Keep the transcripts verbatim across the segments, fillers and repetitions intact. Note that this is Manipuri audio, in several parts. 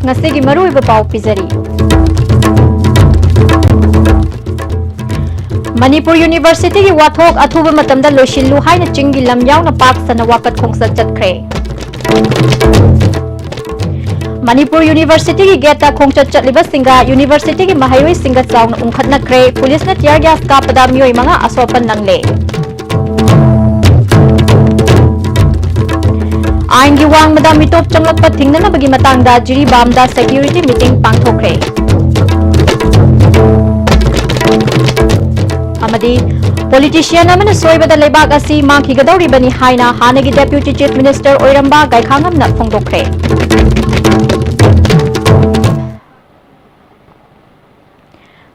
ꯉꯁꯤꯒꯤ ꯃꯔꯨꯑꯣꯏꯕ ꯄꯥꯎ ꯄꯤꯖꯔꯤ꯫ ꯃꯅꯤꯄꯨꯔ ꯌꯨꯅꯤꯚꯔꯁꯤꯇꯤꯒꯤ ꯋꯥꯊꯣꯛ ꯑꯊꯨꯕ ꯃꯇꯝꯗ ꯂꯣꯏꯁꯤꯜꯂꯨ ꯍꯥꯏꯅ ꯆꯤꯡꯒꯤ ꯂꯝ ꯌꯥꯎꯅ ꯄꯥꯛ ꯁꯟꯅ ꯋꯥꯀꯠ ꯈꯣꯡꯆꯠ ꯆꯠꯈ꯭ꯔꯦ꯫ ꯃꯅꯤꯄꯨꯔ ꯌꯨꯅꯤꯚꯔꯁꯤꯇꯤꯒꯤ ꯒꯦꯠꯇ ꯈꯣꯡꯆꯠ ꯆꯠꯂꯤꯕꯁꯤꯡꯒ ꯌꯨꯅꯤꯚꯔꯁꯤꯇꯤꯒꯤ ꯃꯍꯩꯔꯣꯏꯁꯤꯡꯒ ꯆꯥꯎꯅ ꯎꯪꯈꯠꯅꯈ꯭ꯔꯦ꯫ ꯄꯨꯂꯤꯁꯅ tear gas ꯀꯥꯞꯄꯗ ꯃꯤꯑꯣꯏ ꯃꯉꯥ ꯑꯁꯣꯛ ꯑꯄꯟ ꯅꯪꯂꯦ꯫ ꯑꯥꯏꯟꯒꯤ ꯋꯥꯡꯃꯗ ꯃꯤꯇꯣꯞ ꯆꯪꯂꯛꯄ ꯊꯤꯡꯅꯅꯕꯒꯤ ꯃꯇꯥꯡꯗ ꯖꯤꯔꯤꯕꯥꯝꯗ security meeting ꯄꯥꯡꯊꯣꯛꯈ꯭ꯔꯦ꯫ ꯑꯃꯗꯤ politician ꯑꯃꯅ ꯁꯣꯏꯕꯗ ꯂꯩꯕꯥꯛ ꯑꯁꯤ ꯃꯥꯡꯈꯤꯒꯗꯧꯔꯤꯕꯅꯤ ꯍꯥꯏꯅ ꯍꯥꯟꯅꯒꯤ Deputy Chief Minister ꯑꯣꯏꯔꯝꯕ ꯒꯥꯏꯈꯥꯉꯝꯅ ꯐꯣꯡꯗꯣꯛꯈ꯭ꯔꯦ꯫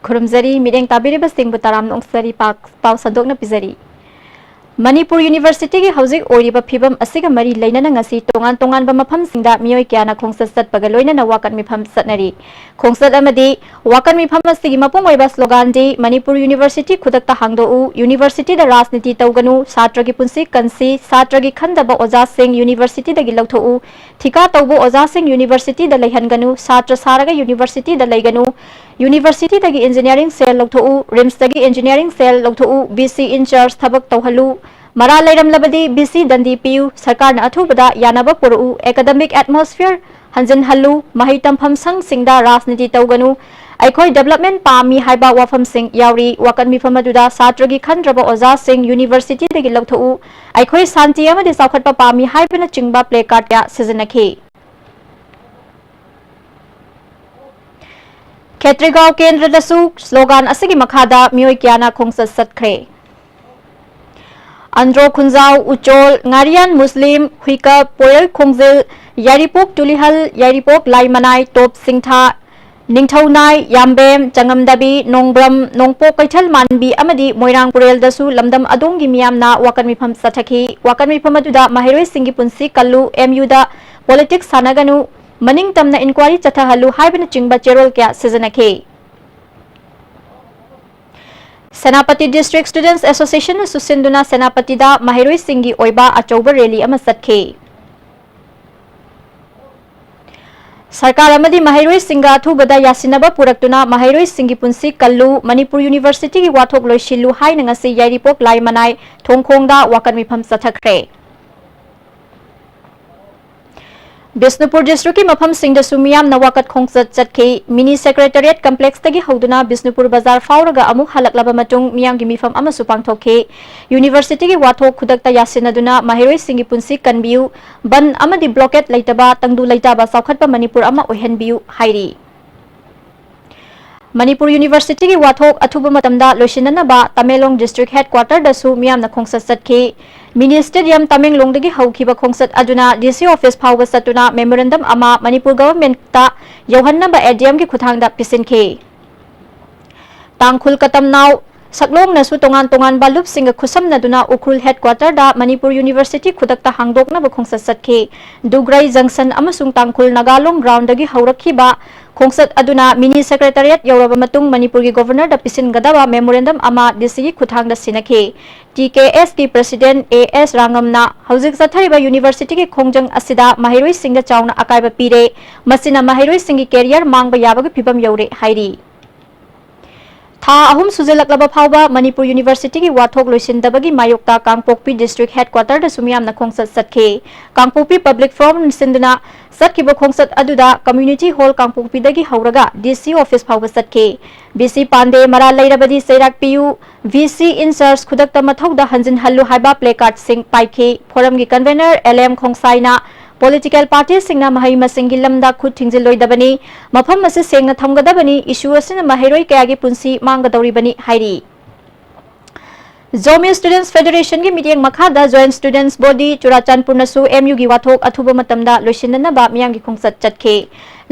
ꯈꯨꯔꯨꯝꯖꯔꯤ, ꯃꯤꯠꯌꯦꯡ ꯇꯥꯕꯤꯔꯤꯕꯁꯤꯡꯕꯨ ꯇꯔꯥꯝꯅ ꯑꯣꯛꯆꯔꯤ, ꯄꯥꯛ-, ꯄꯥꯎ ꯁꯟꯗꯣꯛꯅ ꯄꯤꯖꯔꯤ꯫ ꯃꯅꯤꯄꯨꯔ ꯌꯨꯅꯤꯚꯔꯁꯤꯇꯤꯒꯤ ꯍꯧꯖꯤꯛ ꯑꯣꯏꯔꯤꯕ ꯐꯤꯕꯝ ꯑꯁꯤꯒ ꯃꯔꯤ ꯂꯩꯅꯅ ꯉꯁꯤ ꯇꯣꯉꯥꯟ ꯇꯣꯉꯥꯟꯕ ꯃꯐꯝꯁꯤꯡꯗ ꯃꯤꯑꯣꯏ ꯀꯌꯥꯅ ꯈꯣꯡꯆꯠ ꯆꯠꯄꯒ ꯂꯣꯏꯅꯅ ꯋꯥꯀꯠ ꯃꯤꯐꯝ ꯆꯠꯅꯔꯤ꯫ ꯈꯣꯡꯆꯠ ꯑꯃꯗꯤ ꯋꯥꯀꯠ ꯃꯤꯐꯝ ꯑꯁꯤꯒꯤ ꯃꯄꯨꯡ ꯑꯣꯏꯕ slogan ꯗꯤ "ꯃꯅꯤꯄꯨꯔ ꯌꯨꯅꯤꯚꯔꯁꯤꯇꯤ ꯈꯨꯗꯛꯇ ꯍꯥꯡꯗꯣꯛꯎ, ꯌꯨꯅꯤꯚꯔꯁꯤꯇꯤꯗ ꯔꯥꯖꯅꯤꯇꯤ ꯇꯧꯒꯅꯨ, ꯁꯥꯇ꯭ꯔꯒꯤ ꯄꯨꯟꯁꯤ ꯀꯟꯁꯤ, ꯁꯥꯇ꯭ꯔꯒꯤ ꯈꯟꯗꯕ ꯑꯣꯖꯥꯁꯤꯡ ꯌꯨꯅꯤꯚꯔꯁꯤꯇꯤꯗꯒꯤ ꯂꯧꯊꯣꯛꯎ, ꯊꯤꯀꯥ ꯇꯧꯕ ꯑꯣꯖꯥꯁꯤꯡ ꯌꯨꯅꯤꯚꯔꯁꯤꯇꯤꯗ ꯂꯩꯍꯟꯒꯅꯨ, ꯁꯥꯇ꯭ꯔ ꯁꯥꯔꯒ ꯌꯨꯅꯤꯚꯔꯁꯤꯇꯤꯗ ꯂꯩꯒꯅꯨ, ꯌꯨꯅꯤꯚꯔꯁꯤꯇꯤꯗꯒꯤ engineering cell ꯂꯧꯊꯣꯛꯎ, RIMSꯇꯒꯤ engineering cell ꯂꯧꯊꯣꯛꯎ, VC in charge ꯊꯕꯛ ꯇꯧꯍꯜꯂꯨ, ꯃꯔꯥꯜ ꯂꯩꯔꯝꯂꯕꯗꯤ VC ꯗꯟꯗꯤ ꯄꯤꯌꯨ, ꯁꯔꯀꯥꯔꯅ ꯑꯊꯨꯕꯗ ꯌꯥꯅꯕ ꯄꯨꯔꯛꯎ, academic atmosphere ꯍꯟꯖꯤꯟꯍꯜꯂꯨ, ꯃꯍꯩ ꯇꯝꯐꯝ ꯁꯪꯁꯤꯡꯗ ꯔꯥꯖꯅꯤꯇꯤ ꯇꯧꯒꯅꯨ, ꯑꯩꯈꯣꯏ development ꯄꯥꯝꯃꯤ" ꯍꯥꯏꯕ ꯋꯥꯐꯝꯁꯤꯡ ꯌꯥꯎꯔꯤ꯫ ꯋꯥꯀꯠ ꯃꯤꯐꯝ ꯑꯗꯨꯗ ꯁꯥꯇ꯭ꯔꯒꯤ ꯈꯟꯗ꯭ꯔꯕ ꯑꯣꯖꯥꯁꯤꯡ ꯌꯨꯅꯤꯚꯔꯁꯤꯇꯤꯗꯒꯤ ꯂꯧꯊꯣꯛꯎ, ꯑꯩꯈꯣꯏ ꯁꯥꯟꯇꯤ ꯑꯃꯗꯤ ꯆꯥꯎꯈꯠꯄ ꯄꯥꯝꯃꯤ ꯍꯥꯏꯕꯅꯆꯤꯡꯕ placard ꯀꯌꯥ ꯁꯤꯖꯤꯟꯅꯈꯤ꯫ ꯈꯦꯇ꯭ꯔꯤꯒꯥꯎ ꯀꯦꯟꯗ꯭ꯔꯗꯁꯨ slogan ꯑꯁꯤꯒꯤ ꯃꯈꯥꯗ ꯃꯤꯑꯣꯏ ꯀꯌꯥꯅ ꯈꯣꯡꯆꯠ ꯆꯠꯈ꯭ꯔꯦ꯫ ꯑꯟꯗ꯭ꯔꯣ ꯈꯨꯟꯖꯥꯎ, ꯎꯆꯣꯜ, ꯉꯥꯔꯤꯌꯥꯟ ꯃꯨꯁꯂꯤꯝ, ꯍꯨꯏꯀꯞ, ꯄꯣꯌꯜ ꯈꯣꯡꯖꯤꯜ, ꯌꯥꯏꯔꯤꯄꯣꯛ ꯇꯨꯂꯤꯍꯜ, ꯌꯥꯏꯔꯤꯄꯣꯛ ꯂꯥꯏꯃꯅꯥꯏ, ꯇꯣꯞ ꯁꯤꯡꯊꯥ, ꯅꯤꯡꯊꯧꯅꯥꯏ, ꯌꯥꯝꯕꯦꯝ, ꯆꯉꯝꯗꯕꯤ, ꯅꯣꯡꯕ꯭ꯔꯝ, ꯅꯣꯡꯄꯣꯛ ꯀꯩꯊꯦꯜ ꯃꯥꯟꯕꯤ ꯑꯃꯗꯤ ꯃꯣꯏꯔꯥꯡ ꯄꯨꯔꯦꯜꯗꯁꯨ ꯂꯝꯗꯝ ꯑꯗꯣꯝꯒꯤ ꯃꯤꯌꯥꯝꯅ ꯋꯥꯀꯠ ꯃꯤꯐꯝ ꯆꯠꯊꯈꯤ꯫ ꯋꯥꯀꯠ ꯃꯤꯐꯝ ꯑꯗꯨꯗ "ꯃꯍꯩꯔꯣꯏꯁꯤꯡꯒꯤ ꯄꯨꯟꯁꯤ ꯀꯜꯂꯨ, MUꯗ politics ꯁꯥꯟꯅꯒꯅꯨ, ꯃꯅꯤꯡ ꯇꯝꯅ inquiry ꯆꯠꯊꯍꯜꯂꯨ" ꯍꯥꯏꯕꯅꯆꯤꯡꯕ ꯆꯦꯔꯣꯜ ꯀꯌꯥ ꯁꯤꯖꯤꯟꯅꯈꯤ꯫ ꯁꯦꯅꯥꯄꯇꯤ District Students Associationꯅ ꯁꯨꯁꯤꯟꯗꯨꯅ ꯁꯦꯅꯥꯄꯇꯤꯗ ꯃꯍꯩꯔꯣꯏꯁꯤꯡꯒꯤ ꯑꯣꯏꯕ ꯑꯆꯧꯕ rally ꯑꯃ ꯆꯠꯈꯤ꯫ ꯁꯔꯀꯥꯔ ꯑꯃꯗꯤ ꯃꯍꯩꯔꯣꯏꯁꯤꯡꯒ ꯑꯊꯨꯕꯗ ꯌꯥꯁꯤꯟꯅꯕ ꯄꯨꯔꯛꯇꯨꯅ ꯃꯍꯩꯔꯣꯏꯁꯤꯡꯒꯤ ꯄꯨꯟꯁꯤ ꯀꯜꯂꯨ, ꯃꯅꯤꯄꯨꯔ ꯌꯨꯅꯤꯚꯔꯁꯤꯇꯤꯒꯤ ꯋꯥꯊꯣꯛ ꯂꯣꯏꯁꯤꯜꯂꯨ ꯍꯥꯏꯅ ꯉꯁꯤ ꯌꯥꯏꯔꯤꯄꯣꯛ ꯂꯥꯏꯃꯅꯥꯏ ꯊꯣꯡꯈꯣꯡꯗ ꯋꯥꯀꯠ ꯃꯤꯐꯝ ꯆꯠꯊꯈ꯭ꯔꯦ꯫ ꯕꯤꯁꯅꯨꯄꯨꯔ ꯗꯤꯁꯇ꯭ꯔꯤꯛꯀꯤ ꯃꯐꯝꯁꯤꯡꯗꯁꯨ ꯃꯤꯌꯥꯝꯅ ꯋꯥꯀꯠ ꯈꯣꯡꯆꯠ ꯆꯠꯈꯤ꯫ ꯃꯤꯅꯤ ꯁꯦꯀ꯭ꯔꯦꯇꯔꯤꯌꯦꯠ ꯀꯝꯄ꯭ꯂꯦꯛꯁꯇꯒꯤ ꯍꯧꯗꯨꯅ ꯕꯤꯁꯅꯨꯄꯨꯔ ꯕꯖꯥꯔ ꯐꯥꯎꯔꯒ ꯑꯃꯨꯛ ꯍꯜꯂꯛꯂꯕ ꯃꯇꯨꯡ ꯃꯤꯌꯥꯝꯒꯤ ꯃꯤꯐꯝ ꯑꯃꯁꯨ ꯄꯥꯡꯊꯣꯛꯈꯤ꯫ ꯌꯨꯅꯤꯚꯔꯁꯤꯇꯤꯒꯤ ꯋꯥꯊꯣꯛ ꯈꯨꯗꯛꯇ ꯌꯥꯁꯤꯟꯅꯗꯨꯅ ꯃꯍꯩꯔꯣꯏꯁꯤꯡꯒꯤ ꯄꯨꯟꯁꯤ ꯀꯟꯕꯤꯌꯨ, ꯕꯟ ꯑꯃꯗꯤ ꯕ꯭ꯂꯣꯀꯦꯠ ꯂꯩꯇꯕ ꯇꯪꯗꯨ ꯂꯩꯇꯥꯕ ꯆꯥꯎꯈꯠꯄ ꯃꯅꯤꯄꯨꯔ ꯑꯃ ꯑꯣꯏꯍꯟꯕꯤꯌꯨ ꯍꯥꯏꯔꯤ꯫ ꯃꯅꯤꯄꯨꯔ ꯌꯨꯅꯤꯚꯔꯁꯤꯇꯤꯒꯤ ꯋꯥꯊꯣꯛ ꯑꯊꯨꯕ ꯃꯇꯝꯗ ꯂꯣꯏꯁꯤꯟꯅꯅꯕ ꯇꯃꯦꯡꯂꯣꯡ ꯗꯤꯁꯇ꯭ꯔꯤꯛ ꯍꯦꯗꯀ꯭ꯋꯥꯇꯔꯗꯁꯨ ꯃꯤꯌꯥꯝꯅ ꯈꯣꯡꯆꯠ ꯆꯠꯈꯤ꯫ ꯃꯤꯅꯤ ꯁ꯭ꯇꯦꯗꯤꯌꯝ ꯇꯃꯦꯡꯂꯣꯡꯗꯒꯤ ꯍꯧꯈꯤꯕ ꯈꯣꯡꯆꯠ ꯑꯗꯨꯅ ꯗꯤ ꯁꯤ ꯑꯣꯐꯤꯁ ꯐꯥꯎꯕ ꯆꯠꯇꯨꯅ ꯃꯦꯃꯣꯔꯦꯟꯗꯝ ꯑꯃ ꯃꯅꯤꯄꯨꯔ ꯒꯚꯔꯟꯃꯦꯟꯠꯇ ꯌꯧꯍꯟꯅꯕ ꯑꯦ ꯗꯤ ꯑꯦꯝꯒꯤ ꯈꯨꯠꯊꯥꯡꯗ ꯄꯤꯁꯤꯟꯈꯤ꯫ ꯇꯥꯡꯈꯨꯜ ꯀꯇꯝꯅꯥꯎ ꯁꯛꯂꯣꯡꯅꯁꯨ ꯇꯣꯉꯥꯟ ꯇꯣꯉꯥꯟꯕ ꯂꯨꯞꯁꯤꯡꯒ ꯈꯨꯠꯁꯝꯅꯗꯨꯅ ꯎꯈ꯭ꯔꯨꯜ ꯍꯦꯗꯀ꯭ꯋꯥꯇꯔꯗ ꯃꯅꯤꯄꯨꯔ ꯌꯨꯅꯤꯚꯔꯁꯤꯇꯤ ꯈꯨꯗꯛꯇ ꯍꯥꯡꯗꯣꯛꯅꯕ ꯈꯣꯡꯆꯠ ꯆꯠꯈꯤ꯫ ꯗꯨꯒ꯭ꯔꯩ ꯖꯪꯁꯟ ꯑꯃꯁꯨꯡ ꯇꯥꯡꯈꯨꯜ ꯅꯥꯒꯥꯂꯣꯡ ꯒ꯭ꯔꯥꯎꯟꯗꯒꯤ ꯍꯧꯔꯛꯈꯤꯕ ꯈꯣꯡꯆꯠ ꯑꯗꯨꯅ ꯃꯤꯅꯤ ꯁꯦꯀ꯭ꯔꯦꯇꯔꯤꯌꯦꯠ ꯌꯧꯔꯕ ꯃꯇꯨꯡ ꯃꯅꯤꯄꯨꯔꯒꯤ ꯒꯣꯚꯔꯅꯔꯗ ꯄꯤꯁꯤꯟꯒꯗꯕ ꯃꯦꯃꯣꯔꯦꯟꯗꯝ ꯑꯃ ꯗꯤ ꯁꯤꯒꯤ ꯈꯨꯠꯊꯥꯡꯗ ꯁꯤꯟꯅꯈꯤ꯫ T K ꯑꯦꯁꯀꯤ president A S ꯔꯥꯉꯝꯅ ꯍꯧꯖꯤꯛ ꯆꯠꯊꯔꯤꯕ ꯌꯨꯅꯤꯚꯔꯁꯤꯇꯤꯒꯤ ꯈꯣꯡꯖꯪ ꯑꯁꯤꯗ ꯃꯍꯩꯔꯣꯏꯁꯤꯡꯗ ꯆꯥꯎꯅ ꯑꯀꯥꯏꯕ ꯄꯤꯔꯦ, ꯃꯁꯤꯅ ꯃꯍꯩꯔꯣꯏꯁꯤꯡꯒꯤ ꯀꯦꯔꯤꯌꯔ ꯃꯥꯡꯕ ꯌꯥꯕꯒꯤ ꯐꯤꯚꯝ ꯌꯧꯔꯦ ꯍꯥꯏꯔꯤ꯫ ꯊꯥ ꯑꯍꯨꯝ ꯁꯨꯖꯜꯂꯛꯂꯕ ꯐꯥꯎꯕ ꯃꯅꯤꯄꯨꯔ ꯌꯨꯅꯤꯚꯔꯁꯤꯇꯤꯒꯤ ꯋꯥꯊꯣꯛ ꯂꯣꯏꯁꯤꯟꯗꯕꯒꯤ ꯃꯥꯌꯣꯛꯇ ꯀꯥꯡꯄꯣꯛꯄꯤ ꯗꯤꯁꯇ꯭ꯔꯤꯛ ꯍꯦꯗꯀ꯭ꯋꯥꯇꯔꯗꯁꯨ ꯃꯤꯌꯥꯝꯅ ꯈꯣꯡꯆꯠ ꯆꯠꯈꯤ꯫ ꯀꯥꯡꯄꯣꯛꯄꯤ ꯄꯕ꯭ꯂꯤꯛ ꯐꯣꯔꯝ ꯁꯤꯟꯗꯨꯅ ꯆꯠꯈꯤꯕ ꯈꯣꯡꯆꯠ ꯑꯗꯨꯗ ꯀꯝꯃ꯭ꯌꯨꯅꯤꯇꯤ ꯍꯣꯜ ꯀꯥꯡꯄꯣꯛꯄꯤꯗꯒꯤ ꯍꯧꯔꯒ ꯗꯤ ꯁꯤ ꯑꯣꯐꯤꯁ ꯐꯥꯎꯕ ꯆꯠꯈꯤ꯫ ꯕꯤ ꯁꯤ ꯄꯥꯟꯗꯦ ꯃꯔꯥꯜ ꯂꯩꯔꯕꯗꯤ ꯆꯩꯔꯥꯛ ꯄꯤꯌꯨ, ꯚꯤ ꯁꯤ ꯏꯟꯆꯥꯔꯖ ꯈꯨꯗꯛꯇ ꯃꯊꯧꯗ ꯍꯟꯖꯤꯟꯍꯜꯂꯨ ꯍꯥꯏꯕ ꯄ꯭ꯂꯦꯀꯥꯔꯗꯁꯤꯡ ꯄꯥꯏꯈꯤ꯫ ꯐꯣꯔꯝꯒꯤ ꯀꯟꯚꯦꯅꯔ ꯑꯦꯜ ꯑꯦꯝ ꯈꯣꯡꯁꯥꯏꯅ ꯄꯣꯂꯤꯇꯤꯀꯦꯜ ꯄꯥꯔꯇꯤꯁꯤꯡꯅ ꯃꯍꯩ ꯃꯁꯤꯡꯒꯤ ꯂꯝꯗ ꯈꯨꯠ ꯊꯤꯡꯖꯤꯜꯂꯣꯏꯗꯕꯅꯤ, ꯃꯐꯝ ꯑꯁꯤ ꯁꯦꯡꯅ ꯊꯝꯒꯗꯕꯅꯤ, ꯏꯁꯨ ꯑꯁꯤꯅ ꯃꯍꯩꯔꯣꯏ ꯀꯌꯥꯒꯤ ꯄꯨꯟꯁꯤ ꯃꯥꯡꯒꯗꯧꯔꯤꯕꯅꯤ ꯍꯥꯏꯔꯤ꯫ ꯖꯣꯃꯤ ꯁ꯭ꯇꯨꯗꯦꯟꯠꯁ ꯐꯦꯗꯔꯦꯁꯟꯒꯤ ꯃꯤꯠꯌꯦꯡ ꯃꯈꯥꯗ ꯖꯣꯏꯟꯠ ꯁ꯭ꯇꯨꯗꯦꯟꯠꯁ ꯕꯣꯗꯤ ꯆꯨꯔꯥꯆꯥꯟꯄꯨꯔꯅꯁꯨ ꯑꯦꯝ ꯌꯨꯒꯤ ꯋꯥꯊꯣꯛ ꯑꯊꯨꯕ ꯃꯇꯝꯗ ꯂꯣꯏꯁꯤꯟꯅꯅꯕ ꯃꯤꯌꯥꯝꯒꯤ ꯈꯣꯡꯆꯠ ꯆꯠꯈꯤ꯫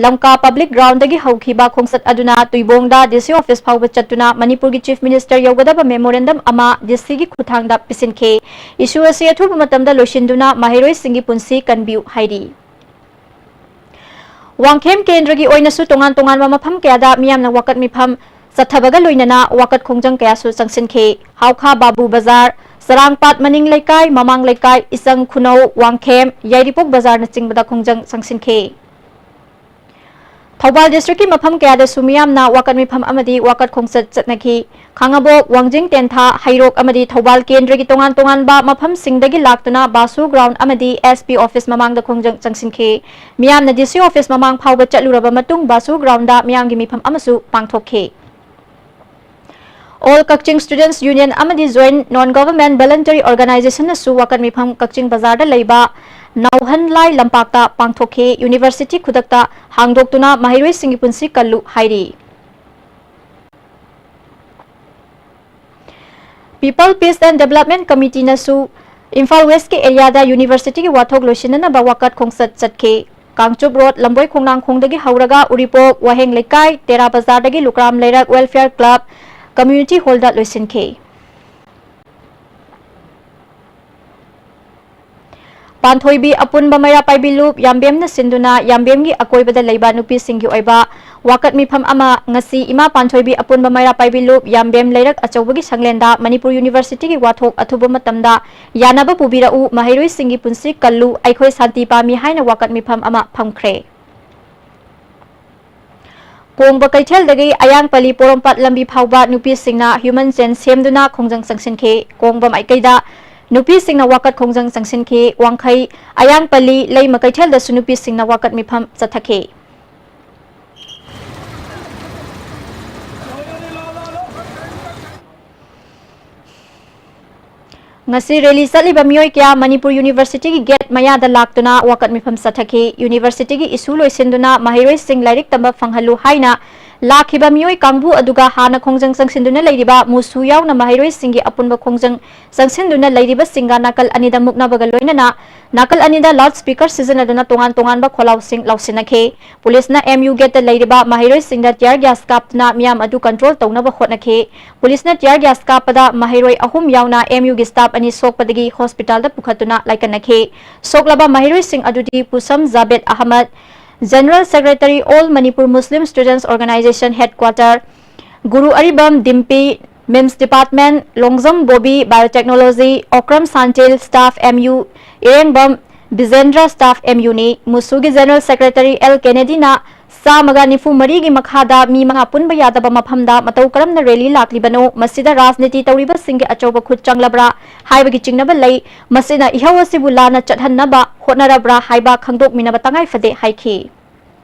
ꯂꯝꯀꯥ ꯄꯕ꯭ꯂꯤꯛ ꯒ꯭ꯔꯥꯎꯟꯗꯒꯤ ꯍꯧꯈꯤꯕ ꯈꯣꯡꯆꯠ ꯑꯗꯨꯅ ꯇꯨꯏꯕꯣꯡꯗ ꯗꯤ ꯁꯤ ꯑꯣꯐꯤꯁ ꯐꯥꯎꯕ ꯆꯠꯇꯨꯅ ꯃꯅꯤꯄꯨꯔꯒꯤ ꯆꯤꯐ ꯃꯤꯅꯤꯁꯇꯔ ꯌꯧꯒꯗꯕ ꯃꯦꯃꯣꯔꯦꯟꯗꯝ ꯑꯃ ꯗꯤ ꯁꯤꯒꯤ ꯈꯨꯠꯊꯥꯡꯗ ꯄꯤꯁꯤꯟꯈꯤ꯫ ꯏꯁꯨ ꯑꯁꯤ ꯑꯊꯨꯕ ꯃꯇꯝꯗ ꯂꯣꯏꯁꯤꯟꯗꯨꯅ ꯃꯍꯩꯔꯣꯏꯁꯤꯡꯒꯤ ꯄꯨꯟꯁꯤ ꯀꯟꯕꯤꯌꯨ ꯍꯥꯏꯔꯤ꯫ ꯋꯥꯡꯈꯦꯝ ꯀꯦꯟꯗ꯭ꯔꯒꯤ ꯑꯣꯏꯅꯁꯨ ꯇꯣꯉꯥꯟ ꯇꯣꯉꯥꯟꯕ ꯃꯐꯝ ꯀꯌꯥꯗ ꯃꯤꯌꯥꯝꯅ ꯋꯥꯀꯠ ꯃꯤꯐꯝ ꯆꯠꯊꯕꯒ ꯂꯣꯏꯅꯅ ꯋꯥꯀꯠ ꯈꯣꯡꯖꯪ ꯀꯌꯥꯁꯨ ꯆꯪꯁꯤꯟꯈꯤ꯫ ꯍꯥꯎꯈꯥ ꯕꯥꯕꯨ ꯕꯖꯥꯔ, ꯆꯔꯥꯡꯄꯥꯠ ꯃꯅꯤꯡ ꯂꯩꯀꯥꯏ, ꯃꯃꯥꯡ ꯂꯩꯀꯥꯏ, ꯏꯆꯪ ꯈꯨꯅꯧ, ꯋꯥꯡꯈꯦꯝ, ꯌꯥꯏꯔꯤꯄꯣꯛ ꯕꯖꯥꯔꯅꯆꯤꯡꯕꯗ ꯈꯣꯡꯖꯪ ꯆꯪꯁꯤꯟꯈꯤ꯫ ꯊꯧꯕꯥꯜ districtꯀꯤ ꯃꯐꯝ ꯀꯌꯥꯗꯁꯨ ꯃꯤꯌꯥꯝꯅ ꯋꯥꯀꯠ ꯃꯤꯐꯝ ꯑꯃꯗꯤ ꯋꯥꯀꯠ ꯈꯣꯡꯆꯠ ꯆꯠꯅꯈꯤ꯫ ꯈꯥꯉꯕꯣꯛ, ꯋꯥꯡꯖꯤꯡ ꯇꯦꯟꯊꯥ, ꯍꯩꯔꯣꯛ ꯑꯃꯗꯤ ꯊꯧꯕꯥꯜ ꯀꯦꯟꯗ꯭ꯔꯒꯤ ꯇꯣꯉꯥꯟ ꯇꯣꯉꯥꯟꯕ ꯃꯐꯝꯁꯤꯡꯗꯒꯤ ꯂꯥꯛꯇꯨꯅ ꯕꯥꯁꯨ ground ꯑꯃꯗꯤ SP office ꯃꯃꯥꯡꯗ ꯈꯣꯡꯖꯪ ꯆꯪꯁꯤꯟꯈꯤ꯫ ꯃꯤꯌꯥꯝꯅ DC office ꯃꯃꯥꯡ ꯐꯥꯎꯕ ꯆꯠꯂꯨꯔꯕ ꯃꯇꯨꯡ ꯕꯥꯁꯨ groundꯗ ꯃꯤꯌꯥꯝꯒꯤ ꯃꯤꯐꯝ ꯑꯃꯁꯨ ꯄꯥꯡꯊꯣꯛꯈꯤ꯫ All Kakching Students Union ꯑꯃꯗꯤ Joint Non Government Voluntary Organizationꯅꯁꯨ ꯋꯥꯀꯠ ꯃꯤꯐꯝ ꯀꯛꯆꯤꯡ ꯕꯖꯥꯔꯗ ꯂꯩꯕ ꯅꯥꯎꯍꯟꯂꯥꯏ ꯂꯝꯄꯥꯛꯇ ꯄꯥꯡꯊꯣꯛꯈꯤ꯫ University ꯈꯨꯗꯛꯇ ꯍꯥꯡꯗꯣꯛꯇꯨꯅ ꯃꯍꯩꯔꯣꯏꯁꯤꯡꯒꯤ ꯄꯨꯟꯁꯤ ꯀꯜꯂꯨ ꯍꯥꯏꯔꯤ꯫ People Peace and Development Committeeꯅꯁꯨ Imphal Westꯀꯤ areaꯗ Universityꯒꯤ ꯋꯥꯊꯣꯛ ꯂꯣꯏꯁꯤꯟꯅꯅꯕ ꯋꯥꯀꯠ ꯈꯣꯡꯆꯠ ꯆꯠꯈꯤ꯫ ꯀꯥꯡꯆꯨꯞ Road, ꯂꯝꯕꯣꯏ ꯈꯣꯡꯅꯥꯡꯈꯣꯡꯗꯒꯤ ꯍꯧꯔꯒ ꯎꯔꯤꯄꯣꯛ, ꯋꯥꯍꯦꯡ ꯂꯩꯀꯥꯏ, ꯇꯦꯔꯥ ꯕꯖꯥꯔꯗꯒꯤ ꯂꯨꯀ꯭ꯔꯥꯝ ꯂꯩꯔꯛ Welfare Club Community Hallꯗ ꯂꯣꯏꯁꯤꯟꯈꯤ꯫ ꯄꯥꯟꯊꯣꯏꯕꯤ ꯑꯄꯨꯟꯕ ꯃꯩꯔꯥ ꯄꯥꯏꯕꯤ ꯂꯨꯞ ꯌꯥꯝꯕꯦꯝꯅ ꯁꯤꯟꯗꯨꯅ ꯌꯥꯝꯕꯦꯝꯒꯤ ꯑꯀꯣꯏꯕꯗ ꯂꯩꯕ ꯅꯨꯄꯤꯁꯤꯡꯒꯤ ꯑꯣꯏꯕ ꯋꯥꯀꯠ ꯃꯤꯐꯝ ꯑꯃ ꯉꯁꯤ ꯏꯃꯥ ꯄꯥꯟꯊꯣꯏꯕꯤ ꯑꯄꯨꯟꯕ ꯃꯩꯔꯥ ꯄꯥꯏꯕꯤ ꯂꯨꯞ ꯌꯥꯝꯕꯦꯝ ꯂꯩꯔꯛ ꯑꯆꯧꯕꯒꯤ ꯁꯪꯂꯦꯟꯗ ꯃꯅꯤꯄꯨꯔ Universityꯒꯤ ꯋꯥꯊꯣꯛ ꯑꯊꯨꯕ ꯃꯇꯝꯗ ꯌꯥꯅꯕ ꯄꯨꯕꯤꯔꯛꯎ, ꯃꯍꯩꯔꯣꯏꯁꯤꯡꯒꯤ ꯄꯨꯟꯁꯤ ꯀꯜꯂꯨ, ꯑꯩꯈꯣꯏ ꯁꯥꯟꯇꯤ ꯄꯥꯝꯃꯤ ꯍꯥꯏꯅ ꯋꯥꯀꯠ ꯃꯤꯐꯝ ꯑꯃ ꯐꯝꯈ꯭ꯔꯦ꯫ ꯀꯣꯡꯕ ꯀꯩꯊꯦꯜꯗꯒꯤ ꯑꯌꯥꯡꯄꯜꯂꯤ ꯄꯣꯔꯣꯝꯄꯥꯠ ꯂꯝꯕꯤ ꯐꯥꯎꯕ ꯅꯨꯄꯤꯁꯤꯡꯅ human chain ꯁꯦꯝꯗꯨꯅ ꯈꯣꯡꯖꯪ ꯆꯪꯁꯤꯟꯈꯤ꯫ ꯀꯣꯡꯕ ꯃꯥꯏꯀꯩꯗ ꯅꯨꯄꯤꯁꯤꯡꯅ ꯋꯥꯀꯠ ꯈꯣꯡꯖꯪ ꯆꯪꯁꯤꯟꯈꯤ꯫ ꯋꯥꯡꯈꯩ, ꯑꯌꯥꯡꯄꯜꯂꯤ, ꯂꯩꯃ ꯀꯩꯊꯦꯜꯗꯁꯨ ꯅꯨꯄꯤꯁꯤꯡꯅ ꯋꯥꯀꯠ ꯃꯤꯐꯝ ꯆꯠꯊꯈꯤ꯫ ꯉꯁꯤ rally ꯆꯠꯂꯤꯕ ꯃꯤꯑꯣꯏ ꯀꯌꯥ ꯃꯅꯤꯄꯨꯔ Universityꯒꯤ gate ꯃꯌꯥꯗ ꯂꯥꯛꯇꯨꯅ ꯋꯥꯀꯠ ꯃꯤꯐꯝ ꯆꯠꯊꯈꯤ꯫ Universityꯒꯤ issue ꯂꯣꯏꯁꯤꯟꯗꯨꯅ ꯃꯍꯩꯔꯣꯏꯁꯤꯡ ꯂꯥꯏꯔꯤꯛ ꯇꯝꯕ ꯐꯪꯍꯜꯂꯨ ꯍꯥꯏꯅ ꯂꯥꯛꯈꯤꯕ ꯃꯤꯑꯣꯏ ꯀꯥꯡꯕꯨ ꯑꯗꯨꯒ ꯍꯥꯟꯅ ꯈꯣꯡꯖꯪ ꯆꯪꯁꯤꯟꯗꯨꯅ ꯂꯩꯔꯤꯕ ꯃꯨꯁꯨ ꯌꯥꯎꯅ ꯃꯍꯩꯔꯣꯏꯁꯤꯡꯒꯤ ꯑꯄꯨꯟꯕ ꯈꯣꯡꯖꯪ ꯆꯪꯁꯤꯟꯗꯨꯅ ꯂꯩꯔꯤꯕꯁꯤꯡꯒ ꯅꯥꯀꯜ ꯑꯅꯤꯗ ꯃꯨꯛꯅꯕꯒ ꯂꯣꯏꯅꯅ ꯅꯥꯀꯜ ꯑꯅꯤꯗ loud speaker ꯁꯤꯖꯤꯟꯅꯗꯨꯅ ꯇꯣꯉꯥꯟ ꯇꯣꯉꯥꯟꯕ ꯈꯣꯜꯂꯥꯎꯁꯤꯡ ꯂꯥꯎꯁꯤꯟꯅꯈꯤ꯫ ꯄꯨꯂꯤꯁꯅ MU gateꯇ ꯂꯩꯔꯤꯕ ꯃꯍꯩꯔꯣꯏꯁꯤꯡꯗ tear gas ꯀꯥꯞꯇꯨꯅ ꯃꯤꯌꯥꯝ ꯑꯗꯨ control ꯇꯧꯅꯕ ꯍꯣꯠꯅꯈꯤ꯫ ꯄꯨꯂꯤꯁꯅ tear gas ꯀꯥꯞꯄꯗ ꯃꯍꯩꯔꯣꯏ ꯑꯍꯨꯝ ꯌꯥꯎꯅ MUꯒꯤ staff ꯑꯅꯤ ꯁꯣꯛꯄꯗꯒꯤ hospitalꯗ ꯄꯨꯈꯠꯇꯨꯅ ꯂꯥꯏꯀꯠꯅꯈꯤ꯫ ꯁꯣꯛꯂꯕ ꯃꯍꯩꯔꯣꯏꯁꯤꯡ ꯑꯗꯨꯗꯤ Pusam Javed Ahmad, General Secretary, All Manipur Muslim Students Organisation Headquarter, Guru Aribam Dimpi, MIMS Department, Longjam Bobi, Biotechnology, Okram Santil, staff MU, Irengbam Bijendra, staff MUꯅꯤ꯫ ꯃꯨꯁꯨꯒꯤ General Secretary ꯑꯦꯜ ꯀꯦꯅꯦꯗꯤꯅ ꯆꯥꯝꯃꯒ ꯅꯤꯐꯨ ꯃꯔꯤꯒꯤ ꯃꯈꯥꯗ ꯃꯤ ꯃꯉꯥ ꯄꯨꯟꯕ ꯌꯥꯗꯕ ꯃꯐꯝꯗ ꯃꯇꯧ ꯀꯔꯝꯅ ꯔꯦꯂꯤ ꯂꯥꯛꯂꯤꯕꯅꯣ? ꯃꯁꯤꯗ ꯔꯥꯖꯅꯤꯇꯤ ꯇꯧꯔꯤꯕꯁꯤꯡꯒꯤ ꯑꯆꯧꯕ ꯈꯨꯠ ꯆꯪꯂꯕ꯭ꯔꯥ ꯍꯥꯏꯕꯒꯤ ꯆꯤꯡꯅꯕ ꯂꯩ꯫ ꯃꯁꯤꯅ ꯏꯍꯧ ꯑꯁꯤꯕꯨ ꯂꯥꯟꯅ ꯆꯠꯍꯟꯅꯕ ꯍꯣꯠꯅꯔꯕ꯭ꯔꯥ ꯍꯥꯏꯕ ꯈꯪꯗꯣꯛꯃꯤꯟꯅꯕ ꯇꯉꯥꯏ ꯐꯗꯦ ꯍꯥꯏꯈꯤ꯫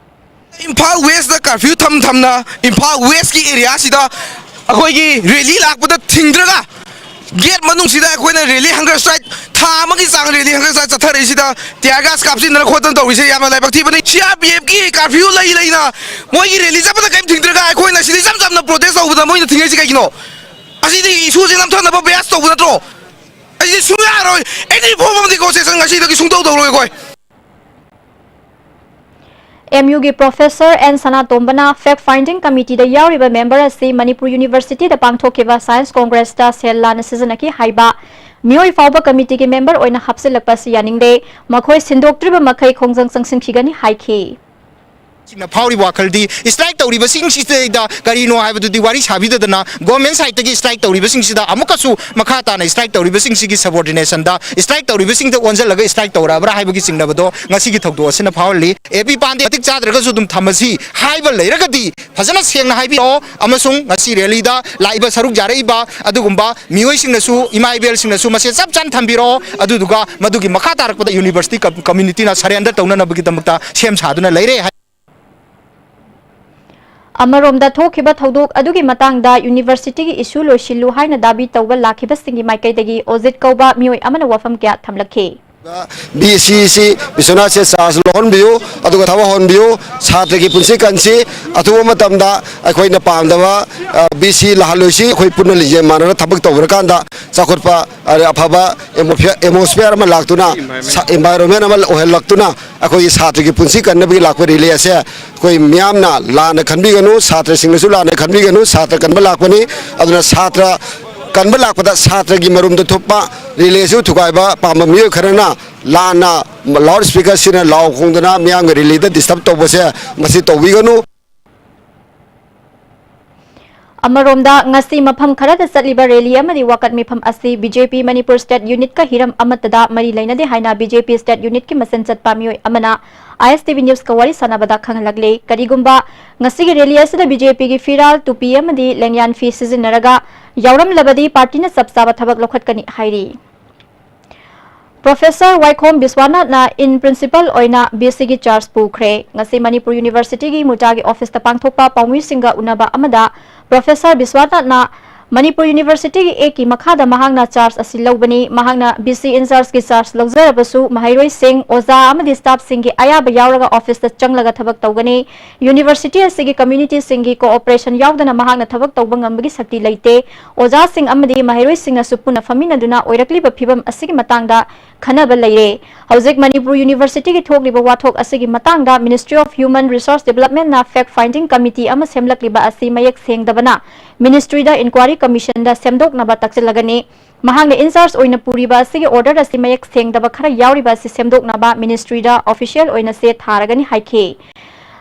ꯏꯝꯐꯥꯜ ꯋꯦꯁꯇ ꯀꯥꯔꯐ꯭ꯌꯨ ꯊꯝ ꯊꯝꯅ ꯏꯝꯐꯥꯜ ꯋꯦꯁꯀꯤ ꯑꯦꯔꯤꯌꯥꯁꯤꯗ ꯑꯩꯈꯣꯏꯒꯤ ꯔꯦꯂꯤ ꯂꯥꯛꯄꯗ ꯊꯤꯡꯗ꯭ꯔꯒ ꯒꯦꯠ ꯃꯅꯨꯡꯁꯤꯗ ꯑꯩꯈꯣꯏꯅ ꯔꯦꯂꯤ ꯍꯪꯒꯔ ꯁ꯭ꯇ꯭ꯔꯥꯏꯛ ꯊꯥ ꯑꯃꯒꯤ ꯆꯥꯡ ꯔꯦꯂꯤ ꯍꯪꯒꯔ ꯁ꯭ꯇ꯭ꯔꯥꯏꯛ ꯆꯠꯊꯔꯛꯏꯁꯤꯗ ꯇꯤꯌꯥꯔ ꯒꯥꯁ ꯀꯥꯞꯁꯤꯟꯗꯅ ꯈꯣꯠꯇꯅ ꯇꯧꯔꯤꯁꯦ ꯌꯥꯝꯅ ꯂꯥꯏꯕꯛ ꯊꯤꯕꯅꯤ꯫ ꯁꯤ ꯑꯥꯔ ꯄꯤ ꯑꯦꯐꯀꯤ ꯀꯥꯔꯐ꯭ꯌꯨ ꯂꯩ ꯂꯩꯅ ꯃꯣꯏꯒꯤ ꯔꯦꯂꯤ ꯆꯠꯄꯗ ꯀꯔꯤꯝ ꯊꯤꯡꯗ꯭ꯔꯒ ꯑꯩꯈꯣꯏꯅ ꯁꯤꯗ ꯏꯆꯝ ꯆꯝꯅ ꯄ꯭ꯔꯣꯇꯦꯁ ꯇꯧꯕꯗ ꯃꯣꯏꯅ ꯊꯤꯡꯉꯛꯏꯁꯦ ꯀꯩꯒꯤꯅꯣ? ꯑꯁꯤꯗꯤ ꯏꯁꯨꯁꯦ ꯅꯝꯊꯅꯕ ꯕꯦꯁ ꯇꯧꯕ ꯅꯠꯇ꯭ꯔꯣ? ꯑꯩꯁꯦ ꯁꯨꯡꯌꯥ ꯌꯥꯔꯣꯏ꯫ ꯑꯦꯅꯤ ꯐꯣꯔꯝ ꯑꯃ ꯅꯦꯒꯣꯁꯤꯌꯦꯁꯟ ꯉꯁꯤꯗꯒꯤ ꯁꯨꯡꯇꯧ ꯇꯧꯔꯣꯏ ꯑꯩꯈꯣꯏ꯫ ꯑꯦꯝ ꯌꯨꯒꯤ ꯄ꯭ꯔꯣꯐꯦꯁꯔ ꯑꯦꯟ ꯁꯅꯥꯇꯣꯝꯕꯅ ꯐꯦꯛ ꯐꯥꯏꯟꯗꯤꯡ ꯀꯃꯤꯇꯤꯗ ꯌꯥꯎꯔꯤꯕ ꯃꯦꯝꯕꯔ ꯑꯁꯤ ꯃꯅꯤꯄꯨꯔ ꯌꯨꯅꯤꯚꯔꯁꯤꯇꯤꯗ ꯄꯥꯡꯊꯣꯛꯈꯤꯕ ꯁꯥꯏꯟꯁ ꯀꯣꯡꯒ꯭ꯔꯦꯁꯇ ꯁꯦꯜ ꯂꯥꯟꯅ ꯁꯤꯖꯤꯟꯅꯈꯤ ꯍꯥꯏꯕ ꯃꯤꯑꯣꯏ ꯐꯥꯎꯕ ꯀꯃꯤꯇꯤꯒꯤ ꯃꯦꯝꯕꯔ ꯑꯣꯏꯅ ꯍꯥꯞꯆꯤꯜꯂꯛꯄ ꯑꯁꯤ ꯌꯥꯅꯤꯡꯗꯦ꯫ ꯃꯈꯣꯏ ꯁꯤꯟꯗꯣꯛꯇ꯭ꯔꯤꯕ ꯃꯈꯩ ꯈꯣꯡꯖꯪ ꯆꯪꯁꯤꯟꯈꯤꯒꯅꯤ ꯍꯥꯏꯈꯤ꯫ ꯁꯤꯡꯅ ꯐꯥꯎꯔꯤꯕ ꯋꯥꯈꯜꯗꯤ ꯁ꯭ꯇ꯭ꯔꯥꯏꯛ ꯇꯧꯔꯤꯕꯁꯤꯡꯁꯤꯗ ꯀꯔꯤꯅꯣ ꯍꯥꯏꯕꯗꯨꯗꯤ ꯋꯥꯔꯤ ꯁꯥꯕꯤꯗꯗꯅ ꯒꯣꯔꯃꯦꯟ ꯁꯥꯏꯠꯇꯒꯤ ꯁ꯭ꯇ꯭ꯔꯥꯏꯛ ꯇꯧꯔꯤꯕꯁꯤꯡꯁꯤꯗ ꯑꯃꯨꯛꯀꯁꯨ ꯃꯈꯥ ꯇꯥꯅ ꯁ꯭ꯇ꯭ꯔꯥꯏꯛ ꯇꯧꯔꯤꯕꯁꯤꯡꯁꯤꯒꯤ ꯁꯕꯑꯣꯔꯗꯤꯅꯦꯁꯟꯗ ꯁ꯭ꯇ꯭ꯔꯥꯏꯛ ꯇꯧꯔꯤꯕꯁꯤꯡꯗ ꯑꯣꯟꯁꯤꯜꯂꯒ ꯁ꯭ꯇ꯭ꯔꯥꯏꯛ ꯇꯧꯔꯛꯑꯕ꯭ꯔꯥ ꯍꯥꯏꯕꯒꯤ ꯆꯤꯡꯅꯕꯗꯣ ꯉꯁꯤꯒꯤ ꯊꯧꯗꯣꯛ ꯑꯁꯤꯅ ꯐꯥꯎꯍꯜꯂꯤ꯫ ꯑꯦ ꯄꯤ ꯄꯥꯟꯗꯦ ꯃꯇꯤꯛ ꯆꯥꯗ꯭ꯔꯒꯁꯨ ꯑꯗꯨꯝ ꯊꯝꯃꯁꯤ ꯍꯥꯏꯕ ꯂꯩꯔꯒꯗꯤ ꯐꯖꯅ ꯁꯦꯡꯅ ꯍꯥꯏꯕꯤꯔꯛꯑꯣ, ꯑꯃꯁꯨꯡ ꯉꯁꯤ ꯔꯦꯂꯤꯗ ꯂꯥꯛꯏꯕ ꯁꯔꯨꯛ ꯌꯥꯔꯛꯏꯕ ꯑꯗꯨꯒꯨꯝꯕ ꯃꯤꯑꯣꯏꯁꯤꯡꯅꯁꯨ, ꯏꯃꯥ ꯏꯕꯦꯜꯁꯤꯡꯅꯁꯨ ꯃꯁꯦ ꯆꯞ ꯆꯥꯅ ꯊꯝꯕꯤꯔꯛꯑꯣ꯫ ꯑꯗꯨꯗꯨꯒ ꯃꯗꯨꯒꯤ ꯃꯈꯥ ꯇꯥꯔꯛꯄꯗ ꯌꯨꯅꯤꯚꯔꯁꯤꯇꯤ ꯀꯝ-, ꯀꯝꯃ꯭ꯌꯨꯅꯤꯇꯤꯅ ꯁꯔꯦꯟꯗꯔ ꯇꯧꯅꯅꯕꯒꯤꯗꯃꯛꯇ ꯁꯦꯝ ꯁꯥꯗꯨꯅ ꯂꯩꯔꯦ ꯍꯥꯏ꯫ ꯑꯃꯔꯣꯝꯗ ꯊꯣꯛꯈꯤꯕ ꯊꯧꯗꯣꯛ ꯑꯗꯨꯒꯤ ꯃꯇꯥꯡꯗ ꯌꯨꯅꯤꯚꯔꯁꯤꯇꯤꯒꯤ ꯏꯁꯨ ꯂꯣꯏꯁꯤꯜꯂꯨ ꯍꯥꯏꯅ ꯗꯥꯕꯤ ꯇꯧꯕ ꯂꯥꯛꯈꯤꯕꯁꯤꯡꯒꯤ ꯃꯥꯏꯀꯩꯗꯒꯤ ꯑꯣꯖꯤꯠ ꯀꯧꯕ ꯃꯤꯑꯣꯏ ꯑꯃꯅ ꯋꯥꯐꯝ ꯀꯌꯥ ꯊꯝꯂꯛꯈꯤ꯫ ꯕꯤ ꯁꯤ ꯁꯤ ꯕꯤꯁ꯭ꯋꯅꯥꯊꯁꯦ ꯆꯥꯔꯖ ꯂꯧꯍꯟꯕꯤꯌꯨ, ꯑꯗꯨꯒ ꯊꯕꯛ ꯍꯧꯍꯟꯕꯤꯌꯨ꯫ ꯁꯥꯇ꯭ꯔꯒꯤ ꯄꯨꯟꯁꯤ ꯀꯟꯁꯤ꯫ ꯑꯊꯨꯕ ꯃꯇꯝꯗ ꯑꯩꯈꯣꯏꯅ ꯄꯥꯝꯗꯕ, ꯑ, ꯕꯤ ꯁꯤ ꯂꯥꯛꯍꯜꯂꯣꯏꯁꯤ꯫ ꯑꯩꯈꯣꯏ ꯄꯨꯟꯅ ꯂꯤꯡꯖꯦꯜ ꯃꯥꯟꯅꯔ ꯊꯕꯛ ꯇꯧꯔꯀꯥꯟꯗ ꯆꯥꯎꯈꯠꯄ, ꯑ, ꯑꯐꯕ ꯑꯦꯃꯣꯐꯤꯌꯥ-, ꯑꯦꯠꯃꯣꯁꯐꯤꯌꯔ ꯑꯃ ꯂꯥꯛꯇꯨꯅ, ꯁ-, ꯑꯦꯟꯚꯥꯏꯔꯣꯟꯃꯦꯟ ꯑꯃ ꯑꯣꯏꯍꯜꯂꯛꯇꯨꯅ ꯑꯩꯈꯣꯏꯒꯤ ꯁꯥꯇ꯭ꯔꯒꯤ ꯄꯨꯟꯁꯤ ꯀꯟꯅꯕꯒꯤ ꯂꯥꯛꯄ ꯔꯦꯂꯤ ꯑꯁꯦ ꯑꯩꯈꯣꯏ ꯃꯤꯌꯥꯝꯅ ꯂꯥꯟꯅ ꯈꯟꯕꯤꯒꯅꯨ, ꯁꯥꯇ꯭ꯔꯁꯤꯡꯅꯁꯨ ꯂꯥꯟꯅ ꯈꯟꯕꯤꯒꯅꯨ꯫ ꯁꯥꯇ꯭ꯔ ꯀꯟꯕ ꯂꯥꯛꯄꯅꯤ꯫ ꯑꯗꯨꯅ ꯁꯥꯇ꯭ꯔ ꯀꯟꯕ ꯂꯥꯛꯄꯗ ꯁꯥꯇ꯭ꯔꯒꯤ ꯃꯔꯨꯝꯗ ꯊꯨꯞꯄ ꯔꯦꯂꯤꯁꯨ ꯊꯨꯒꯥꯏꯕ ꯄꯥꯝꯕ ꯃꯤꯑꯣꯏ ꯈꯔꯅ ꯂꯥꯟꯅ ꯂꯥꯎꯗ ꯁ꯭ꯄꯤꯀꯔ ꯁꯤꯅ ꯂꯥꯎ ꯈꯣꯡꯗꯅ ꯃꯤꯌꯥꯝꯒꯤ ꯔꯦꯂꯤꯗ ꯗꯤꯁꯇꯔꯕ ꯇꯧꯕꯁꯦ ꯃꯁꯤ ꯇꯧꯕꯤꯒꯅꯨ꯫ ꯑꯃꯔꯣꯝꯗ, ꯉꯁꯤ ꯃꯐꯝ ꯈꯔꯗ ꯆꯠꯂꯤꯕ ꯔꯦꯂꯤ ꯑꯃꯗꯤ ꯋꯥꯀꯠ ꯃꯤꯐꯝ ꯑꯁꯤ ꯕꯤ ꯖꯦ ꯄꯤ ꯃꯅꯤꯄꯨꯔ ꯁ꯭ꯇꯦꯠ ꯌꯨꯅꯤꯠꯀ ꯍꯤꯔꯝ ꯑꯃꯠꯇꯗ ꯃꯔꯤ ꯂꯩꯅꯗꯦ ꯍꯥꯏꯅ ꯕꯤ ꯖꯦ ꯄꯤ ꯁ꯭ꯇꯦꯠ ꯌꯨꯅꯤꯠꯀꯤ ꯃꯆꯤꯟ ꯆꯠꯄ ꯃꯤꯑꯣꯏ ꯑꯃꯅ ꯑꯥꯏ ꯑꯦꯁ ꯇꯤ ꯚꯤ ꯅ꯭ꯌꯨꯁꯀ ꯋꯥꯔꯤ ꯁꯥꯟꯅꯕꯗ ꯈꯪꯍꯜꯂꯛꯂꯤ꯫ ꯀꯔꯤꯒꯨꯝꯕ ꯉꯁꯤꯒꯤ ꯔꯦꯂꯤ ꯑꯁꯤꯗ ꯕꯤ ꯖꯦ ꯄꯤꯒꯤ ꯐꯤꯔꯥꯜ, ꯇꯨꯄꯤ ꯑꯃꯗꯤ ꯂꯦꯡꯌꯥꯟ ꯐꯤ ꯁꯤꯖꯤꯟꯅꯔꯒ ꯌꯥꯎꯔꯝꯂꯕꯗꯤ ꯄꯥꯔꯇꯤꯅ ꯆꯞ ꯆꯥꯕ ꯊꯕꯛ ꯂꯧꯈꯠꯀꯅꯤ ꯍꯥꯏꯔꯤ꯫ ꯄ꯭ꯔꯣꯐꯦꯁꯔ ꯋꯥꯏꯈꯣꯝ ꯕꯤꯁ꯭ꯋꯥꯅꯥꯊꯅ in principle ꯑꯣꯏꯅ ꯕꯤ ꯁꯤꯒꯤ ꯆꯥꯔꯖ ꯄꯨꯈ꯭ꯔꯦ꯫ ꯉꯁꯤ ꯃꯅꯤꯄꯨꯔ ꯌꯨꯅꯤꯚꯔꯁꯤꯇꯤꯒꯤ ꯃꯨꯇꯥꯒꯤ ꯑꯣꯐꯤꯁꯇ ꯄꯥꯡꯊꯣꯛꯄ ꯄꯥꯎꯃꯤꯁꯤꯡꯒ ꯎꯅꯕ ꯑꯃꯗ ꯄ꯭ꯔꯣꯐꯦꯁꯔ ꯕꯤꯁ꯭ꯋꯥꯅꯥꯊꯅ ꯃꯅꯤꯄꯨꯔ ꯌꯨꯅꯤꯚꯔꯁꯤꯇꯤꯒꯤ ꯑꯦꯛꯀꯤ ꯃꯈꯥꯗ ꯃꯍꯥꯛꯅ ꯆꯥꯔꯖ ꯑꯁꯤ ꯂꯧꯕꯅꯤ꯫ ꯃꯍꯥꯛꯅ ꯕꯤ ꯁꯤ ꯏꯟꯆꯥꯔꯖꯀꯤ ꯆꯥꯔꯖ ꯂꯧꯖꯔꯕꯁꯨ ꯃꯍꯩꯔꯣꯏꯁꯤꯡ, ꯑꯣꯖꯥ ꯑꯃꯗꯤ ꯁ꯭ꯇꯥꯐꯁꯤꯡꯒꯤ ꯑꯌꯥꯕ ꯌꯥꯎꯔꯒ ꯑꯣꯐꯤꯁꯇ ꯆꯪꯂꯒ ꯊꯕꯛ ꯇꯧꯒꯅꯤ꯫ ꯌꯨꯅꯤꯚꯔꯁꯤꯇꯤ ꯑꯁꯤꯒꯤ ꯀꯝꯃ꯭ꯌꯨꯅꯤꯇꯤꯁꯤꯡꯒꯤ ꯀꯣꯑꯣꯄꯔꯦꯁꯟ ꯌꯥꯎꯗꯅ ꯃꯍꯥꯛꯅ ꯊꯕꯛ ꯇꯧꯕ ꯉꯝꯕꯒꯤ ꯁꯛꯇꯤ ꯂꯩꯇꯦ꯫ ꯑꯣꯖꯥꯁꯤꯡ ꯑꯃꯗꯤ ꯃꯍꯩꯔꯣꯏꯁꯤꯡꯅꯁꯨ ꯄꯨꯟꯅ ꯐꯝꯃꯤꯟꯅꯗꯨꯅ ꯑꯣꯏꯔꯛꯂꯤꯕ ꯐꯤꯚꯝ ꯑꯁꯤꯒꯤ ꯃꯇꯥꯡꯗ ꯈꯟꯅꯕ ꯂꯩꯔꯦ꯫ ꯍꯧꯖꯤꯛ ꯃꯅꯤꯄꯨꯔ ꯌꯨꯅꯤꯚꯔꯁꯤꯇꯤꯒꯤ ꯊꯣꯛꯂꯤꯕ ꯋꯥꯊꯣꯛ ꯑꯁꯤꯒꯤ ꯃꯇꯥꯡꯗ Ministry of Human Resource Developmentꯅ fact finding committee ꯑꯃ ꯁꯦꯝꯂꯛꯂꯤꯕ ꯑꯁꯤ ꯃꯌꯦꯛ ꯁꯦꯡꯗꯕꯅ ministryꯗ inquiry commissionꯗ ꯁꯦꯝꯗꯣꯛꯅꯕ ꯇꯛꯁꯤꯜꯂꯒꯅꯤ꯫ ꯃꯍꯥꯛꯅ in charge ꯑꯣꯏꯅ ꯄꯨꯔꯤꯕ ꯑꯁꯤꯒꯤ order ꯑꯁꯤ ꯃꯌꯦꯛ ꯁꯦꯡꯗꯕ ꯈꯔ ꯌꯥꯎꯔꯤꯕ ꯑꯁꯤ ꯁꯦꯝꯗꯣꯛꯅꯕ ministryꯗ official ꯑꯣꯏꯅ ꯆꯦ ꯊꯥꯔꯒꯅꯤ ꯍꯥꯏꯈꯤ꯫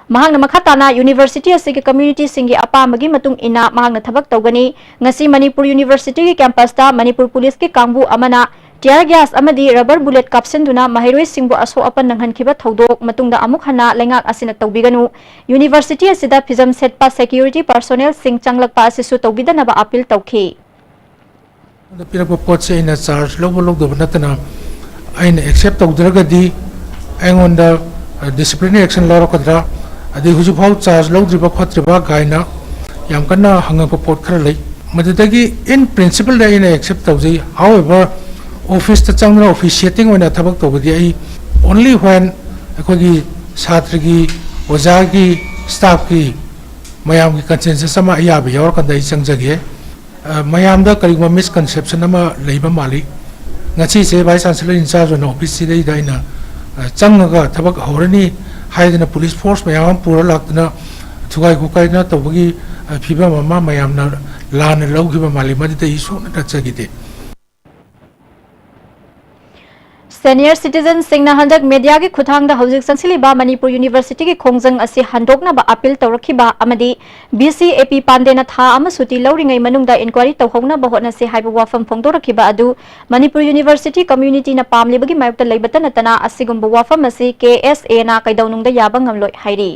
ꯃꯍꯥꯛꯅ ꯃꯈꯥ ꯇꯥꯅ ꯌꯨꯅꯤꯚꯔꯁꯤꯇꯤ ꯑꯁꯤꯒꯤ ꯀꯝꯃ꯭ꯌꯨꯅꯤꯇꯤꯁꯤꯡꯒꯤ ꯑꯄꯥꯝꯕꯒꯤ ꯃꯇꯨꯡ ꯏꯟꯅ ꯃꯍꯥꯛꯅ ꯊꯕꯛ ꯇꯧꯒꯅꯤ꯫ ꯉꯁꯤ ꯃꯅꯤꯄꯨꯔ ꯌꯨꯅꯤꯚꯔꯁꯤꯇꯤꯒꯤ campusꯇ ꯃꯅꯤꯄꯨꯔ ꯄꯨꯂꯤꯁꯀꯤ ꯀꯥꯡꯕꯨ ꯑꯃꯅ tear gas ꯑꯃꯗꯤ rubber bullet ꯀꯥꯞꯁꯤꯟꯗꯨꯅ ꯃꯍꯩꯔꯣꯏꯁꯤꯡꯕꯨ ꯑꯁꯣꯛ ꯑꯄꯟ ꯅꯪꯍꯟꯈꯤꯕ ꯊꯧꯗꯣꯛ ꯃꯇꯨꯡꯗ ꯑꯃꯨꯛ ꯍꯟꯅ ꯂꯩꯉꯥꯛ ꯑꯁꯤꯅ ꯇꯧꯕꯤꯒꯅꯨ꯫ ꯌꯨꯅꯤꯚꯔꯁꯤꯇꯤ ꯑꯁꯤꯗ ꯐꯤꯖꯝ ꯁꯦꯠꯄ security personnelꯁꯤꯡ ꯆꯪꯂꯛꯄ ꯑꯁꯤꯁꯨ ꯇꯧꯕꯤꯗꯅꯕ appeal ꯇꯧꯈꯤ꯫ ꯑꯩꯉꯣꯟꯗ ꯄꯤꯔꯛꯄ ꯄꯣꯠꯁꯦ ꯑꯩꯅ ꯆꯥꯔꯖ ꯂꯧꯕ ꯂꯧꯗꯕ ꯅꯠꯇꯅ, ꯑꯩꯅ accept ꯇꯧꯗ꯭ꯔꯒꯗꯤ ꯑꯩꯉꯣꯟꯗ, ꯑ, disciplinary action ꯂꯧꯔꯛꯀꯗ꯭ꯔꯥ, ꯑꯗꯩ ꯍꯧꯖꯤꯛꯐꯥꯎ ꯆꯥꯔꯖ ꯂꯧꯗ꯭ꯔꯤꯕ ꯈꯣꯠꯇ꯭ꯔꯤꯕ ꯀꯥꯏꯅ ꯌꯥꯝ ꯀꯟꯅ ꯍꯪꯉꯛꯄ ꯄꯣꯠ ꯈꯔ ꯂꯩ꯫ ꯃꯗꯨꯗꯒꯤ in principleꯗ ꯑꯩꯅ accept ꯇꯧꯖꯩ꯫ However, officeꯇ ꯆꯪꯗꯨꯅ office setting ꯑꯣꯏꯅ ꯊꯕꯛ ꯇꯧꯕꯗꯤ ꯑꯩ only when ꯑꯩꯈꯣꯏꯒꯤ ꯁꯥꯇ꯭ꯔꯒꯤ, ꯑꯣꯖꯥꯒꯤ, staffꯀꯤ ꯃꯌꯥꯝꯒꯤ consensus ꯑꯃ ꯑꯌꯥꯕ ꯌꯥꯎꯔꯀꯥꯟꯗ ꯑꯩ ꯆꯪꯖꯒꯦ꯫ ꯑ, ꯃꯌꯥꯝꯗ ꯀꯔꯤꯒꯨꯝꯕ misconception ꯑꯃ ꯂꯩꯕ ꯃꯥꯜꯂꯤ꯫ ꯉꯁꯤꯁꯦ Vice Chancellor in charge ꯑꯣꯏꯅ office ꯁꯤꯗꯩꯗ ꯑꯩꯅ, ꯑ, ꯆꯪꯉꯒ ꯊꯕꯛ ꯍꯧꯔꯅꯤ ꯍꯥꯏꯗꯅ police force ꯃꯌꯥꯝ ꯑꯃ ꯄꯨꯔ ꯂꯥꯛꯇꯨꯅ ꯊꯨꯒꯥꯏ ꯈꯣꯠꯀꯥꯏꯅ ꯇꯧꯕꯒꯤ, ꯑ, ꯐꯤꯕꯝ ꯑꯃ ꯃꯌꯥꯝꯅ ꯂꯥꯟꯅ ꯂꯧꯈꯤꯕ ꯃꯥꯜꯂꯤ꯫ ꯃꯗꯨꯗ ꯑꯩ ꯁꯨꯡꯅ ꯅꯠꯆꯈꯤꯗꯦ꯫ Senior citizenꯁꯤꯡꯅ ꯍꯟꯗꯛ mediaꯒꯤ ꯈꯨꯠꯊꯥꯡꯗ ꯍꯧꯖꯤꯛ ꯆꯪꯁꯤꯜꯂꯤꯕ ꯃꯅꯤꯄꯨꯔ Universityꯒꯤ ꯈꯣꯡꯖꯪ ꯑꯁꯤ ꯍꯟꯗꯣꯛꯅꯕ appeal ꯇꯧꯔꯛꯈꯤꯕ ꯑꯃꯗꯤ VC AP ꯄꯥꯟꯗꯦꯅ ꯊꯥ ꯑꯃ ꯁꯨꯇꯤ ꯂꯧꯔꯤꯉꯩ ꯃꯅꯨꯡꯗ inquiry ꯇꯧꯍꯧꯅꯕ ꯍꯣꯠꯅꯁꯤ ꯍꯥꯏꯕ ꯋꯥꯐꯝ ꯐꯣꯡꯗꯣꯔꯛꯈꯤꯕ ꯑꯗꯨ ꯃꯅꯤꯄꯨꯔ University communityꯅ ꯄꯥꯝꯂꯤꯕꯒꯤ ꯃꯥꯌꯣꯛꯇ ꯂꯩꯕꯇ ꯅꯠꯇꯅ ꯑꯁꯤꯒꯨꯝꯕ ꯋꯥꯐꯝ ꯑꯁꯤ KSAꯅ ꯀꯩꯗꯧꯅꯨꯡꯗ ꯌꯥꯕ ꯉꯝꯂꯣꯏ ꯍꯥꯏꯔꯤ꯫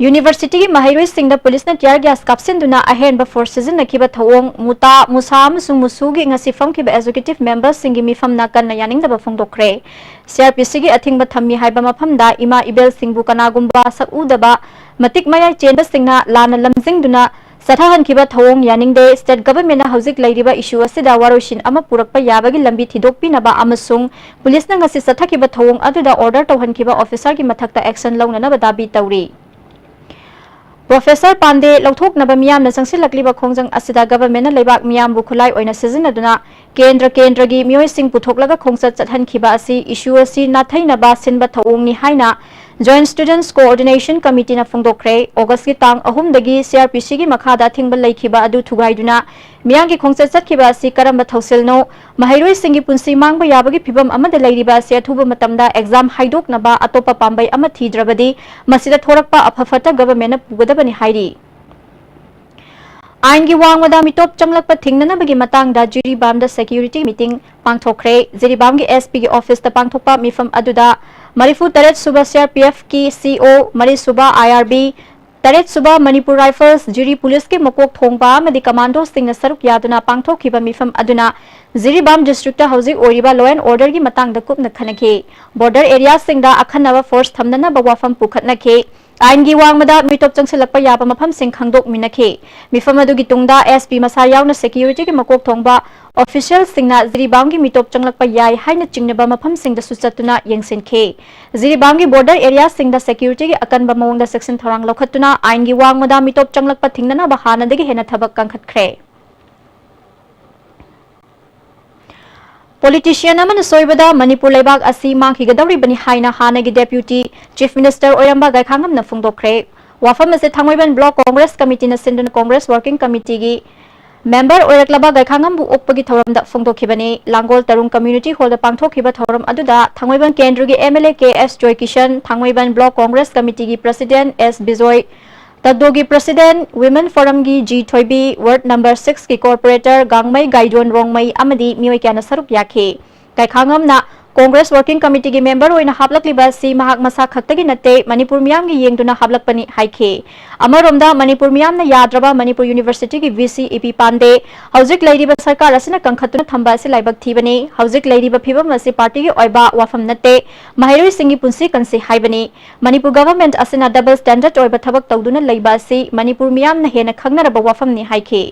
Universityꯒꯤ ꯃꯍꯩꯔꯣꯏꯁꯤꯡꯗ ꯄꯨꯂꯤꯁꯅ tear gas ꯀꯥꯞꯁꯤꯟꯗꯨꯅ ꯑꯍꯦꯟꯕ force ꯁꯤꯖꯤꯟꯅꯈꯤꯕ ꯊꯧꯑꯣꯡ, ꯃꯨꯇꯥ, ꯃꯨꯁꯥ ꯑꯃꯁꯨꯡ ꯃꯨꯁꯨꯒꯤ ꯉꯁꯤ ꯐꯝꯈꯤꯕ executive memberꯁꯤꯡꯒꯤ ꯃꯤꯐꯝꯅ ꯀꯟꯅ ꯌꯥꯅꯤꯡꯗꯕ ꯐꯣꯡꯗꯣꯛꯈ꯭ꯔꯦ꯫ CRPCꯒꯤ ꯑꯊꯤꯡꯕ ꯊꯝꯃꯤ ꯍꯥꯏꯕ ꯃꯐꯝꯗ ꯏꯃꯥ ꯏꯕꯦꯜꯁꯤꯡꯕꯨ ꯀꯅꯥꯒꯨꯝꯕ ꯁꯛ ꯎꯗꯕ ꯃꯇꯤꯛ ꯃꯌꯥꯏ ꯆꯦꯟꯕꯁꯤꯡꯅ ꯂꯥꯟꯅ ꯂꯝꯖꯤꯡꯗꯨꯅ ꯆꯠꯊꯍꯟꯈꯤꯕ ꯊꯧꯑꯣꯡ ꯌꯥꯅꯤꯡꯗꯦ꯫ State governmentꯅ ꯍꯧꯖꯤꯛ ꯂꯩꯔꯤꯕ issue ꯑꯁꯤꯗ ꯋꯥꯔꯣꯏꯁꯤꯟ ꯑꯃ ꯄꯨꯔꯛꯄ ꯌꯥꯕꯒꯤ ꯂꯝꯕꯤ ꯊꯤꯗꯣꯛꯄꯤꯅꯕ ꯑꯃꯁꯨꯡ ꯄꯨꯂꯤꯁꯅ ꯉꯁꯤ ꯆꯠꯊꯈꯤꯕ ꯊꯧꯑꯣꯡ ꯑꯗꯨꯗ order ꯇꯧꯍꯟꯈꯤꯕ officerꯒꯤ ꯃꯊꯛꯇ action ꯂꯧꯅꯅꯕ ꯗꯥꯕꯤ ꯇꯧꯔꯤ꯫ Professor ꯄꯥꯟꯗꯦ ꯂꯧꯊꯣꯛꯅꯕ ꯃꯤꯌꯥꯝꯅ ꯆꯪꯁꯤꯜꯂꯛꯂꯤꯕ ꯈꯣꯡꯖꯪ ꯑꯁꯤꯗ governmentꯅ ꯂꯩꯕꯥꯛ ꯃꯤꯌꯥꯝꯕꯨ ꯈꯨꯠꯂꯥꯏ ꯑꯣꯏꯅ ꯁꯤꯖꯤꯟꯅꯗꯨꯅ ꯀꯦꯟꯗ꯭ꯔ ꯀꯦꯟꯗ꯭ꯔꯒꯤ ꯃꯤꯑꯣꯏꯁꯤꯡ ꯄꯨꯊꯣꯛꯂꯒ ꯈꯣꯡꯆꯠ ꯆꯠꯍꯟꯈꯤꯕ ꯑꯁꯤ issue ꯑꯁꯤ ꯅꯥꯊꯩꯅꯕ ꯁꯤꯟꯕ ꯊꯧꯑꯣꯡꯅꯤ ꯍꯥꯏꯅ Joint Students Coordination Committeeꯅ ꯐꯣꯡꯗꯣꯛꯈ꯭ꯔꯦ꯫ Augustꯀꯤ ꯇꯥꯡ ꯑꯍꯨꯝꯗꯒꯤ CRPCꯒꯤ ꯃꯈꯥꯗ ꯑꯊꯤꯡꯕ ꯂꯩꯈꯤꯕ ꯑꯗꯨ ꯊꯨꯒꯥꯏꯗꯨꯅ ꯃꯤꯌꯥꯝꯒꯤ ꯈꯣꯡꯆꯠ ꯆꯠꯈꯤꯕ ꯑꯁꯤ ꯀꯔꯝꯕ ꯊꯧꯁꯤꯜꯅꯣ? ꯃꯍꯩꯔꯣꯏꯁꯤꯡꯒꯤ ꯄꯨꯟꯁꯤ ꯃꯥꯡꯕ ꯌꯥꯕꯒꯤ ꯐꯤꯚꯝ ꯑꯃꯗ ꯂꯩꯔꯤꯕ ꯑꯁꯤ ꯑꯊꯨꯕ ꯃꯇꯝꯗ exam ꯍꯥꯏꯗꯣꯛꯅꯕ ꯑꯇꯣꯞꯄ ꯄꯥꯝꯕꯩ ꯑꯃ ꯊꯤꯗ꯭ꯔꯕꯗꯤ ꯃꯁꯤꯗ ꯊꯣꯔꯛꯄ ꯑꯐ ꯐꯠꯇ governmentꯅ ꯄꯨꯒꯗꯕꯅꯤ ꯍꯥꯏꯔꯤ꯫ ꯑꯥꯏꯟꯒꯤ ꯋꯥꯡꯃꯗ ꯃꯤꯇꯣꯞ ꯆꯪꯂꯛꯄ ꯊꯤꯡꯅꯅꯕꯒꯤ ꯃꯇꯥꯡꯗ ꯖꯤꯔꯤꯕꯥꯝꯗ security meeting ꯄꯥꯡꯊꯣꯛꯈ꯭ꯔꯦ꯫ ꯖꯤꯔꯤꯕꯥꯝꯒꯤ SPꯒꯤ officeꯇ ꯄꯥꯡꯊꯣꯛꯄ ꯃꯤꯐꯝ ꯑꯗꯨꯗ ꯃꯔꯤꯐꯨ ꯇꯔꯦꯠ ꯁꯨꯕ CRPFꯀꯤ CO, ꯃꯔꯤ ꯁꯨꯕ IRB, ꯇꯔꯦꯠ ꯁꯨꯕ Manipur Rifles, ꯖꯤꯔꯤ ꯄꯨꯂꯤꯁꯀꯤ ꯃꯀꯣꯛ ꯊꯣꯡꯕ ꯑꯃꯗꯤ commandoꯁꯤꯡꯅ ꯁꯔꯨꯛ ꯌꯥꯗꯨꯅ ꯄꯥꯡꯊꯣꯛꯈꯤꯕ ꯃꯤꯐꯝ ꯑꯗꯨꯅ ꯖꯤꯔꯤꯕꯥꯝ districtꯇ ꯍꯧꯖꯤꯛ ꯑꯣꯏꯔꯤꯕ law and orderꯒꯤ ꯃꯇꯥꯡꯗ ꯀꯨꯞꯅ ꯈꯟꯅꯈꯤ꯫ Border areaꯁꯤꯡꯗ ꯑꯈꯟꯅꯕ force ꯊꯝꯅꯅꯕ ꯋꯥꯐꯝ ꯄꯨꯈꯠꯅꯈꯤ꯫ ꯑꯥꯏꯟꯒꯤ ꯋꯥꯡꯃꯗ ꯃꯤꯇꯣꯞ ꯆꯪꯁꯤꯜꯂꯛꯄ ꯌꯥꯕ ꯃꯐꯝꯁꯤꯡ ꯈꯪꯗꯣꯛꯃꯤꯟꯅꯈꯤ꯫ ꯃꯤꯐꯝ ꯑꯗꯨꯒꯤ ꯇꯨꯡꯗ SP ꯃꯁꯥ ꯌꯥꯎꯅ securityꯒꯤ ꯃꯀꯣꯛ ꯊꯣꯡꯕ officialꯁꯤꯡꯅ ꯖꯤꯔꯤꯕꯥꯝꯒꯤ ꯃꯤꯇꯣꯞ ꯆꯪꯂꯛꯄ ꯌꯥꯏ ꯍꯥꯏꯅ ꯆꯤꯡꯅꯕ ꯃꯐꯝꯁꯤꯡꯗꯁꯨ ꯆꯠꯇꯨꯅ ꯌꯦꯡꯁꯤꯟꯈꯤ꯫ ꯖꯤꯔꯤꯕꯥꯝꯒꯤ border areaꯁꯤꯡꯗ securityꯒꯤ ꯑꯀꯟꯕ ꯃꯑꯣꯡꯗ ꯆꯦꯛꯁꯤꯟ ꯊꯧꯔꯥꯡ ꯂꯧꯈꯠꯇꯨꯅ ꯑꯥꯏꯟꯒꯤ ꯋꯥꯡꯃꯗ ꯃꯤꯇꯣꯞ ꯆꯪꯂꯛꯄ ꯊꯤꯡꯅꯅꯕ ꯍꯥꯟꯅꯗꯒꯤ ꯍꯦꯟꯅ ꯊꯕꯛ ꯀꯟꯈꯠꯈ꯭ꯔꯦ꯫ Politician ꯑꯃꯅ ꯁꯣꯏꯕꯗ ꯃꯅꯤꯄꯨꯔ ꯂꯩꯕꯥꯛ ꯑꯁꯤ ꯃꯥꯡꯈꯤꯒꯗꯧꯔꯤꯕꯅꯤ ꯍꯥꯏꯅ ꯍꯥꯟꯅꯒꯤ Deputy Chief Minister ꯑꯣꯏꯔꯝꯕ ꯒꯥꯏꯈꯥꯉꯝꯅ ꯐꯣꯡꯗꯣꯛꯈ꯭ꯔꯦ꯫ ꯋꯥꯐꯝ ꯑꯁꯤ ꯊꯥꯡꯃꯩꯕꯟ Block Congress Committeeꯅ ꯁꯤꯟꯗꯨꯅ Congress Working Committeeꯒꯤ ꯃꯦꯝꯕꯔ ꯑꯣꯏꯔꯛꯂꯕ ꯒꯥꯏꯈꯥꯉꯝꯕꯨ ꯑꯣꯛꯄꯒꯤ ꯊꯧꯔꯝꯗ ꯐꯣꯡꯗꯣꯛꯈꯤꯕꯅꯤ꯫ ꯂꯥꯡꯒꯣꯜ ꯇꯔꯨꯡ ꯀꯝꯃ꯭ꯌꯨꯅꯤꯇꯤ ꯍꯣꯜꯗ ꯄꯥꯡꯊꯣꯛꯈꯤꯕ ꯊꯧꯔꯝ ꯑꯗꯨꯗ ꯊꯥꯡꯃꯩꯕꯟ ꯀꯦꯟꯗ꯭ꯔꯒꯤ M L A K S Joykishan, Thangmeiband block congress ꯀꯃꯤꯇꯤꯒꯤ ꯄ꯭ꯔꯁꯤꯗꯦꯟꯠ ꯑꯦꯁ ꯕꯤꯖꯣꯏ, ꯇꯒꯗꯣꯒꯤ ꯄ꯭ꯔꯁꯤꯗꯦꯟꯠ ꯋꯤꯃꯦꯟ ꯐꯣꯔꯝꯒꯤ ꯖꯤ ꯊꯣꯏꯕꯤ, ꯋꯥꯔꯗ ꯅꯝꯕꯔ ꯁꯤꯛꯁꯀꯤ ꯀꯣꯔꯄꯣꯔꯦꯇꯔ ꯒꯥꯡꯃꯩ ꯒꯥꯏꯗꯣꯟ ꯔꯣꯡꯃꯩ ꯑꯃꯗꯤ ꯃꯤꯑꯣꯏ ꯀꯌꯥꯅ ꯁꯔꯨꯛ ꯌꯥꯈꯤ꯫ ꯒꯥꯏꯈꯥꯉꯝꯅ ꯀꯣꯡꯒ꯭ꯔꯦꯁ ꯋꯥꯔꯀꯤꯡ ꯀꯃꯤꯇꯤꯒꯤ ꯃꯦꯝꯕꯔ ꯑꯣꯏꯅ ꯍꯥꯞꯂꯛꯂꯤꯕ ꯑꯁꯤ ꯃꯍꯥꯛ ꯃꯁꯥ ꯈꯛꯇꯒꯤ ꯅꯠꯇꯦ, ꯃꯅꯤꯄꯨꯔ ꯃꯤꯌꯥꯝꯒꯤ ꯌꯦꯡꯗꯨꯅ ꯍꯥꯞꯂꯛꯄꯅꯤ ꯍꯥꯏꯈꯤ꯫ ꯑꯃꯔꯣꯝꯗ ꯃꯅꯤꯄꯨꯔ ꯃꯤꯌꯥꯝꯅ ꯌꯥꯗ꯭ꯔꯕ ꯃꯅꯤꯄꯨꯔ ꯌꯨꯅꯤꯚꯔꯁꯤꯇꯤꯒꯤ ꯚꯤ ꯁꯤ ꯏ ꯄꯤ ꯄꯥꯟꯗꯦ, ꯍꯧꯖꯤꯛ ꯂꯩꯔꯤꯕ ꯁꯔꯀꯥꯔ ꯑꯁꯤꯅ ꯀꯟꯈꯠꯇꯨꯅ ꯊꯝꯕ ꯑꯁꯤ ꯂꯥꯏꯕꯛ ꯊꯤꯕꯅꯤ꯫ ꯍꯧꯖꯤꯛ ꯂꯩꯔꯤꯕ ꯐꯤꯕꯝ ꯑꯁꯤ ꯄꯥꯔꯇꯤꯒꯤ ꯑꯣꯏꯕ ꯋꯥꯐꯝ ꯅꯠꯇꯦ, ꯃꯍꯩꯔꯣꯏꯁꯤꯡꯒꯤ ꯄꯨꯟꯁꯤ ꯀꯟꯁꯤ ꯍꯥꯏꯕꯅꯤ꯫ ꯃꯅꯤꯄꯨꯔ ꯒꯚꯔꯟꯃꯦꯟꯠ ꯑꯁꯤꯅ ꯗꯕꯜ ꯁ꯭ꯇꯦꯟꯗꯔꯗ ꯑꯣꯏꯕ ꯊꯕꯛ ꯇꯧꯗꯨꯅ ꯂꯩꯕ ꯑꯁꯤ ꯃꯅꯤꯄꯨꯔ ꯃꯤꯌꯥꯝꯅ ꯍꯦꯟꯅ ꯈꯪꯅꯔꯕ ꯋꯥꯐꯝꯅꯤ ꯍꯥꯏꯈꯤ꯫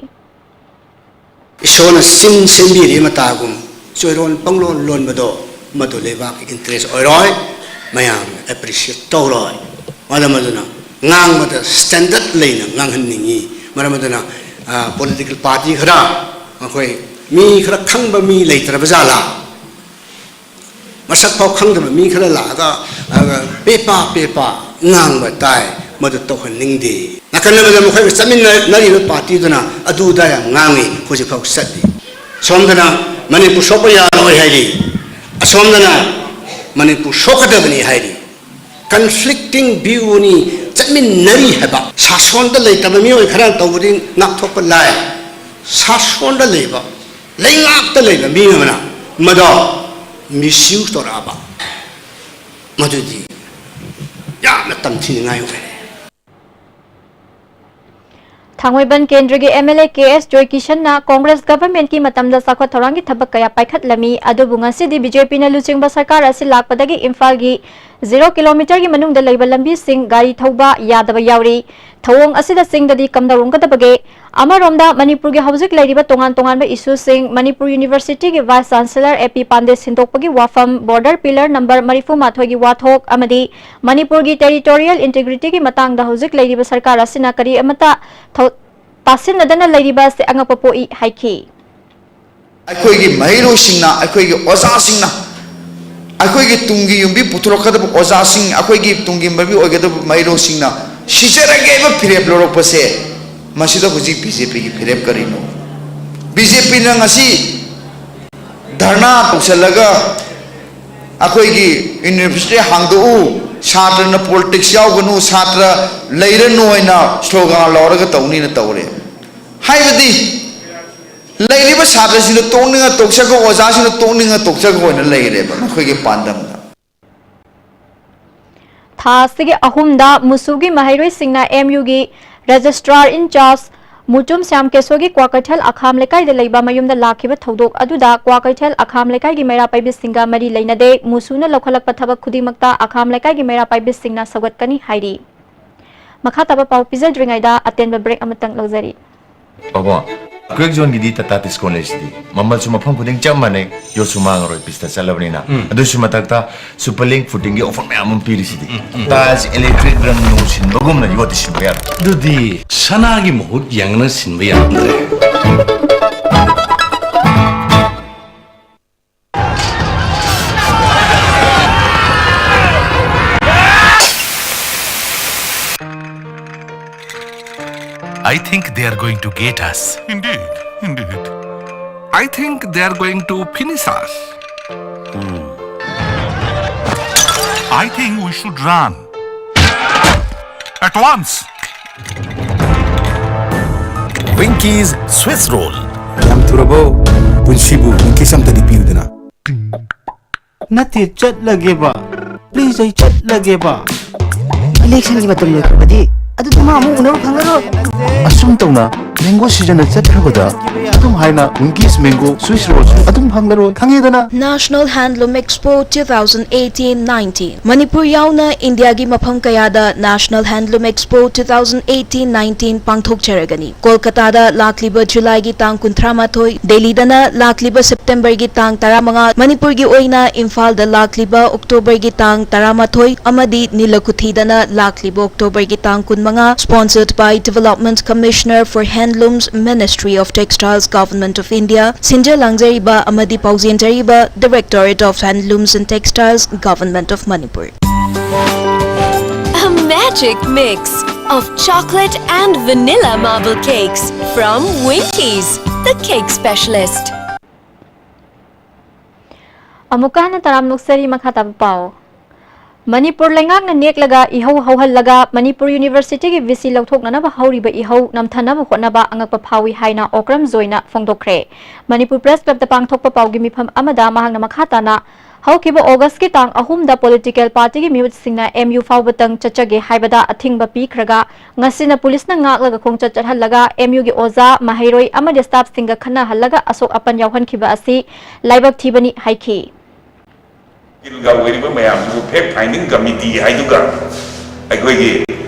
ꯏꯁꯣꯔꯅ ꯆꯤꯟ ꯁꯦꯝꯕꯤꯔꯤ ꯃꯇꯥꯒꯨꯝ ꯆꯣꯏꯔꯣꯟ ꯄꯪꯂꯣꯟ ꯂꯣꯟꯕꯗꯣ ꯃꯗꯨ ꯂꯩꯕꯥꯛꯀꯤ ꯏꯟꯇꯔꯦꯁ ꯑꯣꯏꯔꯣꯏ, ꯃꯌꯥꯝꯅ ꯑꯦꯄ꯭ꯔꯤꯁꯤꯌꯦꯠ ꯇꯧꯔꯣꯏ꯫ ꯃꯔꯝ ꯑꯗꯨꯅ ꯉꯥꯡꯕꯗ ꯁ꯭ꯇꯦꯟꯗꯔꯗ ꯂꯩꯅ ꯉꯥꯡꯍꯟꯅꯤꯡꯉꯤ꯫ ꯃꯔꯝ ꯑꯗꯨꯅ ꯄꯣꯂꯤꯇꯤꯀꯦꯜ ꯄꯥꯔꯇꯤ ꯈꯔ, ꯑꯩꯈꯣꯏ ꯃꯤ ꯈꯔ ꯈꯪꯕ ꯃꯤ ꯂꯩꯇ꯭ꯔꯕ ꯖꯥꯠꯂꯥ? ꯃꯁꯛ ꯐꯥꯎ ꯈꯪꯗꯕ ꯃꯤ ꯈꯔ ꯂꯥꯛꯑꯒ ꯄꯦꯄꯥ ꯄꯦꯄꯥ ꯉꯥꯡꯕ ꯇꯥꯏ꯫ ꯃꯗꯨ ꯇꯧꯍꯟꯅꯤꯡꯗꯦ꯫ ꯅꯥꯀꯟ ꯑꯃꯗ ꯃꯈꯣꯏꯒ ꯆꯠꯃꯤꯟꯅꯔꯤꯕ ꯄꯥꯔꯇꯤꯗꯨꯅ ꯑꯗꯨꯗ ꯌꯥꯝ ꯉꯥꯡꯉꯤ, ꯍꯧꯖꯤꯛꯐꯥꯎ ꯆꯠꯂꯤ꯫ ꯁꯣꯝꯗꯅ ꯃꯅꯤꯄꯨꯔ ꯁꯣꯛꯄ ꯌꯥꯔꯣꯏ ꯍꯥꯏꯔꯤ, ꯑꯁꯣꯝꯗꯅ ꯃꯅꯤꯄꯨꯔ ꯁꯣꯛꯀꯗꯕꯅꯤ ꯍꯥꯏꯔꯤ꯫ ꯀꯟꯐ꯭ꯂꯤꯛꯇꯤꯡ ꯚ꯭ꯌꯨꯅꯤ ꯆꯠꯃꯤꯟꯅꯔꯤ ꯍꯥꯏꯕ꯫ ꯁꯥꯁꯣꯟꯗ ꯂꯩꯇꯕ ꯃꯤꯑꯣꯏ ꯈꯔ ꯇꯧꯕꯗꯤ ꯉꯥꯛꯊꯣꯛꯄ ꯂꯥꯏ꯫ ꯁꯥꯁꯣꯟꯗ ꯂꯩꯕ, ꯂꯩꯉꯥꯛꯇ ꯂꯩꯕ ꯃꯤ ꯑꯃꯅ ꯃꯗꯣ ꯃꯤꯁꯌꯨꯁ ꯇꯧꯔꯛꯑꯕ, ꯃꯗꯨꯗꯤ ꯌꯥꯝꯅ ꯇꯝꯊꯤꯅꯤꯡꯉꯥꯏ ꯑꯣꯏꯔꯦ꯫ ꯊꯥꯡꯃꯩꯕꯟ ꯀꯦꯟꯗ꯭ꯔꯒꯤ ꯑꯦꯝ ꯑꯦꯜ ꯑꯦ ꯀꯦ ꯑꯦꯁ ꯖꯣꯏꯀꯤꯁꯟꯅ ꯀꯣꯡꯒ꯭ꯔꯦꯁ ꯒꯚꯔꯟꯃꯦꯟꯠꯀꯤ ꯃꯇꯝꯗ ꯆꯥꯎꯈꯠ ꯊꯧꯔꯥꯡꯒꯤ ꯊꯕꯛ ꯀꯌꯥ ꯄꯥꯏꯈꯠꯂꯝꯃꯤ, ꯑꯗꯨꯕꯨ ꯉꯁꯤꯗꯤ ꯕꯤ ꯖꯦ ꯄꯤꯅ ꯂꯨꯆꯤꯡꯕ ꯁꯔꯀꯥꯔ ꯑꯁꯤ ꯂꯥꯛꯄꯗꯒꯤ ꯏꯝꯐꯥꯜꯒꯤ ꯖꯤꯔꯣ ꯀꯤꯂꯣꯃꯤꯇꯔꯒꯤ ꯃꯅꯨꯡꯗ ꯂꯩꯕ ꯂꯝꯕꯤꯁꯤꯡ ꯒꯥꯔꯤ ꯊꯧꯕ ꯌꯥꯗꯕ ꯌꯥꯎꯔꯤ꯫ ꯊꯧꯑꯣꯡ ꯑꯁꯤꯗ ꯆꯤꯡꯗꯗꯤ ꯀꯝꯗꯧꯔꯝꯒꯗꯕꯒꯦ? ꯑꯃꯔꯣꯝꯗ ꯃꯅꯤꯄꯨꯔꯒꯤ ꯍꯧꯖꯤꯛ ꯂꯩꯔꯤꯕ ꯇꯣꯉꯥꯟ ꯇꯣꯉꯥꯟꯕ ꯏꯁꯨꯁꯤꯡ, ꯃꯅꯤꯄꯨꯔ ꯌꯨꯅꯤꯚꯔꯁꯤꯇꯤꯒꯤ ꯚꯥꯏꯁ ꯆꯥꯟꯁꯦꯂꯔ ꯑꯦ ꯄꯤ ꯄꯥꯟꯗꯦ ꯁꯤꯟꯗꯣꯛꯄꯒꯤ ꯋꯥꯐꯝ, ꯕꯣꯔꯗꯔ ꯄꯤꯂꯔ ꯅꯝꯕꯔ ꯃꯔꯤꯐꯨ ꯃꯥꯊꯣꯏꯒꯤ ꯋꯥꯊꯣꯛ ꯑꯃꯗꯤ ꯃꯅꯤꯄꯨꯔꯒꯤ ꯇꯦꯔꯤꯇꯣꯔꯤꯌꯦꯜ ꯏꯟꯇꯤꯒ꯭ꯔꯤꯇꯤꯒꯤ ꯃꯇꯥꯡꯗ ꯍꯧꯖꯤꯛ ꯂꯩꯔꯤꯕ ꯁꯔꯀꯥꯔ ꯑꯁꯤꯅ ꯀꯔꯤ ꯑꯃꯠꯇ ꯊꯧ-, ꯇꯥꯁꯤꯟꯅꯗꯅ ꯂꯩꯔꯤꯕ ꯑꯁꯤ ꯑꯉꯛꯄ ꯄꯣꯛꯏ ꯍꯥꯏꯈꯤ꯫ ꯑꯩꯈꯣꯏꯒꯤ ꯃꯍꯩꯔꯣꯏꯁꯤꯡꯅ, ꯑꯩꯈꯣꯏꯒꯤ ꯑꯣꯖꯥꯁꯤꯡꯅ ꯑꯩꯈꯣꯏꯒꯤ ꯇꯨꯡꯒꯤ ꯌꯨꯝꯕꯤ ꯄꯨꯊꯣꯔꯛꯀꯗꯕ ꯑꯣꯖꯥꯁꯤꯡ, ꯑꯩꯈꯣꯏꯒꯤ ꯇꯨꯡꯒꯤ ꯃꯃꯤ ꯑꯣꯏꯒꯗꯕ ꯃꯍꯩꯔꯣꯏꯁꯤꯡꯅ ꯁꯤꯖꯔꯒꯦ ꯍꯥꯏꯕ ꯐꯤꯔꯦꯞ ꯂꯧꯔꯛꯄꯁꯦ, ꯃꯁꯤꯗ ꯍꯧꯖꯤꯛ ꯕꯤ ꯖꯦ ꯄꯤꯒꯤ ꯐꯤꯔꯦꯞ ꯀꯔꯤꯅꯣ? ꯕꯤ ꯖꯦ ꯄꯤꯅ ꯉꯁꯤ ꯙꯔꯅꯥ ꯇꯧꯁꯜꯂꯒ ꯑꯩꯈꯣꯏꯒꯤ ꯌꯨꯅꯤꯚꯔꯁꯤꯇꯤ ꯍꯥꯡꯗꯣꯛꯎ, ꯁꯥꯇ꯭ꯔꯅ ꯄꯣꯂꯤꯇꯤꯛꯁ ꯌꯥꯎꯒꯅꯨ, ꯁꯥꯇ꯭ꯔ ꯂꯩꯔꯅꯨ ꯍꯥꯏꯅ ꯁ꯭ꯂꯣꯒꯥꯟ ꯂꯧꯔꯒ ꯇꯧꯅꯤꯅ ꯇꯧꯔꯦ꯫ ꯍꯥꯏꯕꯗꯤ ꯂꯩꯔꯤꯕ ꯁꯥꯇ꯭ꯔꯁꯤꯡꯅ ꯇꯣꯛꯅꯤꯡꯉ ꯇꯣꯛꯆꯈꯣ, ꯑꯣꯖꯥꯁꯤꯡꯅ ꯇꯣꯛꯅꯤꯡꯉ ꯇꯣꯛꯆꯈꯣ ꯍꯥꯏꯅ ꯂꯩꯔꯦꯕ ꯃꯈꯣꯏꯒꯤ ꯄꯥꯟꯗꯝꯗ꯫ ꯊꯥ ꯑꯁꯤꯒꯤ ꯑꯍꯨꯝꯗ ꯃꯨꯁꯨꯒꯤ ꯃꯍꯩꯔꯣꯏꯁꯤꯡꯅ ꯑꯦꯝ ꯌꯨꯒꯤ ꯔꯦꯖꯤꯁꯇ꯭ꯔꯥꯔ ꯏꯟ ꯆꯥꯔꯖ ꯃꯨꯆꯨꯝ ꯁ꯭ꯌꯥꯝ ꯀꯦꯁꯣꯒꯤ ꯀ꯭ꯋꯥꯀꯩꯊꯦꯜ ꯑꯈꯥꯝ ꯂꯩꯀꯥꯏꯗ ꯂꯩꯕ ꯃꯌꯨꯝꯗ ꯂꯥꯛꯈꯤꯕ ꯊꯧꯗꯣꯛ ꯑꯗꯨꯗ ꯀ꯭ꯋꯥꯀꯩꯊꯦꯜ ꯑꯈꯥꯝ ꯂꯩꯀꯥꯏꯒꯤ ꯃꯩꯔꯥ ꯄꯥꯏꯕꯤꯁꯤꯡꯒ ꯃꯔꯤ ꯂꯩꯅꯗꯦ, ꯃꯨꯁꯨꯅ ꯂꯧꯈꯠꯂꯛꯄ ꯊꯕꯛ ꯈꯨꯗꯤꯡꯃꯛꯇ ꯑꯈꯥꯝ ꯂꯩꯀꯥꯏꯒꯤ ꯃꯩꯔꯥ ꯄꯥꯏꯕꯤꯁꯤꯡꯅ ꯁꯧꯒꯠꯀꯅꯤ ꯍꯥꯏꯔꯤ꯫ ꯃꯈꯥ ꯇꯥꯕ ꯄꯥꯎ ꯄꯤꯖꯗ꯭ꯔꯤꯉꯩꯗ ꯑꯇꯦꯟꯕ ꯕ꯭ꯔꯦꯛ ꯑꯃꯇꯪ ꯂꯧꯖꯔꯤ꯫ ꯄꯥꯕꯨꯡ, ꯀ꯭ꯔꯦꯛ ꯖꯣꯟꯒꯤꯗꯤ ꯇꯥꯇꯥ ꯇꯤꯁꯀꯣꯟ ꯂꯩꯁꯤꯗꯤ꯫ ꯃꯃꯜꯁꯨ ꯃꯐꯝ ꯈꯨꯗꯤꯡ ꯆꯞ ꯃꯥꯟꯅꯩ, ꯌꯣꯠꯁꯨ ꯃꯥꯡꯉꯔꯣꯏ, ꯄꯤꯁꯇ ꯆꯠꯂꯕꯅꯤꯅ꯫ ꯑꯗꯨꯁꯨ ꯃꯊꯛꯇ ꯁꯨꯄꯔ ꯂꯤꯡ ꯐꯨꯇꯤꯡꯒꯤ ꯑꯣꯐꯔ ꯃꯌꯥꯝ ꯑꯃ ꯄꯤꯔꯤꯁꯤꯗꯤ꯫ ꯇꯥꯏꯜꯁ ꯏꯂꯦꯛꯇ꯭ꯔꯤꯛ ꯔꯪ ꯅꯨꯡ ꯁꯤꯟꯕꯒꯨꯝꯅ ꯌꯣꯠꯇꯤ ꯁꯤꯟꯕ ꯌꯥꯔꯣꯏ꯫ ꯑꯗꯨꯗꯤ ꯁꯅꯥꯒꯤ ꯃꯍꯨꯠ ꯌꯦꯡꯅ ꯁꯤꯟꯕ ꯌꯥꯔꯝꯗ꯭ꯔꯦ꯫ I think they are going to get us. Indeed, indeed. I think they are going to finish us. I think we should run. At once. Winky's Swiss Roll. ꯌꯥꯝ ꯊꯨꯔꯕꯣ? ꯄꯨꯟꯁꯤꯕꯨ ꯋꯤꯡꯀꯤꯁ ꯑꯝꯇꯗꯤ ꯄꯤꯌꯨꯗꯅ꯫ ꯅꯠꯇꯦ, ꯆꯠꯂꯒꯦꯕ꯫ ꯄ꯭ꯂꯤꯖ, ꯑꯩ ꯆꯠꯂꯒꯦꯕ꯫ ꯏꯂꯦꯛꯁꯟꯒꯤ ꯃꯇꯝ ꯂꯣꯏꯈ꯭ꯔꯕꯗꯤ ꯑꯗꯨꯗꯤ ꯃꯥ ꯑꯃꯨꯛ ꯎꯅꯕ ꯐꯪꯉꯔꯣꯏ꯫ ꯑꯁꯨꯝ ꯇꯧꯅ ꯃꯦꯡꯒꯣ ꯁꯤꯖꯟꯅ ꯆꯠꯈ꯭ꯔꯕꯗ ꯑꯗꯨꯝ ꯍꯥꯏꯅ ꯋꯤꯡꯀꯤꯁ ꯃꯦꯡꯒꯣ ꯁ꯭ꯋꯤꯁ ꯔꯣꯜꯁꯨ ꯑꯗꯨꯝ ꯐꯪꯂꯔꯣꯏ, ꯈꯪꯉꯦꯗꯅ? National Handloom Expo two thousand eighteen nineteen꯫ Manipur ꯌꯥꯎꯅ ꯏꯟꯗꯤꯌꯥꯒꯤ ꯃꯐꯝ ꯀꯌꯥꯗ National Handloom Expo two thousand eighteen nineteen ꯄꯥꯡꯊꯣꯛꯆꯔꯒꯅꯤ꯫ ꯀꯣꯜꯀꯇꯥꯗ ꯂꯥꯛꯂꯤꯕ ꯖꯨꯂꯥꯏꯒꯤ ꯇꯥꯡ ꯀꯨꯟꯊ꯭ꯔꯥ ꯃꯥꯊꯣꯏ, ꯗꯦꯜꯂꯤꯗꯅ ꯂꯥꯛꯂꯤꯕ ꯁꯦꯞꯇꯦꯝꯕꯔꯒꯤ ꯇꯥꯡ ꯇꯔꯥꯃꯉꯥ, ꯃꯅꯤꯄꯨꯔꯒꯤ ꯑꯣꯏꯅ ꯏꯝꯐꯥꯜꯗ ꯂꯥꯛꯂꯤꯕ ꯑꯣꯛꯇꯣꯕꯔꯒꯤ ꯇꯥꯡ ꯇꯔꯥꯃꯥꯊꯣꯏ ꯑꯃꯗꯤ ꯅꯤꯂꯀꯨꯊꯤꯗꯅ ꯂꯥꯛꯂꯤꯕ ꯑꯣꯛꯇꯣꯕꯔꯒꯤ ꯇꯥꯡ ꯀꯨꯟꯃꯉꯥ, sponsored by Development Commissioner for Handlooms, Ministry of Textiles, Government of India, ꯁꯤꯟꯖ ꯂꯥꯡꯖꯔꯤꯕ ꯑꯃꯗꯤ ꯄꯥꯎꯖꯦꯟꯖꯔꯤꯕ Directorate of Handlooms and Textiles, Government of Manipur. A magic mix of chocolate and vanilla marble cakes from Winkies. The cake specialist. ꯑꯃꯨꯛꯀ ꯍꯟꯅ ꯇꯔꯥꯝ ꯅꯣꯛꯆꯔꯤ꯫ ꯃꯈꯥ ꯇꯥꯕ ꯄꯥꯎ꯫ ꯃꯅꯤꯄꯨꯔ ꯂꯩꯉꯥꯛꯅ ꯅꯦꯛꯂꯒ ꯏꯍꯧ ꯍꯧꯍꯜꯂꯒ ꯃꯅꯤꯄꯨꯔ ꯌꯨꯅꯤꯚꯔꯁꯤꯇꯤꯒꯤ ꯚꯤ ꯁꯤ ꯂꯧꯊꯣꯛꯅꯅꯕ ꯍꯧꯔꯤꯕ ꯏꯍꯧ ꯅꯝꯊꯅꯕ ꯍꯣꯠꯅꯕ ꯑꯉꯛꯄ ꯐꯥꯎꯏ ꯍꯥꯏꯅ ꯑꯣꯀ꯭ꯔꯝ ꯖꯣꯏꯅ ꯐꯣꯡꯗꯣꯛꯈ꯭ꯔꯦ꯫ ꯃꯅꯤꯄꯨꯔ ꯄ꯭ꯔꯦꯁ ꯀ꯭ꯂꯕꯇ ꯄꯥꯡꯊꯣꯛꯄ ꯄꯥꯎꯒꯤ ꯃꯤꯐꯝ ꯑꯃꯗ ꯃꯍꯥꯛꯅ ꯃꯈꯥ ꯇꯥꯅ ꯍꯧꯈꯤꯕ ꯑꯣꯒꯁꯀꯤ ꯇꯥꯡ ꯑꯍꯨꯝꯗ ꯄꯣꯂꯤꯇꯤꯀꯦꯜ ꯄꯥꯔꯇꯤꯒꯤ ꯃꯤꯍꯨꯠꯁꯤꯡꯅ ꯑꯦꯝ ꯌꯨ ꯐꯥꯎꯕꯇꯪ ꯆꯠꯆꯒꯦ ꯍꯥꯏꯕꯗ ꯑꯊꯤꯡꯕ ꯄꯤꯈ꯭ꯔꯒ, ꯉꯁꯤꯅ ꯄꯨꯂꯤꯁꯅ ꯉꯥꯛꯂꯒ ꯈꯣꯡꯆꯠ ꯆꯠꯍꯜꯂꯒ ꯑꯦꯝ ꯌꯨꯒꯤ ꯑꯣꯖꯥ, ꯃꯍꯩꯔꯣꯏ ꯑꯃꯗꯤ ꯁ꯭ꯇꯥꯐꯁꯤꯡꯒ ꯈꯠꯅꯍꯜꯂꯒ ꯑꯁꯣꯛ ꯑꯄꯟ ꯌꯥꯎꯍꯟꯈꯤꯕ ꯑꯁꯤ ꯂꯥꯏꯕꯛ ꯊꯤꯕꯅꯤ ꯍꯥꯏꯈꯤ꯫ ꯎꯀꯤꯜꯒ ꯑꯣꯏꯔꯤꯕ ꯃꯌꯥꯝꯁꯤꯕꯨ ꯐꯦꯛ ꯐꯥꯏꯟꯗꯤꯡ ꯀꯃꯤꯇꯤ ꯍꯥꯏꯗꯨꯒ ꯑꯩꯈꯣꯏꯒꯤ,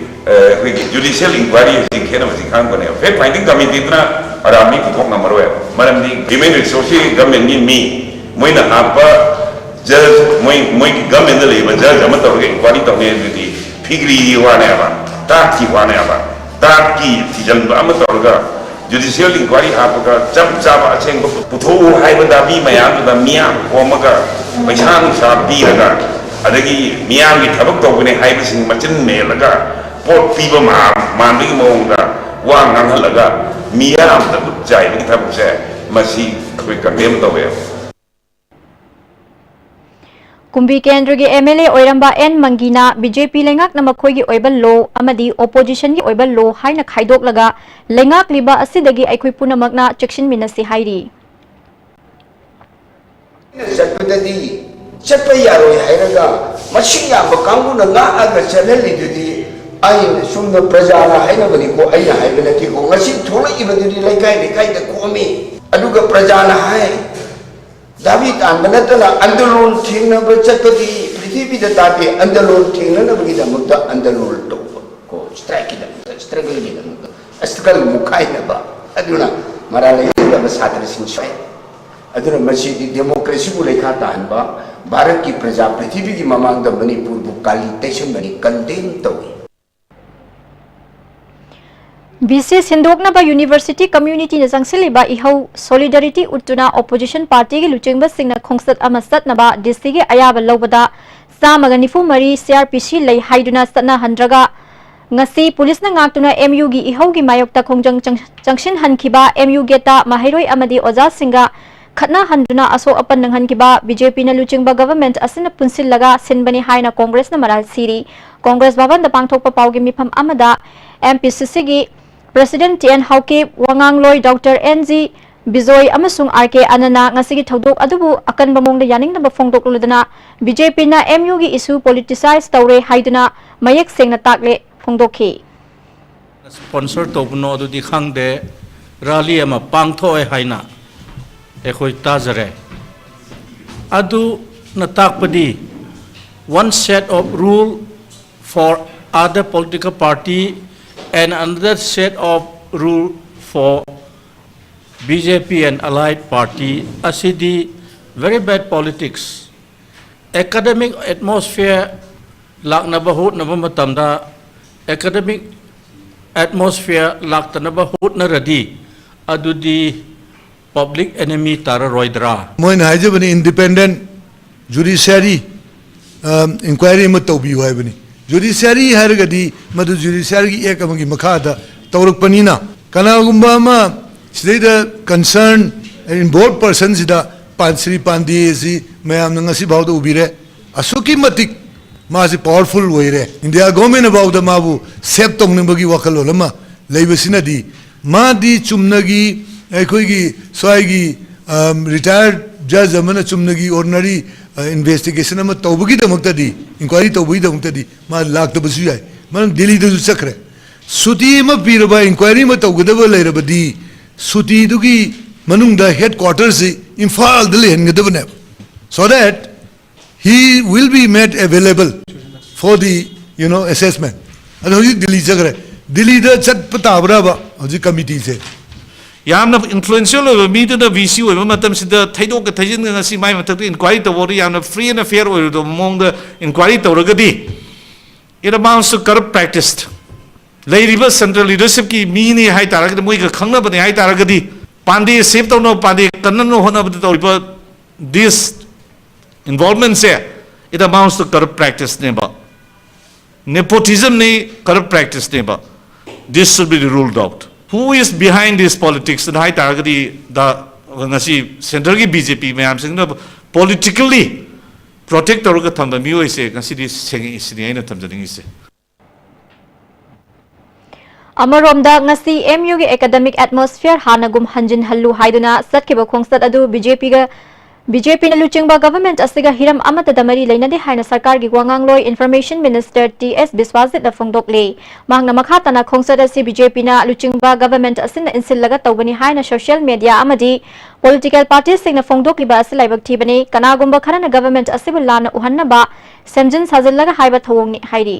ꯑ, ꯑꯩꯈꯣꯏꯒꯤ ꯖꯨꯗꯤꯁꯤꯌꯦꯜ ꯏꯟꯀ꯭ꯋꯥꯏꯔꯤ ꯍꯧꯖꯤꯛ ꯈꯦꯠꯅꯕꯁꯤ ꯈꯪꯉꯛꯄꯅꯦꯕ꯫ ꯐꯦꯛ ꯐꯥꯏꯟꯗꯤꯡ ꯀꯃꯤꯇꯤꯗꯨꯅ ꯑꯔꯥꯝ ꯃꯤ ꯄꯨꯊꯣꯛ ꯉꯝꯃꯔꯣꯏ꯫ ꯃꯔꯝꯗꯤ ꯍ꯭ꯌꯨꯃꯦꯟ ꯔꯤꯁꯣꯔꯁꯀꯤ ꯒꯚꯔꯟꯃꯦꯟꯒꯤ ꯃꯤ, ꯃꯣꯏꯅ ꯍꯥꯞꯄ ꯖꯖ, ꯃꯣꯏ, ꯃꯣꯏꯒꯤ ꯒꯚꯔꯟꯃꯦꯟꯗ ꯂꯩꯔꯤꯕ ꯖꯖ ꯑꯃ ꯇꯧꯔꯒ ꯏꯟꯀ꯭ꯋꯥꯏꯔꯤ ꯇꯧꯅꯤ ꯍꯥꯏꯗꯨꯗꯤ ꯐꯤꯒ꯭ꯔꯤꯒꯤ ꯋꯥꯅꯦꯕ, ꯇꯥꯠꯀꯤ ꯋꯥꯅꯦꯕ꯫ ꯇꯥꯠꯀꯤ ꯊꯤꯖꯤꯟꯕ ꯑꯃ ꯇꯧꯔꯒ ꯖꯨꯗꯤꯁꯤꯌꯦꯜ ꯏꯟꯀ꯭ꯋꯥꯏꯔꯤ ꯍꯥꯞꯄꯒ ꯆꯞ ꯆꯥꯕ ꯑꯁꯦꯡꯕ ꯄꯨꯊꯣꯛꯎ ꯍꯥꯏꯕ ꯗꯥꯕꯤ ꯃꯌꯥꯝꯗꯨꯗ ꯃꯤꯌꯥꯝ ꯈꯣꯝꯃꯒ ꯄꯩꯁꯥ ꯅꯨꯡꯁꯥ ꯄꯤꯔꯒ, ꯑꯗꯒꯤ ꯃꯤꯌꯥꯝꯒꯤ ꯊꯕꯛ ꯇꯧꯕꯅꯦ ꯍꯥꯏꯕꯁꯤꯡ ꯃꯆꯤꯟ ꯃꯦꯜꯂꯒ ꯄꯣꯠ ꯄꯤꯕ ꯃꯥ-, ꯃꯥꯟꯕꯒꯤ ꯃꯑꯣꯡꯗ ꯋꯥ ꯉꯥꯡꯍꯜꯂꯒ ꯃꯤꯌꯥꯝꯗ ꯎꯠ ꯆꯥꯏꯕꯒꯤ ꯊꯕꯛꯁꯦ, ꯃꯁꯤ ꯑꯩꯈꯣꯏ ꯀꯟꯗꯦꯝ ꯇꯧꯋꯦ꯫ ꯀꯨꯝꯕꯤ ꯀꯦꯟꯗ꯭ꯔꯒꯤ ꯑꯦꯝ ꯑꯦꯜ ꯑꯦ ꯑꯣꯏꯔꯝꯕ ꯑꯦꯟ ꯃꯪꯒꯤꯅ ꯕꯤ ꯖꯦ ꯄꯤ ꯂꯩꯉꯥꯛꯅ ꯃꯈꯣꯏꯒꯤ ꯑꯣꯏꯕ ꯂꯣ ꯑꯃꯗꯤ ꯑꯣꯄꯣꯖꯤꯁꯟꯒꯤ ꯑꯣꯏꯕ ꯂꯣ ꯍꯥꯏꯅ ꯈꯥꯏꯗꯣꯛꯂꯒ ꯂꯩꯉꯥꯛꯂꯤꯕ ꯑꯁꯤꯗꯒꯤ ꯑꯩꯈꯣꯏ ꯄꯨꯝꯅꯃꯛꯅ ꯆꯦꯛꯁꯤꯟꯃꯤꯟꯅꯁꯤ ꯍꯥꯏꯔꯤ꯫ ꯆꯠꯄꯗꯗꯤ ꯆꯠꯄ ꯌꯥꯔꯣꯏ ꯍꯥꯏꯔꯒ ꯃꯁꯤꯡ ꯌꯥꯝꯕ ꯀꯥꯡꯕꯨꯅ ꯉꯥꯛꯑꯒ ꯆꯠꯍꯜꯂꯤꯗꯨꯗꯤ ꯑꯩꯅ ꯁꯣꯝꯗ ꯄ꯭ꯔꯖꯥꯅ ꯍꯥꯏꯅꯕꯅꯤꯀꯣ, ꯑꯩꯅ ꯍꯥꯏꯕ ꯅꯠꯇꯦꯀꯣ꯫ ꯉꯁꯤ ꯊꯣꯛꯂꯛꯏꯕꯗꯨꯗꯤ ꯂꯩꯀꯥꯏ ꯂꯩꯀꯥꯏꯗ ꯈꯣꯝꯃꯤ, ꯑꯗꯨꯒ ꯄ꯭ꯔꯖꯥꯅ ꯍꯥꯏ꯫ ꯗꯥꯕꯤ ꯇꯥꯟꯕ ꯅꯠꯇꯅ ꯑꯟꯗꯣꯂꯣꯟ ꯊꯦꯡꯅꯕ ꯆꯠꯄꯗꯤ ꯄ꯭ꯔꯤꯊꯤꯕꯤꯗ ꯇꯥꯗꯦ꯫ ꯑꯟꯗꯣꯂꯣꯟ ꯊꯦꯡꯅꯅꯕꯒꯤꯗꯃꯛꯇ ꯑꯟꯗꯣꯂꯣꯟ ꯇꯧꯕ ꯀꯣ, ꯁ꯭ꯇ꯭ꯔꯥꯏꯛꯀꯤꯗꯃꯛꯇ, ꯁ꯭ꯇ꯭ꯔꯒꯜꯒꯤꯗꯃꯛꯇ, ꯁ꯭ꯇ꯭ꯔꯒꯜ ꯃꯨꯛꯈꯥꯏꯅꯕ꯫ ꯑꯗꯨꯅ ꯃꯔꯥꯜ ꯂꯩꯅꯗꯕ ꯁꯥꯇ꯭ꯔꯁꯤꯡ ꯁꯣꯛꯑꯦ꯫ ꯑꯗꯨꯅ ꯃꯁꯤꯗꯤ ꯗꯦꯃꯣꯀ꯭ꯔꯦꯁꯤꯕꯨ ꯂꯩꯈꯥ ꯇꯥꯍꯟꯕ, ꯚꯥꯔꯠꯀꯤ ꯄ꯭ꯔꯖꯥ ꯄ꯭ꯔꯤꯊꯤꯕꯤꯒꯤ ꯃꯃꯥꯡꯗ ꯃꯅꯤꯄꯨꯔꯕꯨ ꯀꯥꯂꯤ ꯇꯩꯁꯟꯕꯅꯤ, ꯀꯟꯗꯦꯝ ꯇꯧꯏ꯫ V C ꯁꯤꯟꯗꯣꯛꯅꯕ university ꯀꯝꯃ꯭ꯌꯨꯅꯤꯇꯤꯅ ꯆꯪꯁꯤꯜꯂꯤꯕ ꯏꯍꯧ solidarity ꯎꯠꯇꯨꯅ opposition ꯄꯥꯔꯇꯤꯒꯤ ꯂꯨꯆꯤꯡꯕꯁꯤꯡꯅ ꯈꯣꯡꯆꯠ ꯑꯃ ꯆꯠꯅꯕ ꯗꯤ ꯁꯤꯒꯤ ꯑꯌꯥꯕ ꯂꯧꯕꯗ ꯆꯥꯝꯃꯒ ꯅꯤꯐꯨ ꯃꯔꯤ ꯁꯤ ꯑꯥꯔ ꯄꯤ ꯁꯤ ꯂꯩ ꯍꯥꯏꯗꯨꯅ ꯆꯠꯅꯍꯟꯗ꯭ꯔꯒ ꯉꯁꯤ ꯄꯨꯂꯤꯁꯅ ꯉꯥꯛꯇꯨꯅ ꯑꯦꯝ ꯌꯨꯒꯤ ꯏꯍꯧꯒꯤ ꯃꯥꯌꯣꯛꯇ ꯈꯣꯡꯖꯪ ꯆꯪ-, ꯆꯪꯁꯤꯟꯍꯟꯈꯤꯕ ꯑꯦꯝ ꯌꯨ ꯒꯦꯠꯇ ꯃꯍꯩꯔꯣꯏ ꯑꯃꯗꯤ ꯑꯣꯖꯥꯁꯤꯡꯒ ꯈꯠꯅꯍꯟꯗꯨꯅ ꯑꯁꯣꯛ ꯑꯄꯟ ꯅꯪꯍꯟꯈꯤꯕ ꯕꯤ ꯖꯦ ꯄꯤꯅ ꯂꯨꯆꯤꯡꯕ ꯒꯚꯔꯟꯃꯦꯟꯠ ꯑꯁꯤꯅ ꯄꯨꯟꯁꯤꯜꯂꯒ ꯁꯤꯟꯕꯅꯤ ꯍꯥꯏꯅ ꯀꯣꯡꯒ꯭ꯔꯦꯁꯅ ꯃꯔꯥꯜ ꯁꯤꯔꯤ꯫ ꯀꯣꯡꯒ꯭ꯔꯦꯁ ꯚꯕꯟꯗ ꯄꯥꯡꯊꯣꯛꯄ ꯄꯥꯎꯒꯤ ꯃꯤꯐꯝ ꯑꯃꯗ ꯑꯦꯝ ꯄꯤ ꯁꯤ ꯁꯤꯒꯤ ꯄ꯭ꯔꯁꯤꯗꯦꯟꯠ ꯇꯤ ꯑꯦꯟ ꯍꯥꯎꯀꯤꯞ, ꯋꯥꯉꯥꯡꯂꯣꯏ ꯗꯣꯛꯇꯔ ꯑꯦꯟ ꯖꯤ ꯕꯤꯖꯣꯏ ꯑꯃꯁꯨꯡ ꯑꯥꯔ ꯀꯦ ꯑꯅꯟꯅ ꯉꯁꯤꯒꯤ ꯊꯧꯗꯣꯛ ꯑꯗꯨꯕꯨ ꯑꯀꯟꯕ ꯃꯑꯣꯡꯗ ꯌꯥꯅꯤꯡꯗꯕ ꯐꯣꯡꯗꯣꯛꯂꯗꯨꯅ ꯕꯤ ꯖꯦ ꯄꯤꯅ ꯑꯦꯝ ꯌꯨꯒꯤ ꯏꯁꯨ ꯄꯣꯂꯤꯇꯤꯁꯥꯏꯖ ꯇꯧꯔꯦ ꯍꯥꯏꯗꯨꯅ ꯃꯌꯦꯛ ꯁꯦꯡꯅ ꯇꯥꯛꯂꯦ ꯐꯣꯡꯗꯣꯛꯈꯤ꯫ ꯁ꯭ꯄꯣꯟꯁꯔ ꯇꯧꯕꯅꯣ ꯑꯗꯨꯗꯤ ꯈꯪꯗꯦ, ꯔꯥꯂꯤ ꯑꯃ ꯄꯥꯡꯊꯣꯛꯑꯦ ꯍꯥꯏꯅ ꯑꯩꯈꯣꯏ ꯇꯥꯖꯔꯦ꯫ ꯑꯗꯨꯅ ꯇꯥꯛꯄꯗꯤ, one set of rule for other political party and another set of rule for B J P and allied party ꯑꯁꯤꯗꯤ very bad politics꯫ Academic atmosphere ꯂꯥꯛꯅꯕ ꯍꯣꯠꯅꯕ ꯃꯇꯝꯗ, academic atmosphere ꯂꯥꯛꯇꯅꯕ ꯍꯣꯠꯅꯔꯗꯤ, ꯑꯗꯨꯗꯤ public enemy ꯇꯥꯔꯔꯣꯏꯗ꯭ꯔꯥ? ꯃꯣꯏꯅ ꯍꯥꯏꯖꯕꯅꯤ, independent judiciary inquiry ꯑꯃ ꯇꯧꯕꯤꯌꯨ ꯍꯥꯏꯕꯅꯤ꯫ Judiciary ꯍꯥꯏꯔꯒꯗꯤ ꯃꯗꯨ judiciaryꯒꯤ act ꯑꯃꯒꯤ ꯃꯈꯥꯗ ꯇꯧꯔꯛꯄꯅꯤꯅ, ꯀꯅꯥꯒꯨꯝꯕ ꯑꯃ ꯁꯤꯗꯩꯗ concern involved personꯁꯤꯗ ꯄꯥꯟ-, ꯁ꯭ꯔꯤ ꯄꯥꯟꯗꯦ ꯑꯁꯤ ꯃꯌꯥꯝꯅ ꯉꯁꯤ ꯐꯥꯎꯗ ꯎꯕꯤꯔꯦ꯫ ꯑꯁꯨꯛꯀꯤ ꯃꯇꯤꯛ ꯃꯥꯁꯤ powerful ꯑꯣꯏꯔꯦ, ꯏꯟꯗꯤꯌꯥ ꯒꯣꯔꯃꯦꯟꯅ ꯐꯥꯎꯗ ꯃꯥꯕꯨ save ꯇꯧꯅꯤꯡꯕꯒꯤ ꯋꯥꯈꯜꯂꯣꯟ ꯑꯃ ꯂꯩꯕꯁꯤꯅꯗꯤ, ꯃꯥꯗꯤ ꯆꯨꯝꯅꯒꯤ ꯑꯩꯈꯣꯏꯒꯤ ꯁ꯭ꯋꯥꯏꯒꯤ retired judge ꯑꯃꯅ ꯆꯨꯝꯅꯒꯤ ordinary investigation ꯑꯃ ꯇꯧꯕꯒꯤꯗꯃꯛꯇꯗꯤ, inquiry ꯇꯧꯕꯒꯤꯗꯃꯛꯇꯗꯤ ꯃꯥ ꯂꯥꯛꯇꯕꯁꯨ ꯌꯥꯏ, ꯃꯔꯝ ꯗꯤꯜꯂꯤꯗꯁꯨ ꯆꯠꯈ꯭ꯔꯦ꯫ ꯁꯨꯇꯤ ꯑꯃ ꯄꯤꯔꯕ, inquiry ꯑꯃ ꯇꯧꯒꯗꯕ ꯂꯩꯔꯕꯗꯤ, ꯁꯨꯇꯤꯗꯨꯒꯤ ꯃꯅꯨꯡꯗ headquarterꯁꯤ ꯏꯝꯐꯥꯜꯗ ꯂꯩꯍꯟꯒꯗꯕꯅꯦꯕ, so that he will be made available for the, you know, assessment. ꯑꯗꯣ ꯍꯧꯖꯤꯛ ꯗꯤꯜꯂꯤ ꯆꯠꯈ꯭ꯔꯦ꯫ ꯗꯤꯜꯂꯤꯗ ꯆꯠꯄ ꯇꯥꯕ꯭ꯔꯕ ꯍꯧꯖꯤꯛ committeeꯁꯦ? ꯌꯥꯝꯅ influential ꯑꯣꯏꯕ ꯃꯤꯗꯨꯅ V C ꯑꯣꯏꯕ ꯃꯇꯝꯁꯤꯗ ꯊꯩꯗꯣꯛꯀ ꯊꯩꯖꯤꯟꯒ ꯉꯁꯤ ꯃꯥꯏ ꯃꯊꯛꯇ inquiry ꯇꯧꯕꯗ ꯌꯥꯝꯅ free and fair ꯑꯣꯏꯔꯣꯏꯗꯕ ꯃꯑꯣꯡꯗ inquiry ꯇꯧꯔꯒꯗꯤ, it amounts to corrupt practice. ꯂꯩꯔꯤꯕ central leadershipꯀꯤ ꯃꯤꯅꯤ ꯍꯥꯏ ꯇꯥꯔꯒꯗꯤ, ꯃꯣꯏꯒ ꯈꯪꯅꯕꯅꯤ ꯍꯥꯏ ꯇꯥꯔꯒꯗꯤ, ꯄꯥꯟꯗꯦ save ꯇꯧꯅꯕ, ꯄꯥꯟꯗꯦ ꯀꯟꯅꯅꯕ ꯍꯣꯠꯅꯕꯗ ꯇꯧꯔꯤꯕ this involvementꯁꯦ, it amounts to corrupt practiceꯅꯦꯕ꯫ Nepotism ꯅꯤ, corrupt practice ꯅꯦꯕ꯫ This should be ruled out. Who is behind this politics? ꯍꯥꯏ ꯇꯥꯔꯒꯗꯤ ꯉꯁꯤ centre ꯒꯤ B J P ꯃꯌꯥꯝꯁꯤꯡꯅ politically protect ꯇꯧꯔꯒ ꯊꯝꯕ ꯃꯤꯑꯣꯏꯁꯦ ꯉꯁꯤꯗꯤ ꯁꯦꯡꯉꯛꯏꯁꯤꯅꯤ ꯑꯩꯅ ꯊꯝꯖꯅꯤꯡꯉꯤꯁꯦ꯫ ꯑꯃꯔꯣꯝꯗ, ꯉꯁꯤ M U ꯒꯤ academic atmosphere ꯍꯥꯟꯅꯒꯨꯝ ꯍꯟꯖꯤꯟꯍꯜꯂꯨ ꯍꯥꯏꯗꯨꯅ ꯆꯠꯈꯤꯕ ꯈꯣꯡꯆꯠ ꯑꯗꯨ B J P ꯒ, B J P ꯅ ꯂꯨꯆꯤꯡꯕ government ꯑꯁꯤꯒ ꯍꯤꯔꯝ ꯑꯃꯠꯇꯗ ꯃꯔꯤ ꯂꯩꯅꯗꯦ ꯍꯥꯏꯅ ꯁꯔꯀꯥꯔꯒꯤ ꯋꯥꯉꯥꯡꯂꯣꯏ Information Minister T S ꯕꯤꯁ꯭ꯋꯥꯖꯤꯠꯅ ꯐꯣꯡꯗꯣꯛꯂꯤ꯫ ꯃꯍꯥꯛꯅ ꯃꯈꯥ ꯇꯥꯅ ꯈꯣꯡꯆꯠ ꯑꯁꯤ B J P ꯅ ꯂꯨꯆꯤꯡꯕ government ꯑꯁꯤꯅ ꯏꯟꯁꯤꯜꯂꯒ ꯇꯧꯕꯅꯤ ꯍꯥꯏꯅ social media ꯑꯃꯗꯤ political party ꯁꯤꯡꯅ ꯐꯣꯡꯗꯣꯛꯂꯤꯕ ꯑꯁꯤ ꯂꯥꯏꯕꯛ ꯊꯤꯕꯅꯤ꯫ ꯀꯅꯥꯒꯨꯝꯕ ꯈꯔꯅ government ꯑꯁꯤꯕꯨ ꯂꯥꯟꯅ ꯎꯍꯟꯅꯕ ꯁꯦꯝꯖꯤꯟ ꯁꯥꯖꯤꯜꯂꯒ ꯍꯥꯏꯕ ꯊꯧꯑꯣꯡꯅꯤ ꯍꯥꯏꯔꯤ꯫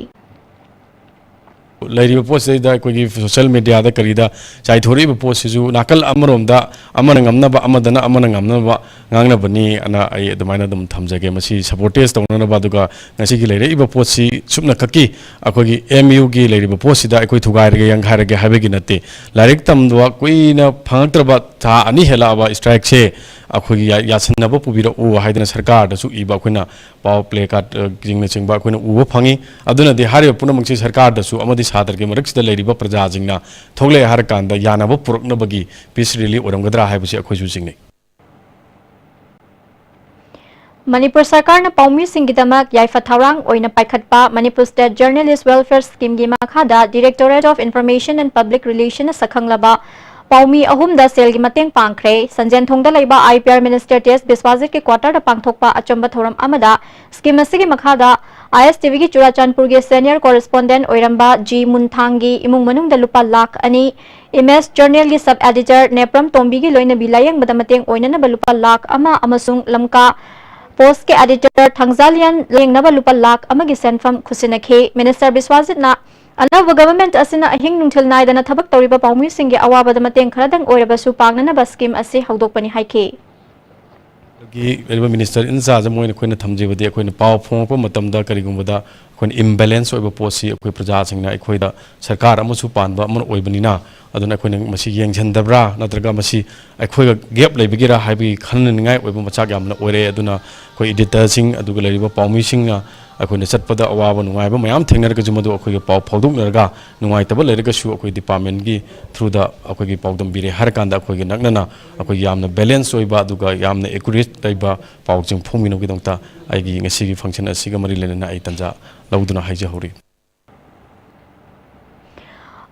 ꯂꯩꯔꯤꯕ ꯄꯣꯠꯁꯤꯗꯩꯗ ꯑꯩꯈꯣꯏꯒꯤ social media ꯗ ꯀꯔꯤꯗ ꯆꯥꯏꯊꯣꯔꯛꯏꯕ ꯄꯣꯠꯁꯤꯁꯨ ꯅꯥꯀꯜ ꯑꯃꯔꯣꯝꯗ ꯑꯃꯅ ꯉꯝꯅꯕ, ꯑꯃꯗꯅ ꯑꯃꯅ ꯉꯝꯅꯕ ꯉꯥꯡꯅꯕꯅꯤ ꯑꯅ ꯑꯩ ꯑꯗꯨꯃꯥꯏꯅ ꯑꯗꯨꯝ ꯊꯝꯖꯒꯦ꯫ ꯃꯁꯤ sabotage ꯇꯧꯅꯅꯕ, ꯑꯗꯨꯒ ꯉꯁꯤꯒꯤ ꯂꯩꯔꯛꯏꯕ ꯄꯣꯠꯁꯤ ꯁꯨꯞꯅꯈꯛꯀꯤ ꯑꯩꯈꯣꯏꯒꯤ M U ꯒꯤ ꯂꯩꯔꯤꯕ ꯄꯣꯠꯁꯤꯗ ꯑꯩꯈꯣꯏ ꯊꯨꯒꯥꯏꯔꯒꯦ, ꯌꯥꯡꯈꯥꯏꯔꯒꯦ ꯍꯥꯏꯕꯒꯤ ꯅꯠꯇꯦ꯫ ꯂꯥꯏꯔꯤꯛ ꯇꯝꯕ ꯀꯨꯏꯅ ꯐꯪꯉꯛꯇ꯭ꯔꯕ ꯊꯥ ꯑꯅꯤ ꯍꯦꯜꯂꯛꯑꯕ strike ꯁꯦ ꯑꯩꯈꯣꯏꯒꯤ ꯌꯥ-, ꯌꯥꯁꯤꯟꯅꯕ ꯄꯨꯕꯤꯔꯛꯎ ꯍꯥꯏꯗꯅ ꯁꯔꯀꯥꯔꯗꯁꯨ ꯏꯕ ꯑꯩꯈꯣꯏꯅ ꯄꯥꯎ placard, ꯑ, ꯁꯤꯡꯅꯆꯤꯡꯕ ꯑꯩꯈꯣꯏꯅ ꯎꯕ ꯐꯪꯉꯤ꯫ ꯑꯗꯨꯅꯗꯤ ꯍꯥꯏꯔꯤꯕ ꯄꯨꯝꯅꯃꯛꯁꯤ ꯁꯔꯀꯥꯔꯗꯁꯨ ꯑꯃꯗꯤ ꯁꯥꯇ꯭ꯔꯒꯤ ꯃꯔꯛꯁꯤꯗ ꯂꯩꯔꯤꯕ ꯄ꯭ꯔꯖꯥꯁꯤꯡꯅ ꯊꯣꯛꯂꯛꯑꯦ ꯍꯥꯏꯔꯀꯥꯟꯗ ꯌꯥꯅꯕ ꯄꯨꯔꯛꯅꯕꯒꯤ peace rally ꯑꯣꯏꯔꯝꯒꯗ꯭ꯔꯥ ꯍꯥꯏꯕꯁꯤ ꯑꯩꯈꯣꯏꯁꯨ ꯆꯤꯡꯅꯩ꯫ ꯃꯅꯤꯄꯨꯔ ꯁꯔꯀꯥꯔꯅ ꯄꯥꯎꯃꯤꯁꯤꯡꯒꯤꯗꯃꯛ ꯌꯥꯏꯐ ꯊꯧꯔꯥꯡ ꯑꯣꯏꯅ ꯄꯥꯏꯈꯠꯄ Manipur State Journalist Welfare Scheme ꯒꯤ ꯃꯈꯥꯗ Directorate of Information and Public Relation ꯅ ꯁꯛꯈꯪꯂꯕ ꯄꯥꯎꯃꯤ ꯑꯍꯨꯝꯗ ꯁꯦꯜꯒꯤ ꯃꯇꯦꯡ ꯄꯥꯡꯈ꯭ꯔꯦ꯫ ꯁꯟꯖꯦꯟꯊꯣꯡꯗ ꯂꯩꯕ I P R Minister T S ꯕꯤꯁ꯭ꯋꯥꯖꯤꯠꯀꯤ quarter ꯗ ꯄꯥꯡꯊꯣꯛꯄ ꯑꯆꯝꯕ ꯊꯧꯔꯝ ꯑꯃꯗ scheme ꯑꯁꯤꯒꯤ ꯃꯈꯥꯗ I S T V ꯒꯤ ꯆꯨꯔꯥꯆꯥꯟꯄꯨꯔꯒꯤ senior correspondent ꯑꯣꯏꯔꯝꯕ ꯖꯤ ꯃꯨꯟꯊꯥꯡꯒꯤ ꯏꯃꯨꯡ ꯃꯅꯨꯡꯗ ꯂꯨꯄꯥ ꯂꯥꯈ ꯑꯅꯤ, Image Journal ꯒꯤ sub editor ꯅꯦꯄ꯭ꯔꯝ ꯇꯣꯝꯕꯤꯒꯤ ꯂꯣꯏꯅꯕꯤ ꯂꯥꯌꯦꯡꯕꯗ ꯃꯇꯦꯡ ꯑꯣꯏꯅꯅꯕ ꯂꯨꯄꯥ ꯂꯥꯈ ꯑꯃ ꯑꯃꯁꯨꯡ ꯂꯝꯀꯥ Post ꯀꯤ editor ꯊꯥꯡꯖꯥꯂꯤꯌꯥꯟ ꯂꯥꯌꯦꯡꯅꯕ ꯂꯨꯄꯥ ꯂꯥꯈ ꯑꯃꯒꯤ ꯁꯦꯟꯐꯝ ꯈꯨꯠꯁꯤꯟꯅꯈꯤ꯫ Minister ꯕꯤꯁ꯭ꯋꯥꯖꯤꯠꯅ ꯑꯅꯧꯕ government ꯑꯁꯤꯅ ꯑꯍꯤꯡ ꯅꯨꯡꯊꯤꯜ ꯅꯥꯏꯗꯅ ꯊꯕꯛ ꯇꯧꯔꯤꯕ ꯄꯥꯎꯃꯤꯁꯤꯡꯒꯤ ꯑꯋꯥꯕꯗ ꯃꯇꯦꯡ ꯈꯔꯗꯪ ꯑꯣꯏꯔꯕꯁꯨ ꯄꯥꯡꯅꯅꯕ scheme ꯑꯁꯤ ꯍꯧꯗꯣꯛꯄꯅꯤ ꯍꯥꯏꯈꯤ꯫ ꯑꯗꯒꯤ ꯂꯩꯔꯤꯕ minister in charge ꯃꯣꯏꯅ ꯑꯩꯈꯣꯏꯅ ꯊꯝꯖꯕꯗꯤ ꯑꯩꯈꯣꯏꯅ ꯄꯥꯎ ꯐꯣꯡꯉꯛꯄ ꯃꯇꯝꯗ ꯀꯔꯤꯒꯨꯝꯕꯗ ꯑꯩꯈꯣꯏꯅ imbalance ꯑꯣꯏꯕ ꯄꯣꯠꯁꯤ ꯑꯩꯈꯣꯏ ꯄ꯭ꯔꯖꯥꯁꯤꯡꯅ ꯑꯩꯈꯣꯏꯗ ꯁꯔꯀꯥꯔ ꯑꯃꯁꯨ ꯄꯥꯟꯕ ꯑꯃ ꯑꯣꯏꯕꯅꯤꯅ ꯑꯗꯨꯅ ꯑꯩꯈꯣꯏꯅ ꯃꯁꯤ ꯌꯦꯡꯁꯤꯟꯗꯕ꯭ꯔꯥ ꯅꯠꯇ꯭ꯔꯒ ꯃꯁꯤ ꯑꯩꯈꯣꯏꯒ gap ꯂꯩꯕꯒꯤꯔꯥ ꯍꯥꯏꯕꯒꯤ ꯈꯟꯅꯅꯤꯡꯉꯥꯏ ꯑꯣꯏꯕ ꯃꯆꯥꯛ ꯌꯥꯝꯅ ꯑꯣꯏꯔꯦ꯫ ꯑꯗꯨꯅ ꯑꯩꯈꯣꯏ editor ꯁꯤꯡ ꯑꯗꯨꯒ ꯂꯩꯔꯤꯕ ꯄꯥꯎꯃꯤꯁꯤꯡꯅ ꯑꯩꯈꯣꯏꯅ ꯆꯠꯄꯗ ꯑꯋꯥꯕ ꯅꯨꯡꯉꯥꯏꯕ ꯃꯌꯥꯝ ꯊꯦꯡꯅꯔꯒꯁꯨ, ꯃꯗꯨ ꯑꯩꯈꯣꯏꯒ ꯄꯥꯎ ꯐꯥꯎꯗꯣꯛꯅꯔꯒ, ꯅꯨꯡꯉꯥꯏꯇꯕ ꯂꯩꯔꯒꯁꯨ ꯑꯩꯈꯣꯏ department ꯀꯤ through ꯗ ꯑꯩꯈꯣꯏꯒꯤ ꯄꯥꯎꯗꯝꯕꯤꯔꯦ ꯍꯥꯏꯔꯀꯥꯟꯗ, ꯑꯩꯈꯣꯏꯒꯤ ꯅꯛꯅꯅ ꯑꯩꯈꯣꯏꯒꯤ ꯌꯥꯝꯅ balance ꯑꯣꯏꯕ ꯑꯗꯨꯒ ꯌꯥꯝꯅ accurate ꯂꯩꯕ ꯄꯥꯎꯁꯤꯡ ꯐꯣꯡꯕꯤꯅꯕꯒꯤꯗꯃꯛꯇ ꯑꯩꯒꯤ ꯉꯁꯤꯒꯤ function ꯑꯁꯤꯒ ꯃꯔꯤ ꯂꯩꯅꯅ ꯑꯩ ꯇꯥꯟꯖꯥ ꯂꯧꯗꯨꯅ ꯍꯥꯏꯖꯍꯧꯔꯤ꯫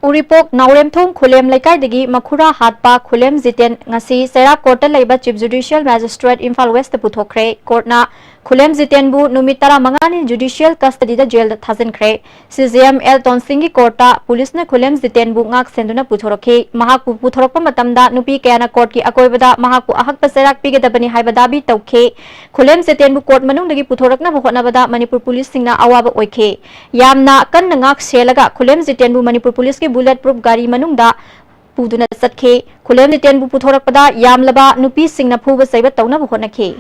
ꯎꯔꯤꯄꯣꯛ ꯅꯥꯎꯔꯦꯝꯊꯣꯡ ꯈꯨꯂꯦꯝ ꯂꯩꯀꯥꯏꯗꯒꯤ ꯃꯈꯨꯔꯥ ꯍꯥꯠꯄ ꯈꯨꯂꯦꯝ ꯖꯤꯇꯦꯟ ꯉꯁꯤ ꯆꯩꯔꯥꯛ court ꯇ ꯂꯩꯕ Chief Judicial Magistrate Imphal West ꯇ ꯄꯨꯊꯣꯛꯈ꯭ꯔꯦ꯫ Court ꯅ ꯈꯨꯂꯦꯝ ꯖꯤꯇꯦꯟꯕꯨ ꯅꯨꯃꯤꯠ ꯇꯔꯥꯃꯉꯥꯅꯤ judicial custody ꯗ jail ꯗ ꯊꯥꯖꯤꯟꯈ꯭ꯔꯦ꯫ C J M L ꯇꯣꯟꯁꯤꯡꯒꯤ court ꯇ police ꯅ ꯈꯨꯂꯦꯝ ꯖꯤꯇꯦꯟꯕꯨ ꯉꯥꯛ ꯁꯦꯟꯗꯨꯅ ꯄꯨꯊꯣꯔꯛꯈꯤ꯫ ꯃꯍꯥꯛꯄꯨ ꯄꯨꯊꯣꯔꯛꯄ ꯃꯇꯝꯗ ꯅꯨꯄꯤ ꯀꯌꯥꯅ court ꯀꯤ ꯑꯀꯣꯏꯕꯗ ꯃꯍꯥꯛꯄꯨ ꯑꯍꯛꯄ ꯆꯩꯔꯥꯛ ꯄꯤꯒꯗꯕꯅꯤ ꯍꯥꯏꯕ ꯗꯥꯕꯤ ꯇꯧꯈꯤ꯫ ꯈꯨꯂꯦꯝ ꯖꯤꯇꯦꯟꯕꯨ court ꯃꯅꯨꯡꯗꯒꯤ ꯄꯨꯊꯣꯔꯛꯅꯕ ꯍꯣꯠꯅꯕꯗ ꯃꯅꯤꯄꯨꯔ police ꯁꯤꯡꯅ ꯑꯋꯥꯕ ꯑꯣꯏꯈꯤ꯫ ꯌꯥꯝꯅ ꯀꯟꯅ ꯉꯥꯛ ꯁꯦꯜꯂꯒ ꯈꯨꯂꯦꯝ ꯖꯤꯇꯦꯟꯕꯨ ꯃꯅꯤꯄꯨꯔ police ꯀꯤ bullet proof ꯒꯥꯔꯤ ꯃꯅꯨꯡꯗ ꯄꯨꯗꯨꯅ ꯆꯠꯈꯤ꯫ ꯈꯨꯂꯦꯝ ꯖꯤꯇꯦꯟꯕꯨ ꯄꯨꯊꯣꯔꯛꯄꯗ ꯌꯥꯝꯂꯕ ꯅꯨꯄꯤꯁꯤꯡꯅ ꯐꯨꯕ ꯆꯩꯕ ꯇꯧꯅꯕ ꯍꯣꯠꯅꯈꯤ꯫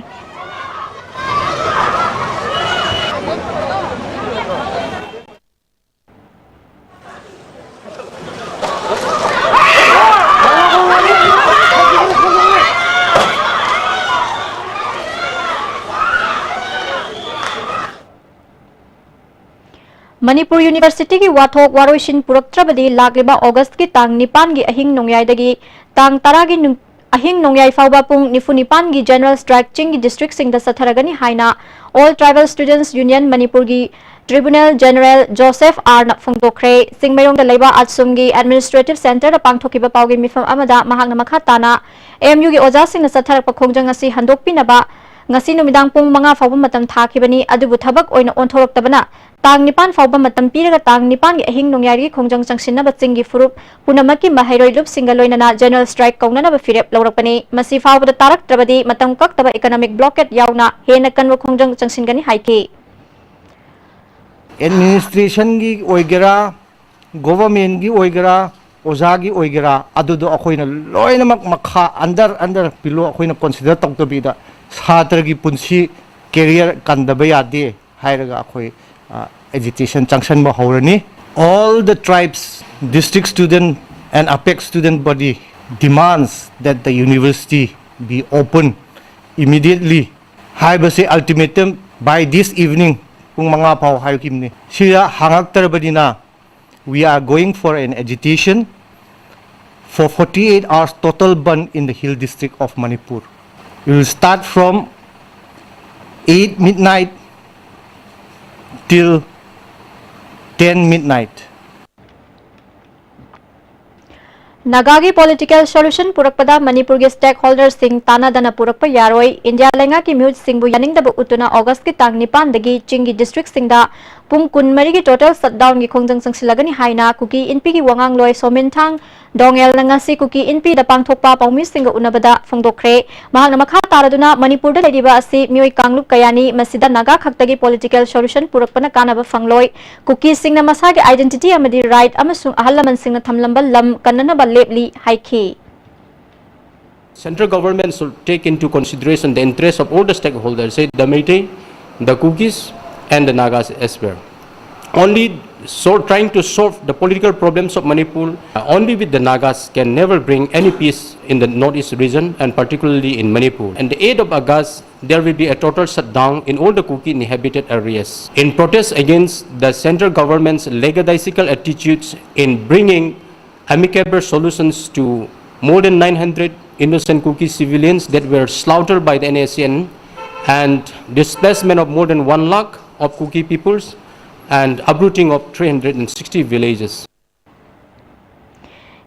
ꯃꯅꯤꯄꯨꯔ University ꯒꯤ ꯋꯥꯊꯣꯛ ꯋꯥꯔꯣꯏꯁꯤꯟ ꯄꯨꯔꯛꯇ꯭ꯔꯕꯗꯤ ꯂꯥꯛꯂꯤꯕ August ꯀꯤ ꯇꯥꯡ ꯅꯤꯄꯥꯟꯒꯤ ꯑꯍꯤꯡ ꯅꯣꯡꯌꯥꯏꯗꯒꯤ ꯇꯥꯡ ꯇꯔꯥꯒꯤ ꯅꯨꯡ-, ꯑꯍꯤꯡ ꯅꯣꯡꯌꯥꯏ ꯐꯥꯎꯕ ꯄꯨꯡ ꯅꯤꯐꯨ ꯅꯤꯄꯥꯟꯒꯤ general strike ꯆꯤꯡꯒꯤ district ꯁꯤꯡꯗ ꯆꯠꯊꯔꯒꯅꯤ ꯍꯥꯏꯅ All Tribal Students Union ꯃꯅꯤꯄꯨꯔꯒꯤ Tribunal General ꯖꯣꯁꯦꯐ ꯑꯥꯔꯅ ꯐꯣꯡꯗꯣꯛꯈ꯭ꯔꯦ꯫ ꯆꯤꯡꯃꯩꯔꯣꯡꯗ ꯂꯩꯕ ꯑꯠꯁꯨꯝꯒꯤ administrative centre ꯗ ꯄꯥꯡꯊꯣꯛꯈꯤꯕ ꯄꯥꯎꯒꯤ ꯃꯤꯐꯝ ꯑꯃꯗ ꯃꯍꯥꯛꯅ ꯃꯈꯥ ꯇꯥꯅ M U ꯒꯤ ꯑꯣꯖꯥꯁꯤꯡꯅ ꯆꯠꯊꯔꯛꯄ ꯈꯣꯡꯖꯪ ꯑꯁꯤ ꯍꯟꯗꯣꯛꯄꯤꯅꯕ ꯉꯁꯤ ꯅꯨꯃꯤꯗꯥꯡ ꯄꯨꯡ ꯃꯉꯥ ꯐꯥꯎꯕ ꯃꯇꯝ ꯊꯥꯈꯤꯕꯅꯤ, ꯑꯗꯨꯕꯨ ꯊꯕꯛ ꯑꯣꯏꯅ ꯑꯣꯟꯊꯣꯔꯛꯇꯕꯅ ꯇꯥꯡ ꯅꯤꯄꯥꯟ ꯐꯥꯎꯕ ꯃꯇꯝ ꯄꯤꯔꯒ ꯇꯥꯡ ꯅꯤꯄꯥꯟꯒꯤ ꯑꯍꯤꯡ ꯅꯣꯡꯌꯥꯏꯒꯤ ꯈꯣꯡꯖꯪ ꯆꯪꯁꯤꯟꯅꯕ ꯆꯤꯡꯒꯤ ꯐꯨꯔꯨꯞ ꯄꯨꯝꯅꯃꯛꯀꯤ ꯃꯍꯩꯔꯣꯏ ꯂꯨꯞꯁꯤꯡꯒ ꯂꯣꯏꯅꯅ general strike ꯀꯧꯅꯅꯕ ꯐꯤꯔꯦꯞ ꯂꯧꯔꯛꯄꯅꯤ꯫ ꯃꯁꯤ ꯐꯥꯎꯕꯗ ꯇꯥꯔꯛꯇ꯭ꯔꯕꯗꯤ ꯃꯇꯝ ꯀꯛꯇꯕ economic blockade ꯌꯥꯎꯅ ꯍꯦꯟꯅ ꯀꯟꯕ ꯈꯣꯡꯖꯪ ꯆꯪꯁꯤꯟꯒꯅꯤ ꯍꯥꯏꯈꯤ꯫ Administration ꯒꯤ ꯑꯣꯏꯒꯦꯔꯥ, government ꯀꯤ ꯑꯣꯏꯒꯦꯔꯥ, ꯑꯣꯖꯥꯒꯤ ꯑꯣꯏꯒꯦꯔꯥ, ꯑꯗꯨꯗꯣ ꯑꯩꯈꯣꯏꯅ ꯂꯣꯏꯅꯃꯛ ꯃꯈꯥ under, under pillow ꯑꯩꯈꯣꯏꯅ consider ꯇꯧꯗꯕꯤꯗ ꯁꯥꯇ꯭ꯔꯒꯤ ꯄꯨꯟꯁꯤ, career ꯀꯟꯗꯕ ꯌꯥꯗꯦ ꯍꯥꯏꯔꯒ ꯑꯩꯈꯣꯏ, ꯑ, agitation ꯆꯪꯁꯟꯕ ꯍꯧꯔꯅꯤ꯫ All the tribes, district student and apex student body demands that the university be open immediately ꯍꯥꯏꯕꯁꯤ ultimatum by this evening ꯄꯨꯡ ꯃꯉꯥ ꯐꯥꯎ ꯍꯥꯏꯈꯤꯕꯅꯤ꯫ ꯁꯤꯗ ꯍꯥꯡꯉꯛꯇ꯭ꯔꯕꯅꯤꯅ, we are going for an agitation for forty-eight hours total bandh in the Hill District of Manipur. We will start from eight midnight till ten midnight. ꯅꯥꯒꯥꯒꯤ political solution ꯄꯨꯔꯛꯄꯗ ꯃꯅꯤꯄꯨꯔꯒꯤ stakeholderꯁꯤꯡ ꯇꯥꯟꯅꯗꯅ ꯄꯨꯔꯛꯄ ꯌꯥꯔꯣꯏ꯫ ꯏꯟꯗꯤꯌꯥ ꯂꯩꯉꯥꯛꯀꯤ ꯃꯤꯍꯨꯠꯁꯤꯡꯕꯨ ꯌꯥꯅꯤꯡꯗꯕ ꯎꯠꯇꯨꯅ Augustꯀꯤ ꯇꯥꯡ ꯅꯤꯄꯥꯟꯗꯒꯤ ꯆꯤꯡꯒꯤ districtꯁꯤꯡꯗ ꯄꯨꯡ ꯀꯨꯟꯃꯔꯤꯒꯤ total shutdownꯒꯤ ꯈꯣꯡꯖꯪ ꯆꯪꯁꯤꯜꯂꯒꯅꯤ ꯍꯥꯏꯅ ꯀꯨꯀꯤ ꯏꯟꯄꯤꯒꯤ ꯋꯥꯉꯥꯡꯂꯣꯏ ꯁꯣꯃꯤꯟꯊꯥꯡ ꯗꯣꯉꯦꯜꯅ ꯉꯁꯤ ꯀꯨꯀꯤ ꯏꯟꯄꯤꯗ ꯄꯥꯡꯊꯣꯛꯄ ꯄꯥꯎꯃꯤꯁꯤꯡꯒ ꯎꯅꯕꯗ ꯐꯣꯡꯗꯣꯛꯈ꯭ꯔꯦ꯫ ꯃꯍꯥꯛꯅ ꯃꯈꯥ ꯇꯥꯔꯗꯨꯅ, ꯃꯅꯤꯄꯨꯔꯗ ꯂꯩꯔꯤꯕ ꯑꯁꯤ ꯃꯤꯑꯣꯏ ꯀꯥꯡꯂꯨꯞ ꯀꯌꯥꯅꯤ, ꯃꯁꯤꯗ ꯅꯥꯒꯥ ꯈꯛꯇꯒꯤ political solution ꯄꯨꯔꯛꯄꯅ ꯀꯥꯟꯅꯕ ꯐꯪꯂꯣꯏ꯫ ꯀꯨꯀꯤꯁꯤꯡꯅ ꯃꯁꯥꯒꯤ identity ꯑꯃꯗꯤ right ꯑꯃꯁꯨꯡ ꯑꯍꯜ ꯂꯃꯟꯁꯤꯡꯅ ꯊꯝꯂꯝꯕ ꯂꯝ ꯀꯟꯅꯅꯕ ꯂꯦꯞꯂꯤ ꯍꯥꯏꯈꯤ꯫ Central government should take into consideration the interests of all the stakeholders, say the Meitei, the Kukis, and the Nagas as well. Only so trying to solve the political problems of Manipur, uh, only with the Nagas can never bring any peace in the northeast region and particularly in Manipur. And the eighth of August, there will be a total shutdown in all the Kuki inhabited areas in protest against the central government's lackadaisical attitudes in bringing amicable solutions to more than nine hundred innocent Kuki civilians that were slaughtered by the N S C N and displacement of more than one lakh of Kuki peoples and uprooting of three hundred and sixty villages.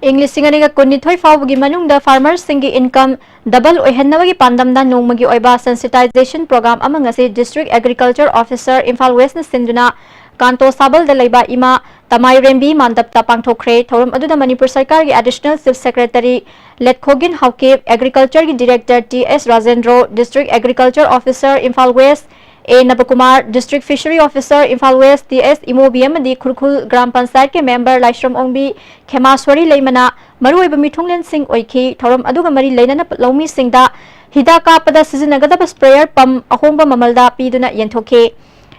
ꯏꯪ ꯂꯤꯁꯤꯡ ꯑꯅꯤꯒ ꯀꯨꯟꯅꯤꯊꯣꯏ ꯐꯥꯎꯕꯒꯤ ꯃꯅꯨꯡꯗ farmerꯁꯤꯡꯒꯤ income double ꯑꯣꯏꯍꯟꯅꯕꯒꯤ ꯄꯥꯟꯗꯝꯗ ꯅꯣꯡꯃꯒꯤ ꯑꯣꯏꯕ sensitization program ꯑꯃ ꯉꯁꯤ District Agriculture Officer, ꯏꯝꯐꯥꯜ Westꯅ ꯁꯤꯟꯗꯨꯅ ꯀꯥꯟꯇꯣ ꯁꯥꯕꯜꯗ ꯂꯩꯕ ꯏꯃꯥ ꯇꯃꯥꯏꯔꯦꯝꯕꯤ ꯃꯥꯟꯗꯞꯇ ꯄꯥꯡꯊꯣꯛꯈ꯭ꯔꯦ꯫ ꯊꯧꯔꯝ ꯑꯗꯨꯗ ꯃꯅꯤꯄꯨꯔ ꯁꯔꯀꯥꯔꯒꯤ Additional Chief Secretary Letkhogin Haokip, Agricultureꯒꯤ Director T S Rajendro, District Agriculture Officer, Imphal West A Nabakumar, District Fishery Officer, Imphal West T S Imobi ꯑꯃꯗꯤ ꯈꯨꯔꯈꯨꯜ ꯒ꯭ꯔꯥꯝ ꯄꯟꯆꯥꯌꯠꯀꯤ member ꯂꯥꯏꯁ꯭ꯔꯝ ꯑꯣꯡꯕꯤ ꯈꯦꯃꯥꯁ꯭ꯋꯔꯤ ꯂꯩꯃꯅ ꯃꯔꯨꯑꯣꯏꯕ ꯃꯤꯊꯨꯡꯂꯦꯟꯁꯤꯡ ꯑꯣꯏꯈꯤ꯫ ꯊꯧꯔꯝ ꯑꯗꯨꯒ ꯃꯔꯤ ꯂꯩꯅꯅ ꯂꯧꯃꯤꯁꯤꯡꯗ ꯍꯤꯗꯥꯛ ꯀꯥꯞꯄꯗ ꯁꯤꯖꯤꯟꯅꯒꯗꯕ sprayer pump ꯑꯍꯣꯡꯕ ꯃꯃꯜꯗ ꯄꯤꯗꯨꯅ ꯌꯦꯟꯊꯣꯛꯈꯤ꯫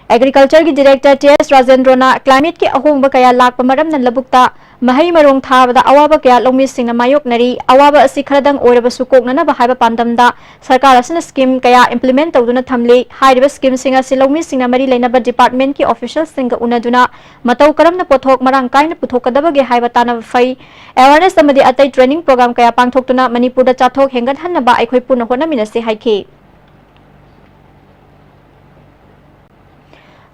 Agriculture ꯒꯤ Director ꯇꯤ ꯑꯦꯁ ꯔꯥꯖꯦꯟꯗ꯭ꯔꯣꯅ climate ꯀꯤ ꯑꯍꯣꯡꯕ ꯀꯌꯥ ꯂꯥꯛꯄ ꯃꯔꯝꯅ ꯂꯧꯕꯨꯛꯇ ꯃꯍꯩ ꯃꯔꯣꯡ ꯊꯥꯕꯗ ꯑꯋꯥꯕ ꯀꯌꯥ ꯂꯧꯃꯤꯁꯤꯡꯅ ꯃꯥꯌꯣꯛꯅꯔꯤ꯫ ꯑꯋꯥꯕ ꯑꯁꯤ ꯈꯔꯗꯪ ꯑꯣꯏꯔꯕꯁꯨ ꯀꯣꯛꯅꯅꯕ ꯍꯥꯏꯕ ꯄꯥꯟꯗꯝꯗ ꯁꯔꯀꯥꯔ ꯑꯁꯤꯅ scheme ꯀꯌꯥ implement ꯇꯧꯗꯨꯅ ꯊꯝꯂꯤ꯫ ꯍꯥꯏꯔꯤꯕ scheme ꯁꯤꯡ ꯑꯁꯤ ꯂꯧꯃꯤꯁꯤꯡꯅ ꯃꯔꯤ ꯂꯩꯅꯕ department ꯀꯤ official ꯁꯤꯡꯒ ꯎꯅꯗꯨꯅ ꯃꯇꯧ ꯀꯔꯝꯅ ꯄꯣꯠꯊꯣꯛ ꯃꯔꯥꯡ ꯀꯥꯏꯅ ꯄꯨꯊꯣꯛꯀꯗꯕꯒꯦ ꯍꯥꯏꯕ ꯇꯥꯟꯅꯕ ꯐꯩ꯫ Awareness ꯑꯃꯗꯤ ꯑꯇꯩ training program ꯀꯌꯥ ꯄꯥꯡꯊꯣꯛꯇꯨꯅ ꯃꯅꯤꯄꯨꯔꯗ ꯆꯥꯊꯣꯛ ꯍꯦꯟꯒꯠꯍꯟꯅꯕ ꯑꯩꯈꯣꯏ ꯄꯨꯟꯅ ꯍꯣꯠꯅꯃꯤꯟꯅꯁꯤ ꯍꯥꯏꯈꯤ꯫